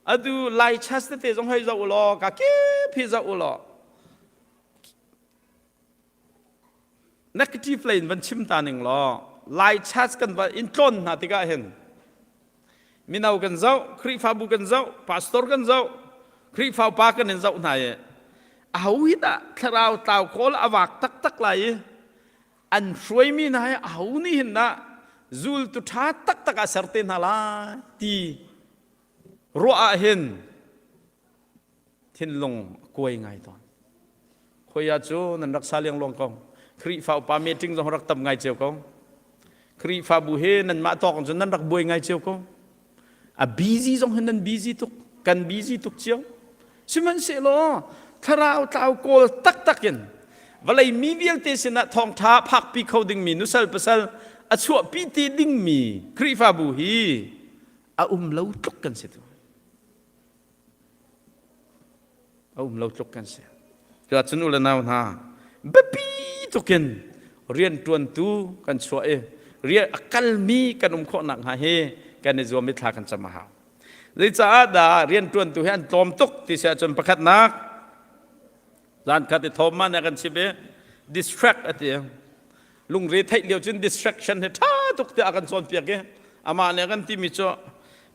Atu Lai church tete zong hei zoh u law ka kip hi zoh u law negative lei in van chim ta ning law lai church kan va in tlawn hna tikah hin mino kan zoh khrihfabu kan zoh pastor kan zoh khrihfa upa kan in zoh hna i aho hi dah thlarau tlau kawl a vak taktak lai i an hruaimi hna hi aho nih hin dah zultu ṭha taktak ah ser te hna lai ti ruah ah hin thinlung a kuai ngai tawn. Khoi ah cu nan rak sa liangluang ko. Khrihfa upa meeting zong rak tam ngai cio ko. Khrihfabu he nanmah tawk cun nan rak buai ngai cio ko. A busy zong hin nan busy tuk. Kan busy tuk cio. Sihmanhsehlaw thlarau tlau kawl taktak in vawlei mi vialte sinah thawngṭha phakpi kho dingmi nusal pasal a chuahpi te dingmi Khrihfabu hi a um lo tluk kan si tu. A um lo tluk kan si. Cuahcun u le nau hna, biapi tukin rianṭuantu kan chuah i rian a kalmi kan um khawh nakhnga hi kan i zuam i thla kan cam a hau. Zeicaah dah rianṭuantu hi an tlawm tuk ti si ahcun pakhatnak zan khat i thawm ma nih a kan chimh i distract a ti. Lungre theih lio cun distraction hi ṭha tuk tiah a kan cawnpiak i amah nih a kan timi cu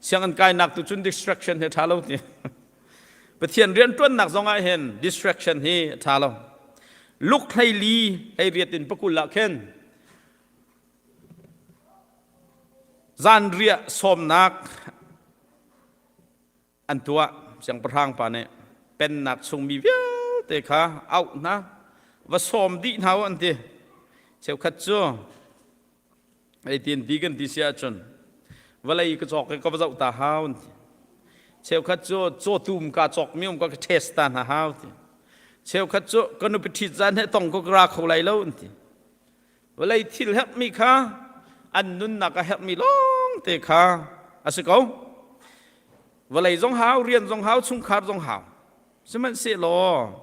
sianginn kainak tu cun distraction hi ṭha lo ti. Pathian rianṭuannak zongah hin distraction hi a ṭha lo. Luk hleili hleiriat in pakul ah khin zanriah sawmnak an tuah. Siangpahrang pa nih pennak chungmi vialte kha auh hna, va sawm dih hna u an ti. Cheukhat cu. Ei tin ti kan ti si ahcun vawlei ka cawk i ka va zoh ta hau an ti. Cheukhat cu cawtum ka cawkmi um ka ka test ta hna hau ti. Cheukhat cu ka nupi ṭhit zan he tong ko ka ra kho lai lo an ti. Vawlei thil herhmi kha an nunnak a herhmi lawng te kha a si ko. Vawlei zong hau, rian zong hau, chungkhar zong hau. Sihmanhsehlaw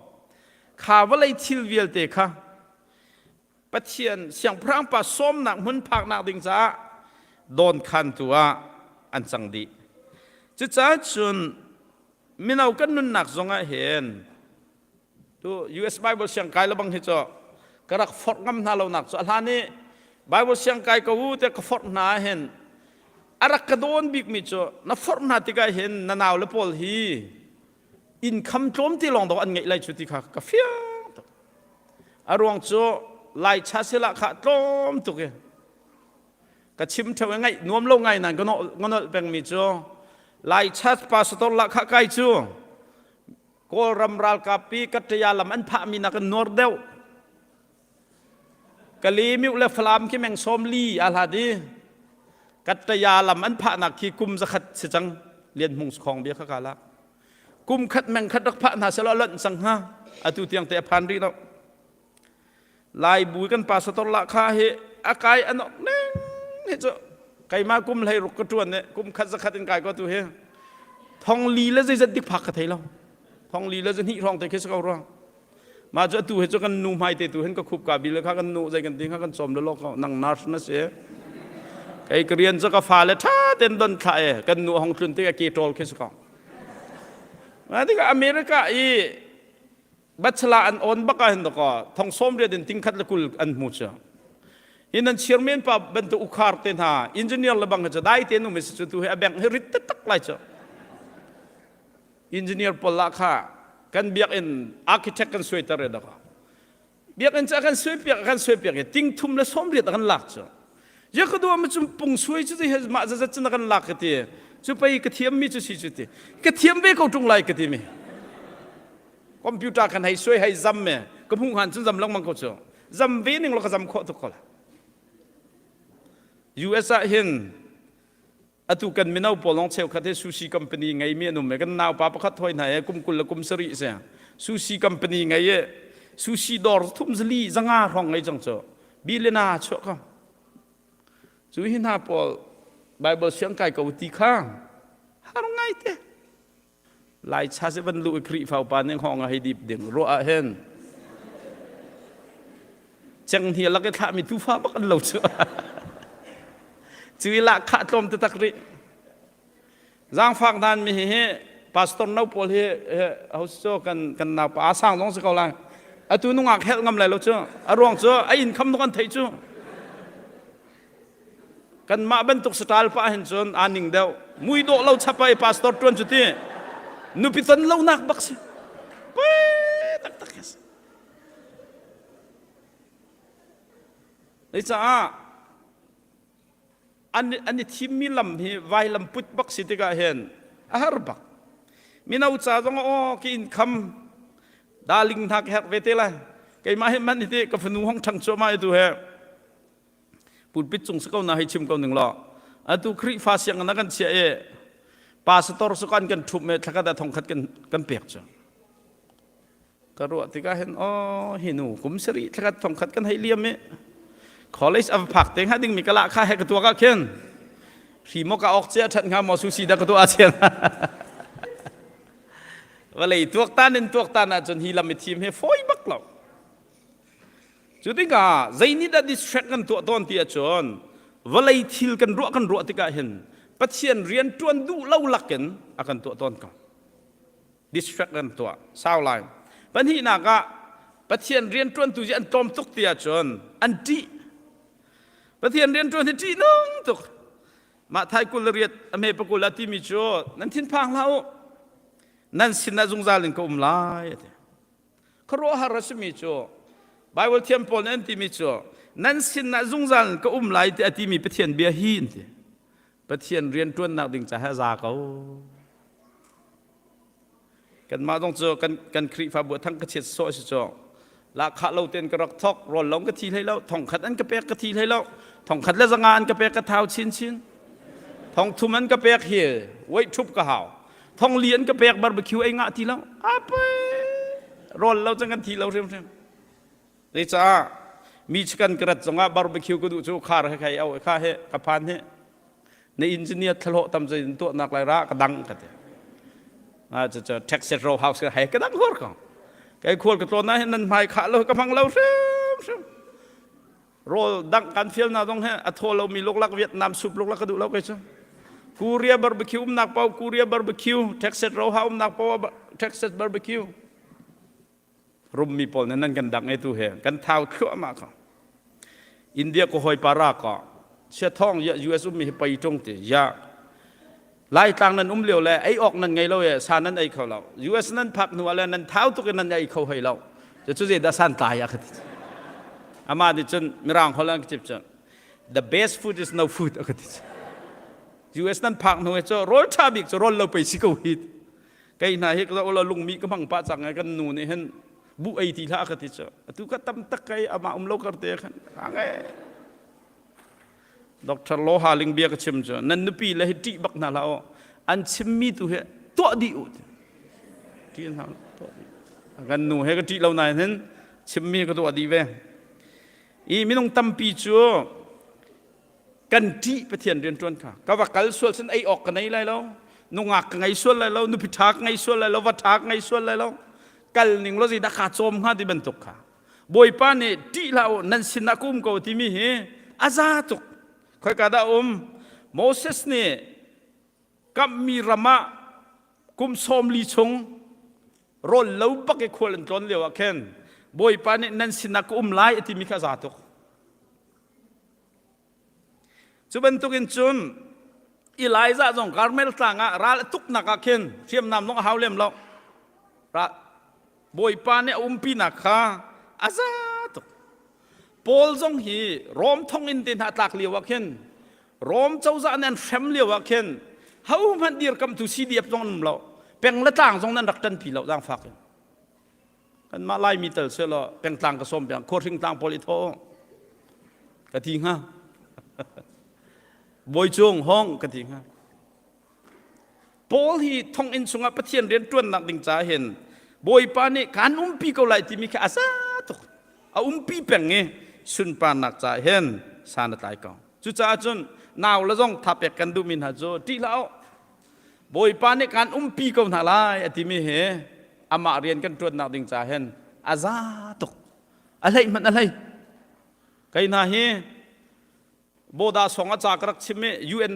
kha vawlei thil vialte kha Pathian siangpahrang pa sawmnak hmun phaknak ding caah dawnkhantu ah an cang dih. Cucaah cun mino kan nunnak zongah hin tu US Bible siangkai lebang hi cu ka rak forh ngam hna lonak cu a hlan i Bible siangkai ko u tiah ka forh hna ah hin a rak ka dawn bikmi cu na forh hna tikah hin na nau le pawl hi income tlawm te lawng dawh an ngeih lai cu ti kha ka fiang tuk. A ruang cu lai cha sila kha tlawm tuk i ka chim theo i ngaih nuam lo ngai nan ka nolh pengmi cu lai cha pastor lah kha kai cu Kawlram ralkap pi Kattaya lam an phahmi nak in nuar deuh Kalemiu le Falam khi meng sawm li a hlat i Kattaya lam an phahnak khi kum zakhat si cang Lian Hmung Sakhong bia kha ka lak kum khat meng khat rak phah hna selaw lonh cang hnga atu tiang te a phan rih lo lai bu kan pastor lah kha hi a kai an ok neng hi cu keimah kum hlei ruk ka tuan ne kum khat zakhat in kai ko tu hi thong li le zeizat dik phak ka thei lo thong li le zahnih hrawng te khi si ko rua mah cu atu hi cu kan nu hmai te tu hin ka khup ka bil kha kan nu zei kan ti kha kan cawm le lok nang nurse na si kei ka rian cu ka fa le tha ten don thla e kan nu hong tlun te ke tol khi si ko ma tikah America i bachelor an on bak ah hin ko thong som riat in ting khat le kul an hmu chu hi nan chairman pa bantuk ukhar te hna engineer le bang cu dai te nu mi cu tu hi a bank hi rit tak lai chu engineer pawl lah kha kan biakinn architect kan suaiter re daka biakinn ca kan suai piak kan suai piak i ting thum le som riat kan lak cu ya ka duam cu pung suai cu he mah zazat cu na kan lak ka ti cu pei ka thiam mi cu si cu ti ka thiam ve ko tung lai ka ti mi computer kan hei suai hei zam me ka hmuh han cun zam lengmang ko cu zam ve ning lo ka zam khawh tuk ko la US ah hin atu kan mino pawl lawng cheukhat hi sushi company ngeimi an um i kan naupa pakhat hoi hna i kum 20 le kum sarih si sushi company ngei i sushi dawr thum zali zanga hrawng ngei cang cu bilina chuah ko cu hi hna pawl Bible siang kai ko ti kha har ngai te Lai cha si van lu i Khrihfa upa nih hngawng a hei dip ding ruah ah hin cenghngia lak i thlahmi tufa bak an lo cu cu i lah khah tlawm taktak rih zaangfak nan mi hi pastor no pawl hi ho cu kan kan naupa a sang zong si ko lai atu nungak helh ngam lai lo cu a ruang cu a inn kham nuk an theih cu Kanmah bantuk saṭal pah hin cun aa ning deuh. Mui dawh lo chap ah i pastor ṭuan cu ti. Nupi ton lonak bak si. Pui taktak hi si. Caah an, an i thimmi lam hi vailam put bak si tikah hin a har bak. Mino ca zong aw ki in kham darling hna ka herh ve te lai. Keimah hi man hi ti ka fanu hong ṭhang cuahmah i tu he pulpit cung si ko na hei chim ko ning law atu Khrihfa sianginn ah kan chiah i pastor su kan kan ṭhup me thlakhat ah thongkhat kan kan pek cu ka ruah tikah hin oh hi nu kum sarih thlakhat thongkhat kan hei liam i college a phak te hnga ding mi ka lah kha he ka tuak ah khin hri mo ka ok chia that hnga maw su si da ka tuah chiang vawlei tuaktan in tuaktan ahcun hi lam i thim hi fawi bak lo Cu tikah zei nih dah distract kan tuah tawn ti ahcun vawlei thil kan ruah kan ruah tikah hin Pathian rian ṭuan duh lo lakin a kan tuah tawn ko. Distract kan tuah sau lai. Pahnihnak ah Pathian rian ṭuantu hi an tlawm tuk ti ahcun an ṭih. Pathian rian ṭuan hi ṭihnung tuk. Mah thai kul le riat a hme pakul a timi cu nan thinphang hlah u. Nan sinah zungzal in ka um lai a ti. Khuaruahhar a simi cu Bible thiam pawl nih an timi cu nan sinah zungzal ka um lai ti a timi Pathian bia hi an ti. Pathian rian ṭuannak ding caah a za ko. Kanmah zong cu kan, kan Khrihfabu a thang ka chiat sawh si cu. Lahkhah lo tein ka rak thok, rawl lawng ka thi hlei lo, thongkhat an ka pek ka thi hlei lo, thongkhat le zanga an ka pek ka thau chinchin. Thong thum an ka pek hi wait ṭhup ka hau. Thong li an ka pek barbecue ei ngah ti lo. Ape rawl lo cang kan thi lo hrimhrim. Zeicah mi chikan ka rat zongah barbecue ka duh cu khar he khai au kha he ka phan he na engineer thlahlawh tam zei in tuahnak lai ra ka dang ka ti. Ah cu cu Texas Row House ka he ka dang hur ko. Kai khual ka tlawn na hin nan hmai khah lo ka hmang lo hrim hrim. Rawl dang kan fial na zong he a thaw lo mi luklak Vietnam soup luklak ka duh lo kai cu. Korea barbecue umnak pau Korea barbecue Texas Row House umnak pau Texas barbecue rummi pawl nih nan kan dang tu he kan thau thluahmah ko India ko hoi para ko sia thong ya US ummi hi pei tung ti ya Laitlang nan um lio le ei awk nan ngei lo e sa nan ei kho lo US nan phak hnu ah le nan thau tuk in nan ei kho hoi lo cu cu dah san tlai a ka ti ama nih cun mirang holh an ka chip cun the best food is no food a ka ti US nan phak hnu he cu rawl ṭha bik cu rawl lo pei si ko hi Kei hna hi ka ula lungmi ka hmang pah cang i kan nu nih hin bu ei ti hlah ka ti cu. Atu ka tam tak kai amah um lo kar te khan ange. Dr. Loha ling bia ka chim cu nan nupi le hi ṭih bak hna hlah u. An chimmi tu hi tuah dih u. Ṭih hna tuah dih. Kan nu he ka ṭih lo nain hin chimmi ka tuah dih ve. I minung tampi cu kan ṭih Pathian rianṭuan kha ka va kal sual cun ei awk ka nei lai lo nungak ka ngei sual lai lo nupi ṭha ka ngei sual lai lo va ṭha ka ngei sual lai lo kal ning lo zeidah kaa cawm hnga ti bantuk kha Bawipa nih ṭih hlah u nan sinah ka um ko timi hi a za tuk khoika dah um Moses nih kamhmi ram ah kum 40 chung rawl lo bak i khual an tlawn lio ah khin Bawipa nih nan sinah ka um lai a timi kha a za tuk Cu bantukin cun Elijah zong Karmel tlang ah ral a tuknak ah khin hriamnam zong a hau lem lo. Bawipa nih a umpinak kha a za tuk. Paul zong hi Rom thonginn te hna a tlak lio ah khin Rom cozah nih an hrem lio ah khin hohmanh dirkamtu CDF zong an um lo. Peng le tlang zong nan rak ṭanpi lo zaangfak in. Kanmah Laimi tal selaw pengtlang ka sawm piak khuahring tlang pawl i thawh ka ti hnga. Bawi cung hong ka ti hnga. Paul hi thonginn chungah Pathian rian ṭuannak ding caah hin Bawipa nih kaan umpi ko lai timi kha a za tuk. A umpi peng i sunparnak caah hin san a tlai ko. Cucaah cun nau le zong thapek kan duhmi hna cu ṭih hlah u. Bawipa nih kaan umpi ko hna lai a timi hi amah rian kan ṭuannak ding ca hin a za tuk. A hleih hmanh a hlei. Kei hna hi Boda song a ca ka rak chim i UN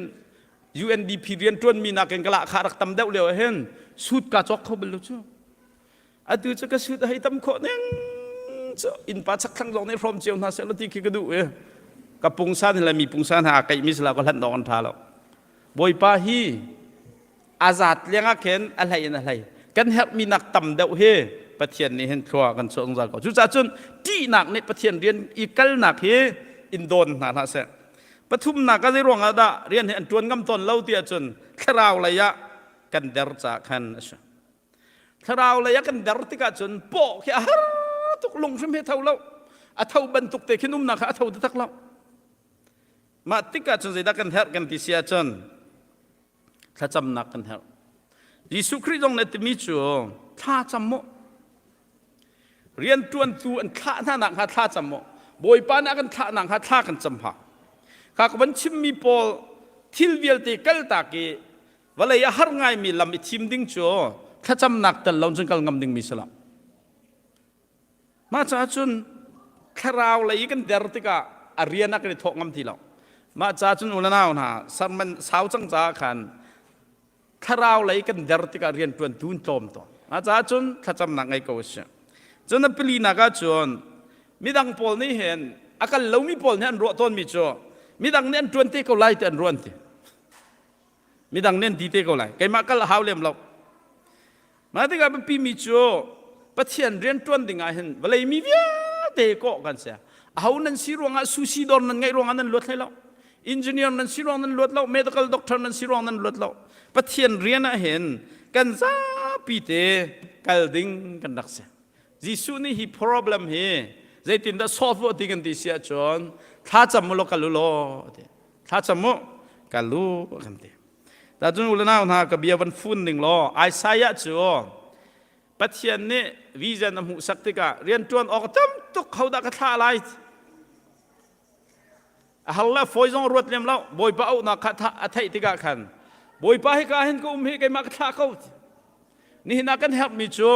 UNDP rian ṭuanmi nakin ka lahkhah rak tam deuh lio ah hin suit kaa cawk kho bal lo cu. Atu cu ka suit a hei tam khawh ning cu innpa chakthlang zong nih hrawm cio hna seh law ti khi ka duh i ka pungsan le mi pungsan ha keih mi sila ka hlanh dawng an ṭha lo. Bawipa hi a zat leng ah khin a hlei in a hlei. Kan herhmi nak tam deuh hi Pathian nih hin thlua kan chuah zungzal ko. Cucaah cun ṭihnak nih Pathian rian i kalnak hi in dawn hna hlah seh. Pathumnak ah zei ruangah dah rian hi an ṭuan ngam tawn lo ti ahcun thlarau lei ah kan der caah khan a si. Thlarau lei ah kan der tikah cun paw khi a har tuk lung hrim hi tho lo. A tho bantuk te khin umnak kha a tho taktak lo. Mah tikah cun zeidah kan herh kan ti si ahcun thlacamnak kan herh. Jesuh Khrih zong nih timi cu thla cam mu. Rianṭuantu an thlah hna nak hnga thla cam mu. Bawipa nih a kan thlah nak hnga thla kan cam ha. Kha ka van chimmi pawl thil vialte kaltak i vawlei a har ngaimi lam i thim ding cu thlacamnak tel lo cun kal ngam dingmi si lo. Mah caah cun thlarau lei i kan der tikah a rian ah kan i thawh ngam ti lo. Mah caah cun u le nau hna sermon sau cang caah khan thlarau lei kan der tikah rian ṭuan tu tlawm tawn. Mah caah cun thlacamnak ngei ko usih. Cun a palinak ah cun midang pawl nih hin a kal lomi pawl nih an ruah tawnmi cu midang nih an ṭuan te ko lai ti an ruah an ti. Midang nih an ti te ko lai. Keimah kal a hau lem lo. Mah tikah biapi mi cu Pathian rian ṭuan ding ah hin vawlei mi vialte kawh kan si. Aho nan si ruangah sushi dawr nan ngeih ruangah nan luat hlei lo. Engineer nan si ruang nan luat lo, medical doctor nan si ruang nan luat lo. Pathian rian ah hin kan zapi te kal ding kan rak si. Jesuh nih hi problem hi zeitindah solve ti kan ti si ahcun thlacam u law kal u law ti. Thlacam u kal u kan ti. Ta cun u le nau hna ka bia van fun ning law Isaiah cu Pathian nih vision a hmuhsak tikah rianṭuan awk tam tuk hodah ka thlah lai a har le fawi zong ruat lem lo Bawipa auhnak kha a theih tikah khan Bawipa hika hin ka um hi keimah ka thlah ko nihin ah kan herhmi cu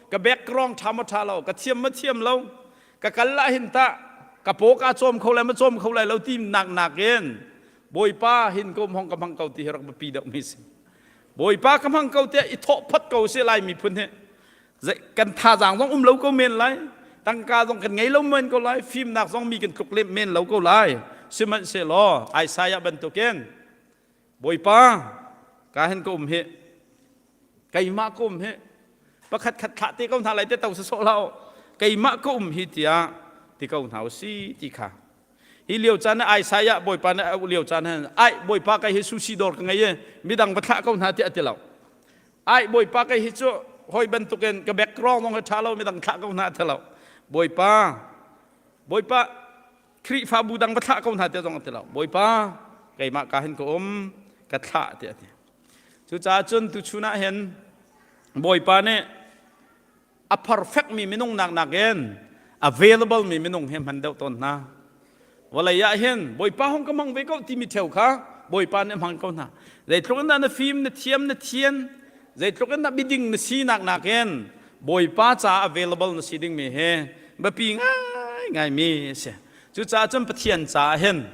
ka background ṭha maw ṭha lo ka thiam ma thiam lo ka kal lah hin tah ka paw ka cawm kho lai ma cawm kho lai lo ti nak nakin Bawipa hin ka um hong ka hmang ko ti hi rak biapi deuh mi si Bawipa ka hmang ko tiah i thawh phot ko si lai miphun hi kan thazaang zong um lo ko men lai tangka zong kan ngei lo men ko lai fimnak zong mi kan tluk lem men lo ko lai sihmanhsehlaw Isaiah bantukin Bawipa ka hin ka um hi keimah ka um hi pakhat khat thlah te ko hna lai te to sawsawh hlah keimah ka um hi tiah ti ko hna usi ti kha Hi lio caan ah Isaiah Bawipa nih a lio caan hin ai Bawipa kai hi sushi dawr ka ngei i midang va thlah ko hna tiah a ti lo. Ai Bawipa kai hi cu hoi bantukin ka background zong hi ṭha lo midang thlah ko hna a ti lo. Bawipa Bawipa Khrihfabu dang va thlah ko hna tiah zong a ti lo. Bawipa keimah ka hin ka um ka thlah tiah a ti. Cucaah cun tuchun ah hin Bawipa nih a perfect mi minung nak nakin available mi minung he hman deuh tawn hna vawlei ah hin bawipa hong ka hmang ve ko timi theu kha bawipa nih hmang ko hna zeitluk in dah na fim na thiam na thian zeitluk in dah miding na sinak nakin bawipa caah available na si dingmi he biapi ngai ngai mi a si cucaah cun pathian caah hin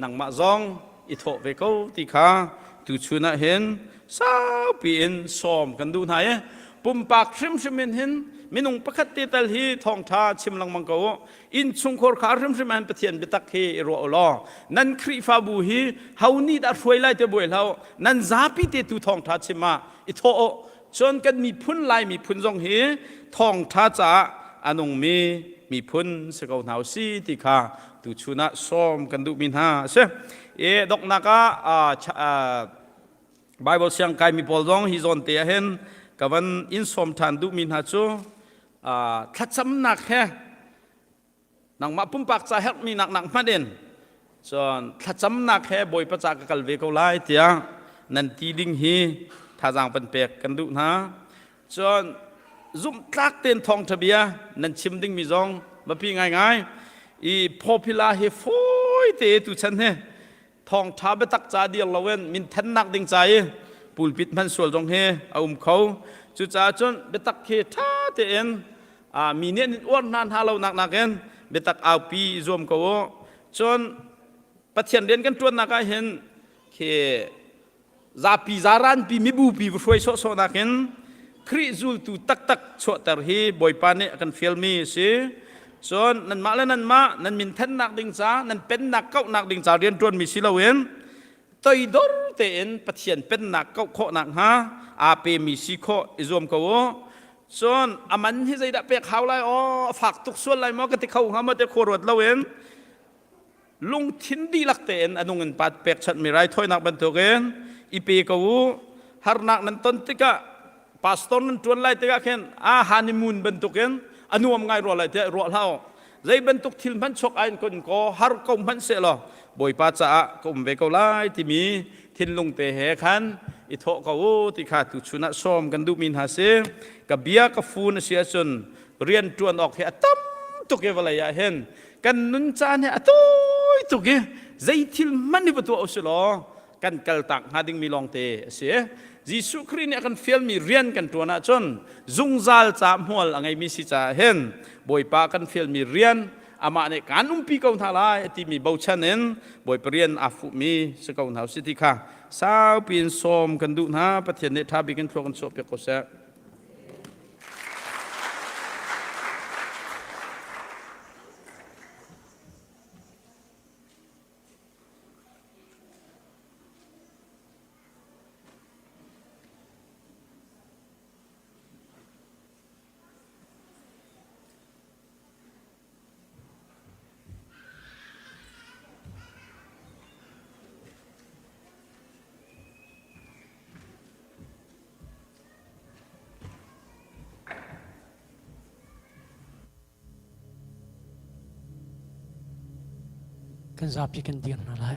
nangmah zong i thawh ve ko ti kha tuchun ah hin saupi in sawm kan duh hna i pumpak hrimhrim in hin minung pakhat te tal hi thawngtha chim lengmang ko u innchungkhar kha hrimhrim ah hin Pathian biatak hi i ruah u law nan Khrihfabu hi ho nih dah hruai lai te buai hlah nan zapi te tu thawngtha chim ah i thawh u Cun kan miphun Lai miphun zong hi thawngṭha caah a nungmi miphun si ko hna usih ti kha tuchun ah sawm kan duhmi hna a si. I donghnak ah Bible siang kaimi pawl zong hi zawn te ah hin ka van in sawm ṭhan duhmi hna cu thlacamnak he nangmah pumpak ca herhmi nak nak hmanh in cun thlacamnak he Bawipa ca ka kal ve ko lai tiah nan ti ding hi thazaang pan pek kan duh hna cun zumhtlak tein thawngṭha bia nan chim dingmi zong biapi ngaingai i popular hi fawi te tu chan hi thawngṭha biatak ca dir loin minthennak ding ca i pulpit hman sual zong hi a um kho cucaah cun biatak khi ṭha tein mi nih an in uar hna hna lo nak nakin biatak aupi i zuam ko u cun Pathian rian kan ṭuannak ah hin khi zapi zaranpi mibupi va hruai sawhsawh nakin Khrih zultu taktak chuahter hi Bawipa nih a kan fialmi a si. Cun nanmah le nanmah nan min thennak ding ca, nan pennak kauhnak ding ca rianṭuanmi si loin toidor tein Pathian pennak kauh khawh nakhnga aa pemi si khawh i zuam ko u. Cun a man hi zeidah pek hau lai aw, a fak tuk sual lai maw ka ti kho hnga maw ti khua ruat loin lungthin dihlak tein a nung in pat pekchanhmi raithawinak bantukin i pe ko u harnak nan ton tikah pastor nan ṭuan lai tikah khin a honeymoon bantukin a nuam ngai rua lai tiah ruah hlah u zei bantuk thil hmanh chuak ai kun ko har ko hmanh seh law bawipa caah ka um ve ko lai timi thinlung te he khan i thawh ko u ti kha tuchun ah sawm kan duhmi hna si ka bia ka fun a si ahcun rian ṭuan awk hi a tam tuk i vawlei ah hin kan nun caan hi a tawi tuk i zei thil hmanh hi va tuah usih law kan kaltak hnga dingmi lawngte a si. Jesuh Khrih nih a kan fialmi rian kan ṭuan ahcun zungzal ca hmual a ngeimi si caah hin Bawipa kan fialmi rian amah nih kaan umpi ko hna lai a timi bochan in Bawipa rian aa fuhmi si ko hna usih ti kha saupi in sawm kan duh hna Pathian nih ṭha bik in thlua kan chuahpiak ko seh. Kan zapi kan dir hna lai.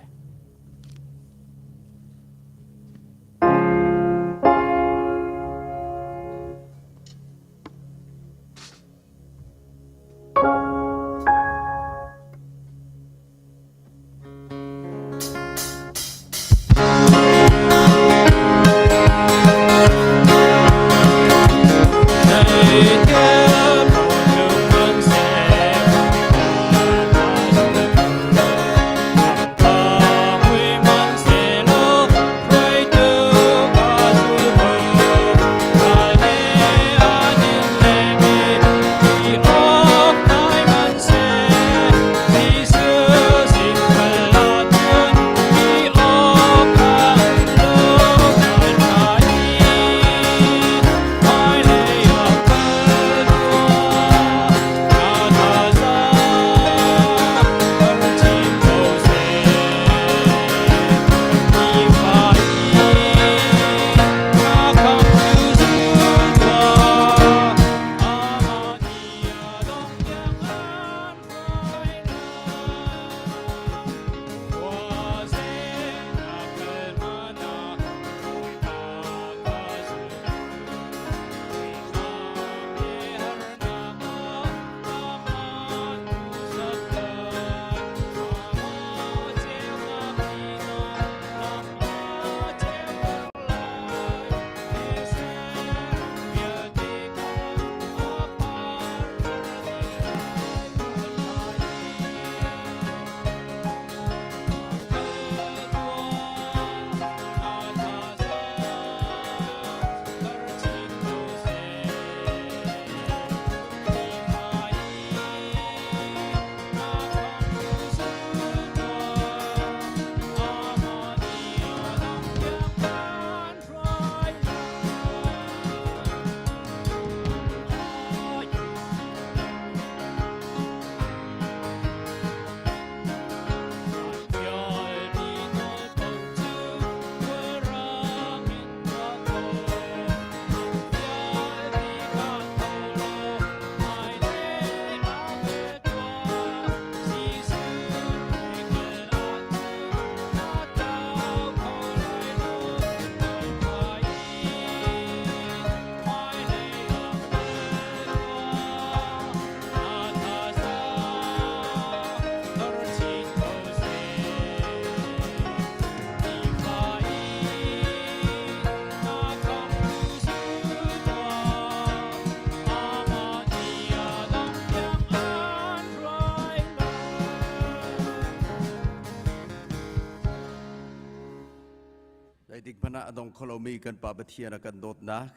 Zeitik hmanh ah a dong kho lomi kan Pa Pathian a kan dawtnak,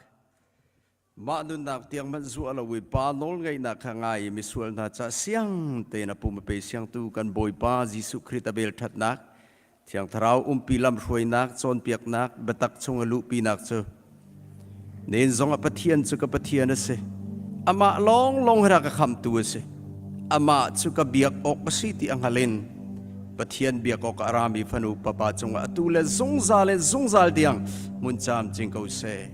mah nunnak tiang hmanh zuah lo i Pa nawlngeihnak kha ngai i misual hna ca siang tein a pum a pe siangtu kan Bawipa Jesuh Khrih a vel ṭhatnak, Thiang Thlarau umpi lamhruainak, cawnpiaknak, biatak chung a luhpinak cu nen zong ah Pathian cu ka Pathian a si. Amah lawnglawng hi rak ka khamtu a si. Amah cu ka biak awk a si ti a hngal in Pathian biak awk a rami fanu papa cungah atu le zungzal in zungzal tiang hmun camcin ko seh.